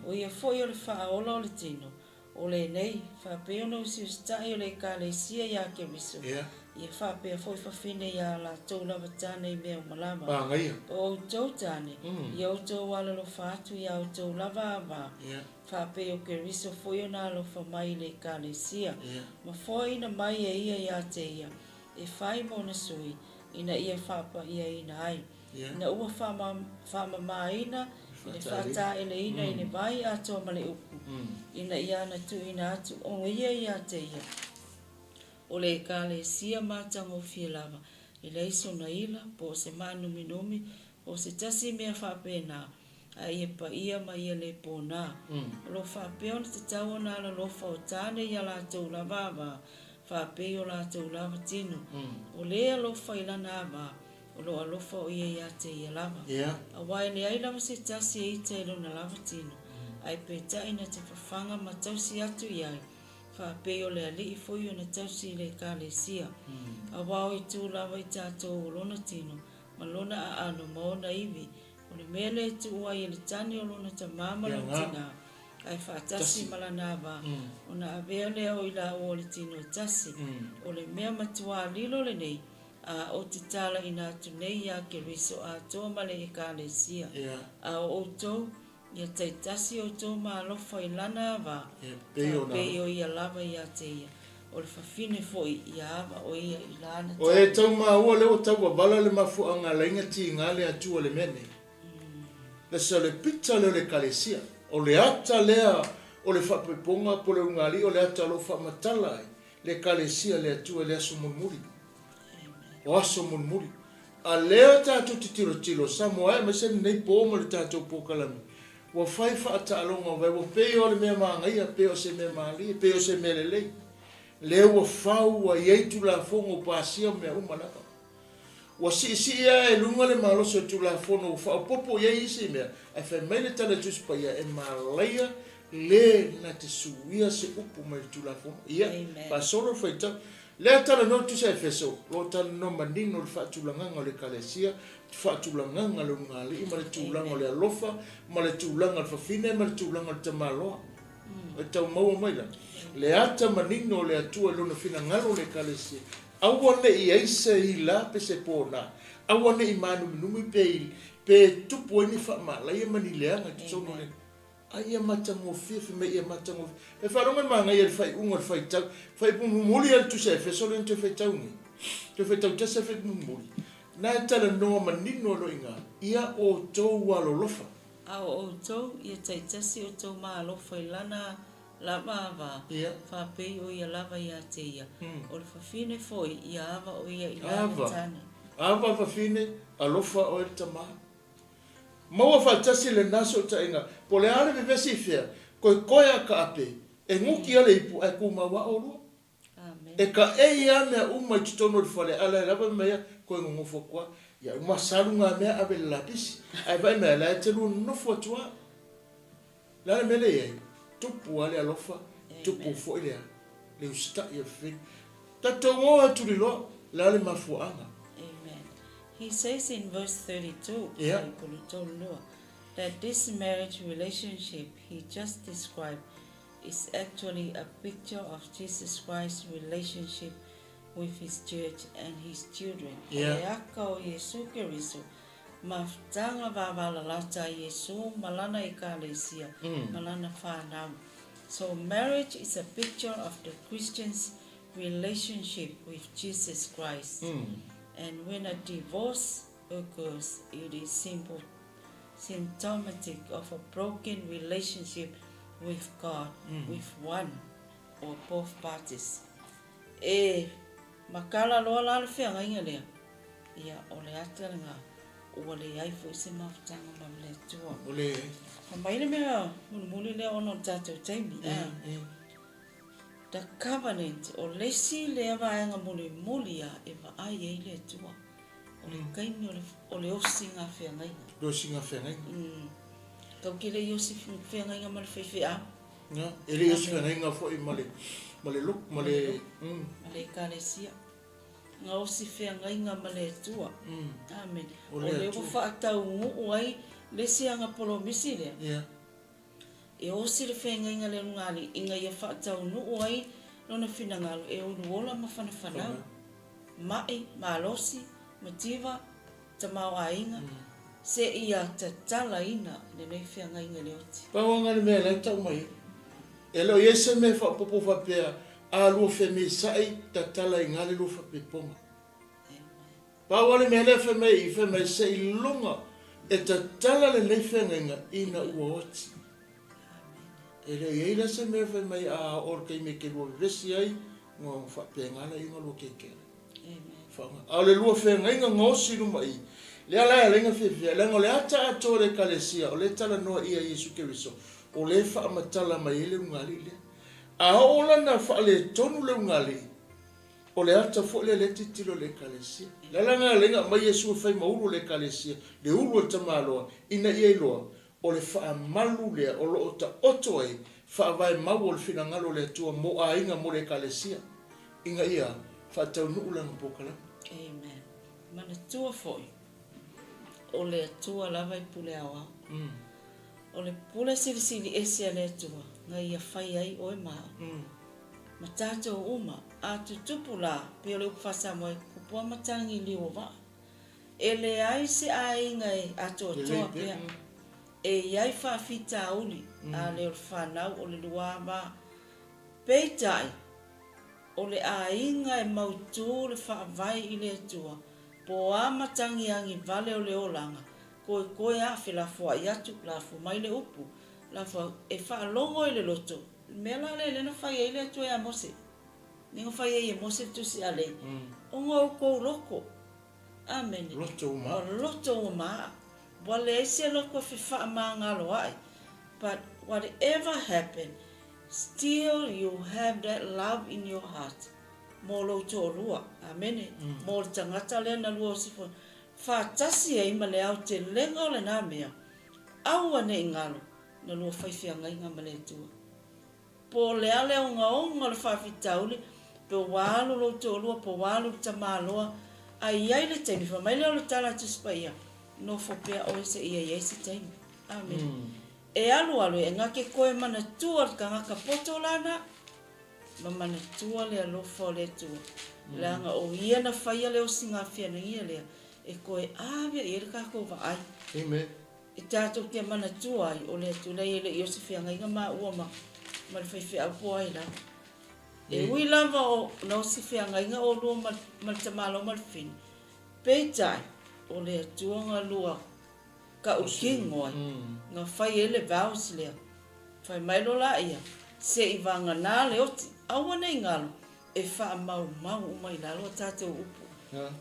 O ia foi o le faaola o le tino, O lenei, faapea ona usiusitai o le Ekalesia iā Keriso, ia faapea foi fafine iā latou lava tane i mea uma lava. Manaia. O outou tane, ia outou alolofa atu iā outou lava ava, faapea o Keriso foi ona alofa mai i le Ekalesia, ma foaiina mai e ia iā te ia, e fai mo ona sui, ina ia faapa'iaina ai. Ina ua faamamaina i le faataeleina i le vai atoa ma le upu, ina ia ana tuuina atu o ia ia te ia, o le Ekalesia matagofie lava, e leai sona ila, po o se maanuminumi, po o se tasi mea faapena, a ia paia ma ia le pona. O lo o faapea ona tatau ona alalofa o tane i a latou lava ava, faapei o latou lava tino. O le alofa i lana ava, O lo o alofa o ia ia te ia lava. Aua e leai lava se tasi e ita i lona lava tino. Ae peitai na te fafaga ma tausi atu i ai, faapei o le Alii foi ona tausi i le Ekalesia. Aua o itu lava i tatou o lona tino, ma lona aano ma ona ivi, o le mea lea e tuu ai e le tane o lona tamā ma lona tinā, ae faatasi ma lana ava, ona avea lea o i lāua o le tino e tasi. O le mea matuā lilo lenei, a ou te talaina atu nei iā Keriso atoa ma le Ekalesia. A o outou, ia taitasi outou ma alofa i lana ava, faapei o ia lava ia te ia, o le fafine foi ia ava o ia i lana O e tau maua lea ua tau wavala le mafuaaga laina tiga le Atua le mea nei. Lesa o le pita lea o le Ekalesia, o le ata lea o le faapoipoga po o le ulugalii o le ata o lo o faamatala ai le Ekalesia le Atua i le aso mulimuli. O aso mulimuli. A lea tatou te tilotilo, Samoa e, aemaise lenei po ma le tatou polokalame, ua fai faataaloga o vai, ua pei o le mea manaia, pei o se mea malie, pei o se mea lelei. Lea ua fau, ua i ai Tulafono ua pasia ma mea uma lava. Ua siisii ae i luga le malosi o le Tulafono ua faaopoopo i ai isi mea, ae fai mai le tala i le Tusi Paia, e malaia le na te suia se upu mai le Tulafono. Ia, faasolo le faitau. Lea talanoa le Tusi a Efeso, o lo o talanoa manino le faatulagaga o le Ekalesia, le faatulagaga o le ulugalii ma le tulaga o le alofa ma le tulaga o le fafine ma le tulaga o le tamaloa. E tau maua mai la le ata manino o le Atua i Lona finagalo o le Ekalesia, aua ne i ai se ila pe se pona, aua ne i mānuminumi pe pe tupu ai ni faamalaia ma ni leaga i totonu o le A ia matagofie, fai mai ia matagofie. E faalogo le manaia i le faaiuga o le faitau. Faaiuga mulimuli lava le Tusi a Efeso lea na toe faitau nei. Toe faitau tasi lava faaiuga mulimuli. Na e talanoa manino loa i ina, Ia outou alolofa. A o outou, ia taitasi outou ma alofa i lana lava ava, faapei o ia lava ia te ia. O le fafine foi, ia ava o ia i lana tane. Ava, ava fafine, alofa oe le tama. Maua faatasi lena sootaiga, po o le a le vevesi i fea, koekoe a kaape, e guki a le ipu ae kumau a olua. E kaei a mea uma i totonu o le fale ala e lava mai a koe nonofo atu a. Ia uma salu nga mea ave i le lapisi, ae vaai mai a la e te lua nonofo atu a. Le a le mea le i ai? Tupu a le alofa, tupu foi le a? Le usitai o le fefeni. Tatou o atu liloa, le a le mafuaaga? Amen. He says in verse 32, yeah. that this marriage relationship he just described is actually a picture of Jesus Christ's relationship with his church and his children. Yeah. O le aka o Iesu Keriso, mafutaga vavalalata a Iesu ma lana ekalesia, ma lana whanau. So marriage is a picture of the Christian's relationship with Jesus Christ. And when a divorce occurs, it is simple, symptomatic of a broken relationship with God, with one or both parties. E makala loa la le feagaiga lea, ia o le ata lena ua leai foi se mafutaga ma le Atua. Ua leai. Fai mai le mea mulimuli lea ona o le tatou taimi. The covenant, o le isi lea vaega mulimuli a e vaai ai le Atua, o le taimi o le osiga feagaiga. Le osiga feagaiga. Tau ke le i osi feagaiga ma le faifeau. Ia, e le i osi feagaiga foi ma le, ma le lotu, ma le. Ma le ekalesia. Nga osi feagaiga ma le Atua. Amen. O lea ua faataunuu ai le isi aga polomisi lea. Ia. E osi le feagaiga le Lugalii ina ia faataunuu ai lona finagalo e uluola ma fanafanau, ma'i, malosi, mativa, tamaoaiga, seia tatalaina lenei feagaiga i le oti. Pau lava le mea la e tau mai ai, e le o i ai se mea e faaopoopo faapea, a lua femeisai, tatala i ina le lua faapepoga. Pau lava le mea lea fai mai i, fai mai seiloga e tatala lenei feagaiga ina ua oti. E le o i ai la se mea fai mai a oo le taimi e te lua vevesi ai, ona faapena lea ona lua kekele. A o le lua feagaiga gaosi i luma i i, lea la e ala ai ona fiafia, leaga o le ata atoa o le Ekalesia o lea e talanoa ia Iesu Keriso, o lea e faamatala mai ai le ulugalii lea. A oo lana faaletonu le ulugalii, O le ata foi lea lea e tilotilo i le Ekalesia. O le ala lena lea na aumai Iesu e fai ma ulu o le Ekalesia, le ulu o le tamaloa, ina ia iloa, O le faamalu lea o lo o taoto ai faavae mau o le finagalo o le Atua mo aiga mo le Ekalesia, ina ia faataunuu lana polokalame. Amen. Manatua foi, o le Atua lava e pule aoao. O le pule silisili ese a le Atua na ia fai ai oe ma au, ma tatou uma. A tutupu la, pei o le upu faa-Samoa e kupu a matagi i liu o vaa. E leai se aiga e atoatoa pea. E i ai faafitauli, a le o le fanau o le luama. Peitai, o le aiga e mautū le faavae i le Atua, po o a matagiagi vale o le olaga, koekoe a felafoai atu, lafo mai le upu, lafo e faalogo i le loto, le mea la lea lea na fai ai le Atua ia Mose, lea na fai ai e Mose le Tusi a le, ona o outou loko. Amene. Loto ua maa. Loto ua maa. Ua leai se loko e fefaamagaloa'i. But whatever happen, still you have that love in your heart mo lou toalua. Amene. Mo le tagata lea na lua osifo faatasi ai ma le aotelega o lena mea, aua ne i galo na lua fai feagaiga ma le Atua. Po o le a le ogaoga o le faafitauli, pe ua alu lou toalua, pe ua alu le tamaloa, a i ai le taimi, fai mai lea o le tala a Tusi Paia, nofo pea oe seia i ai se taimi. Amene. E alu alu e gake koe manatua le tagata poto lana, ma manatua le alofa o le Atua, leaga o Ia na faia le osigafeanagia lea e toe ave i ai le tatou vaai. Amen. E tatou te manatua ai, o le Atua leai e le i o se feagaiga maua ma ma le faifeau po ai lava. E ui lava o na o se feagaiga olua ma ma le tamaloa ma le fini, peitai o le Atua na lua kautino ai, na fai ai le vows lea. Fai mai loa laia, se i vagana le oti, aua ne i galo, e faamaumau uma i lalo a tatou upu.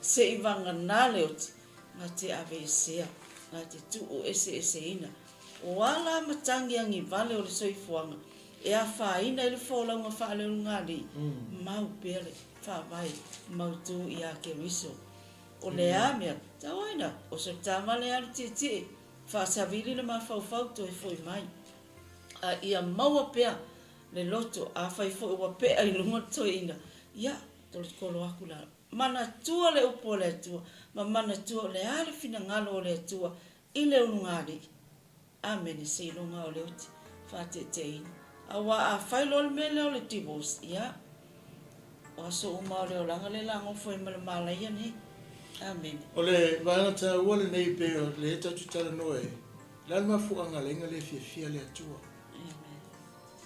Se i vagana le oti, Na te aveesea, na te tuu eseeseina. O a la matagi agivale o le soifuaga e afaina ai le folauga faaleolugalii, mau pea le faavae mautū iā Keriso. O le a mea, tau ai na, o so taavale alu tietie, faasavili le mafaufau toe foi mai. A ia maua pea le loto, afai foi ua pea i luga le toeaina, ia, tolotolo aku la. Manatua le upu a le Atua, ma manatua o le a le finagalo o le Atua i le ulugalii. Amene, seiloga o le oti faateeteeina. Aua a fai loa le mea lea o le divorce, ia, o aso uma o le olaga lea la gofo ai ma le malaia nei. Amene. O le vaega taua lenei e pei o lea tatou te talanoa ai, o le a le mafuaaga ala ai na le fiafia le Atua? Amen.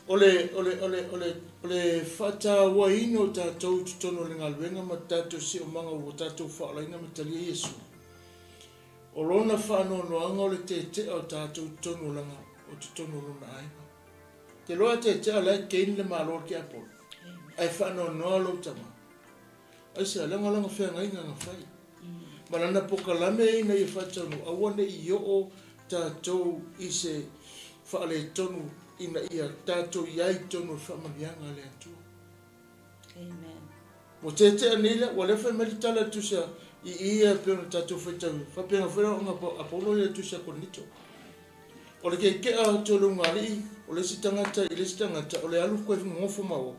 O le, o le, o le, o le, o le faatauaina o tatou i totonu o le galuega ma tatou siomaga ua tatou faaolaina ma talia Iesu. O lona faanoanoaga o le tetea o tatou i totonu o lana, o totonu o lona aiga. Te loa tetea la e gain le malo o le tiapolo, ae faanoanoa lou tama. Aisea? Leaga lana feagaiga na fai. Ma lana pokalame ina ia faataunuu, aua ne i oo tatou i se faaletonu ina ia tatou i ai i totonu o le faamanuiaga a le Atua. Amen. Ua tetea nei lea, ua lea fai mai le tala i le tusi a, i i e pei ona tatou faitauina, faapena foi la ona a Paulo ia i le tusi a Korinito. O le keke'a atu o le ulugalii o le isi tagata i le isi tagata, o le alu koe nofo ma o,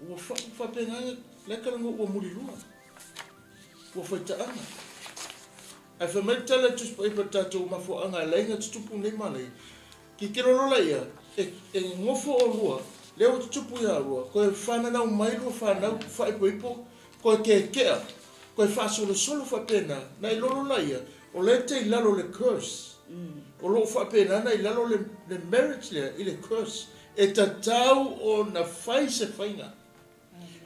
Ua faapena la e talanoa ua mulilua, ua faitaaga. Ae fai mai le tala a le Tusi Paia pa le tatou mafuaaga e ala ai ona tutupu nei malaia. Tilotilo loa laia, e nofo olua, lea ua tutupu ia olua, toe fananau mai lua fanau faaipoipo, toe keekea, toe faasolosolo faapena, na i lolo laia, o lea e te i lalo o le curse. O lo o faapena na i lalo le marriage lea i le curse. E tatau ona fai se faiga.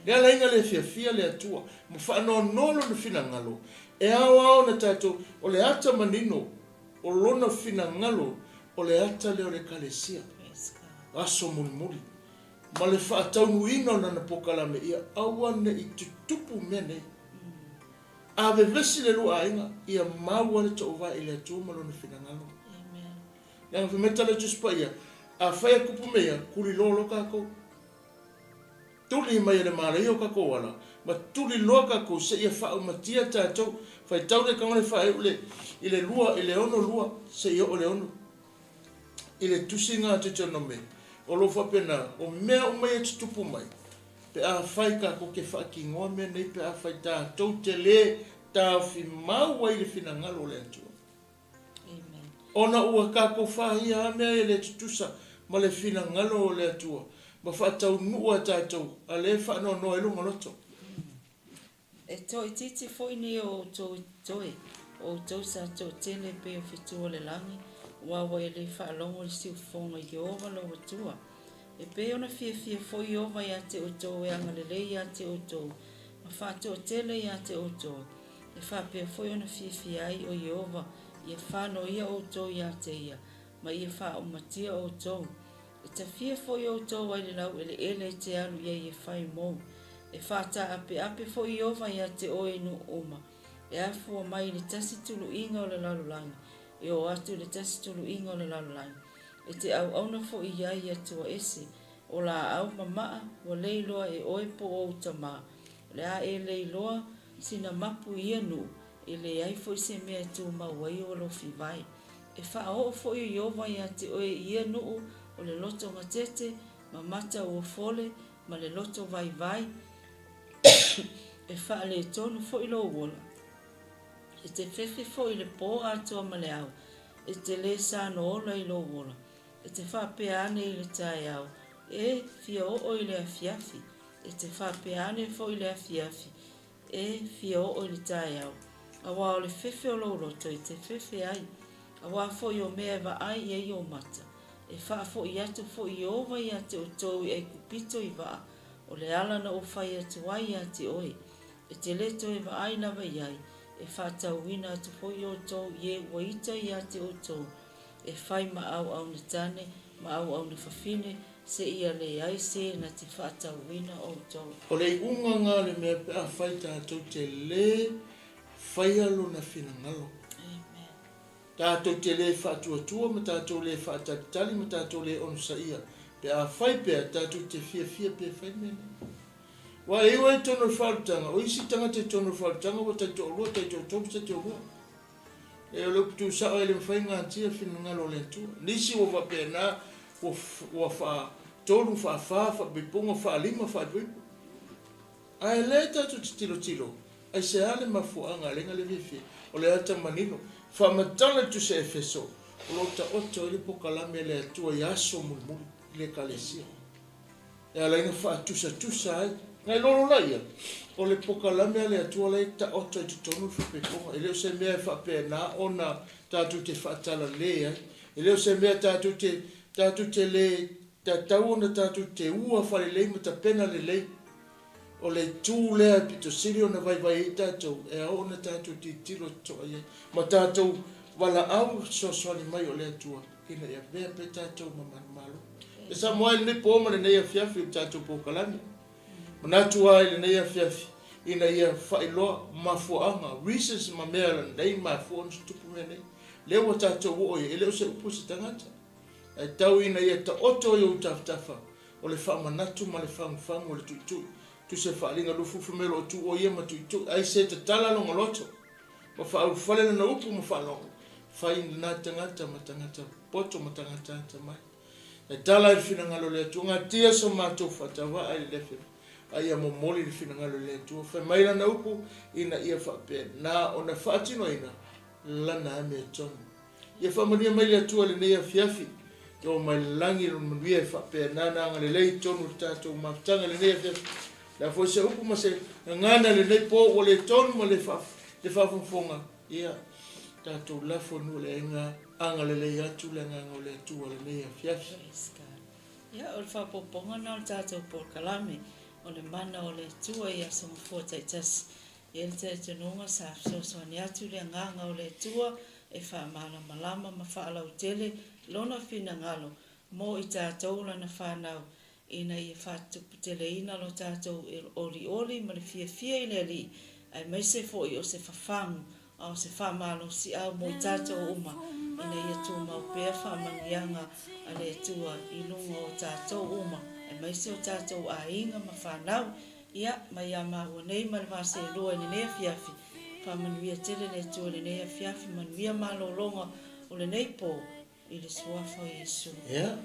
Le ala ai na le fiafia le Atua ma faanoanoa lona finagalo, e aoao ona tatou, o le ata manino o lona finagalo o le ata lea o le Ekalesia, aso mulimuli, ma le faataunuuina o lana pokalame ia aua ne i tutupu mea nei. A vevesi le lua aiga, ia mau a le toovae i le Atua ma lona finagalo. Leaga fai mai tala i Tusi Paia, Afai e kupu mea ia, tuli loa loa tatou. Tuli mai e le malaia o tatou ala, ma tuli loa tatou seia faaumatia tatou. Faitau le taga le faaiu le, i le lua, i le ono lua, seia oo i le ono. I le tusiga a Deuteronome, o lo o faapena, o mea uma ia e tutupu mai, pe afai tatou te faatinoa mea nei, pe afai tatou te lē taofi mau ai le finagalo o le Atua. Ona ua tatou fahia lava mea e le tutusa ma le finagalo o le Atua, ma faataunuu a tatou, a lea e faanoanoa ai lona loto. E toaitiiti foi nei o outou i totoe, o outou sa toatele e pei o fetu o le lagi, aua ua e le faalogo i le siufofoga i Ieova lou Atua. E pei ona fiafia foi Ieova ia te outou e agalelei ia te outou ma faatoatele ia te outou, e faapea foi ona fiafia ai o Ieova ia fanoia outou ia te ia, ma ia faaumatia outou. E tafia foi outou ai le laueleele e te alu i ai e fai mou. E faataapeape foi Ieova ia te oe i nuu uma, e afua mai i le tasi tuluiga o le lalolagi, e oo atu i le tasi tuluiga o le lalolagi. E te auauna foi i ai i atua ese, o laau ma maa ua le iloa e oe po o ou tamā. O le a e le iloa sina mapu i ia nuu, e leai foi se mea e tumau ai ou alofi vae. E faaoo foi o Ieova ia te oe i ia nuu o le loto gatete ma mata ua fole ma le loto vaivai, e faaletonu foi lou ola. E te fefe foi i le pō atoa ma le ao, e te lē sano ola i lou ola. E te faapea ane i le taeao, E fia oo i le afiafi. E te faapea ane foi i le afiafi, E fia oo i le taeao, aua o le fefe o lou loto e te fefe ai, aua foi o mea e vaai i ai ou mata, e faafoi atu foi Ieova ia te outou i Aikupito i vaa, o le ala na ou fai atu ai ia te oe, e te le toe vaai lava i ai, e faatauina atu foi outou i e ua ita ia te outou, e fai ma auauna tane ma auauna fafine, seia leai se na te faatauina outou. O le iuga nga le mea pe afai tatou te le faia lona finagalo. Amen. Tatou te le faatuatua ma tatou le faatalitali ma tatou le onosaia pe afai pea tatou te fiafia pe fai mea nei. Aua e iu ai i totonu o le faaolataga, o isi tagata i totonu o le faaolataga ua taitoalua, taitoatolu, taitoalua. E o le upu tuusao e le mafai ona atia le finagalo o le Atua. Nisi ua faapena ua ua faatolu, faafa, faapuipuga, faalima, faaipoipo. Ae lea tatou te tilotilo, aisea le mafuaaga alai na le fiafia? O le ata manino, faamatala le Tusi a Efeso, o lo o taoto ai le pokalame a le Atua i aso mulimuli i le Ekalesia. E ala ai na faatusatusa ai. Na iloa loa ia, o le pokalame a le Atua la e taoto i totonu le faapaipoga. E le o se mea e faapena ona tatou te faatalale ai. E le o se mea tatou te, tatou te le tatau ona tatou te ua faalelei ma tapena lelei. O le itu lea e pito sili ona vaivai ai tatou, e ao ona tatou tilotilo totoa i ai, ma tatou valaau fesoasoani mai o le Atua ina ia avea pea tatou ma manumalo. E Samoa i lenei po ma lenei afiafi o le tatou polokalame. Manatu lava i lenei afiafi ina ia faailoa mafuaaga, reasons ma mea nei mafua ona tutupu mea nei. Lea ua tatou oo i ai, e le o se upu a se tagata. Ae tau ina ia taoto i ou tafatafa o le faamanatu ma le fagufagu o le tuitui. Tusa e faaaliga lufufu mea o lo o tu o ia ma tuitui, ai se tatala lona loto ma faaulufale lana upu ma faalogo, fai lena tagata ma tagata poto ma tagata atamai. Tatala ai le finagalo o le Atua, gatia so matou faatauaa i le lefe, a ia momoli le finagalo i le Atua. Fai mai lana upu ina ia faapena ona faatinoina lana amiotonu. Ia faamanuia mai le Atua i lenei afiafi. Ia oo mai le lagi lona manuia e faapena ona agalelei i totonu o le tatou mafutaga i lenei afiafi. O le a foi se upu ma se gagana i lenei po ua le tonu ma le faafogafoga, ia tatou lafo i nuu le aiga agalelei atu le agaga o le Atua i lenei afiafi. Praise God. Ia, o le faaopoopoga lena o le tatou polokalame, o le mana o le Atua i aso mafua taitasi. E i ai le talitonuga sa fesoasoani atu le agaga o le Atua e faamalamalama ma faalautele Lona finagalo mo i tatou Lana fanau, ina ia faatuputeleina lo tatou olioli ma le fiafia i le Alii, aemaise foi o se fafagu a o se faamalosiau mo i tatou uma, ina ia tumau pea faamanuiaga a le Atua i luga o tatou uma, aemaise o tatou aiga ma fanau. Ia, mai ia māua nei ma le va seelua i lenei afiafi, faamanuia tele le Atua i lenei afiafi, manuia malologa o lenei po. I le Suafa o Iesu. Ia,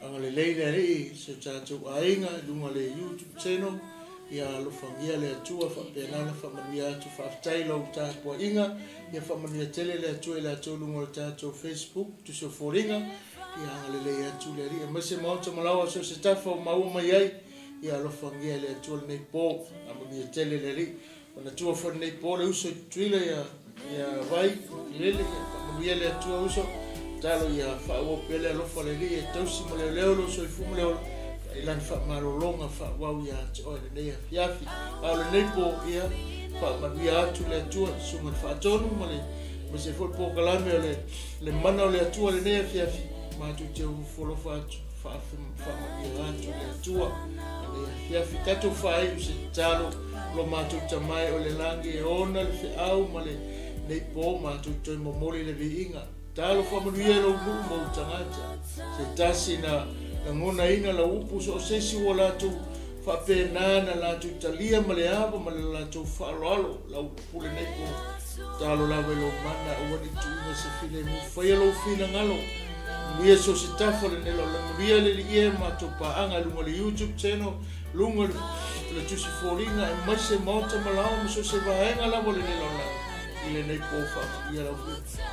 agalelei le Alii i si o tatou aiga i luga o le YouTube channel, ia alofagia le Atua faapena ona faamanuia atu. Faafetai i lau tapuaiga, ia faamanuia tele le Atua i latou i luga o le tatou Facebook, tusi o foliga, ia agalelei atu le Alii aemaise maota ma laoa so o se tafa o maua mai ai, ia alofagia e le Atua lenei po, faamanuia tele le Alii. Manatua foi lenei po le uso i Tutuila ia ia Vai Lele ia faamanuia le Atua uso talo ia faaauau pea le alofa o le Alii e tausi ma leoleo lou soifua ma le ola i lana faamalologa faaauau ia te oe lenei afiafi a o lenei po ia faamanuia atu le Atua susuga le faatonu ma le aemaise foi polokalame o le le mana o le Atua lenei afiafi matou te ofo atu faamanuia atu le Atua lenei afiafi tatou faaiu se tatalo Lo matou Tama e o le lagi e ona le feau ma le nei po matou toe momoli le viiga. Talofa manuia i lou nuu ma ou tagata. Se tasi na lagonaina lau upu so o se isi ua latou faapena na latou talia ma le ava ma le latou faaaloalo lau upu lenei po. Talo lava i lou mana aua ne i tuuina se filemu faia lou finagalo. Manuia so o se tafa lenei lalolagi manuia le liia e matou paaga i luga o le YouTube channel luga o le tusi foliga aemaise maota ma laoa ma so o se vaega lava o lenei lalolagi i lenei po faamanuia lau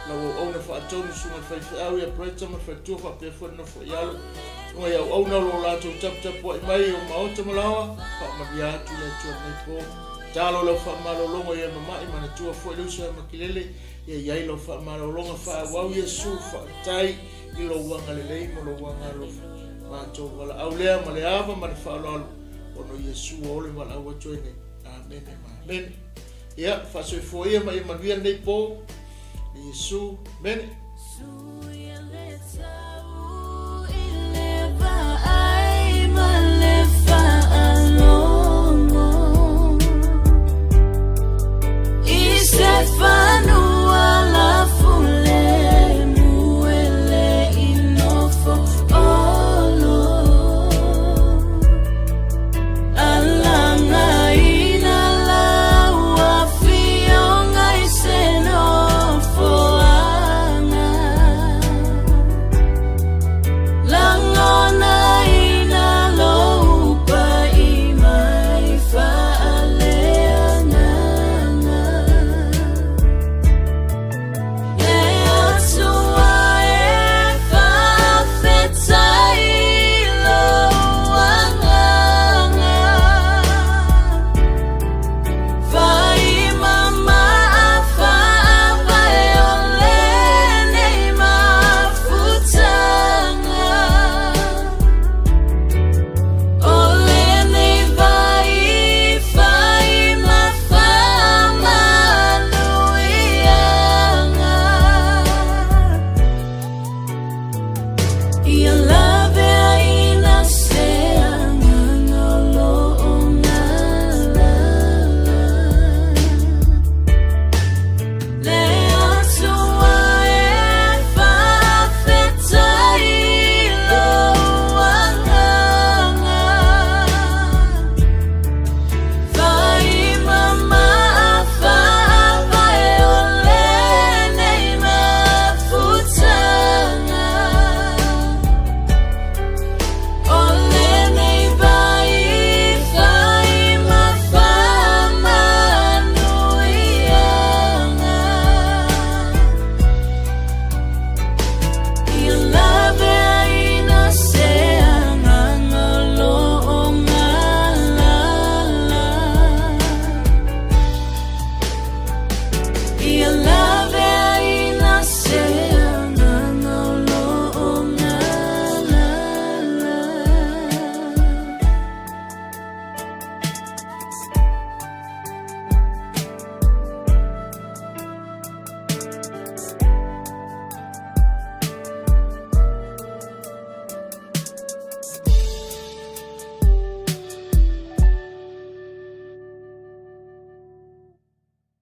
lau auauna faatonu susuga le faifeau ia Bretta ma le faletua faapea foi le nofo i alo susuga i auauna o lo o latou taputapuai mai o maota ma laoa faamanuia atu le Atua lenei po talo lau faamalologa ia mama'i manatua foi le uso ia Makilele ia iai lau faamalologa faaauau Iesu faafetai i lou agalelei ma lou agalofa. Matou valaau lea ma le ava ma le faaaloalo, ona o Iesu ua ole valaau atu ai nei. Amene ma amene. Ia, faasoifua ia ma ia manuia lenei po. I Iesu, amene.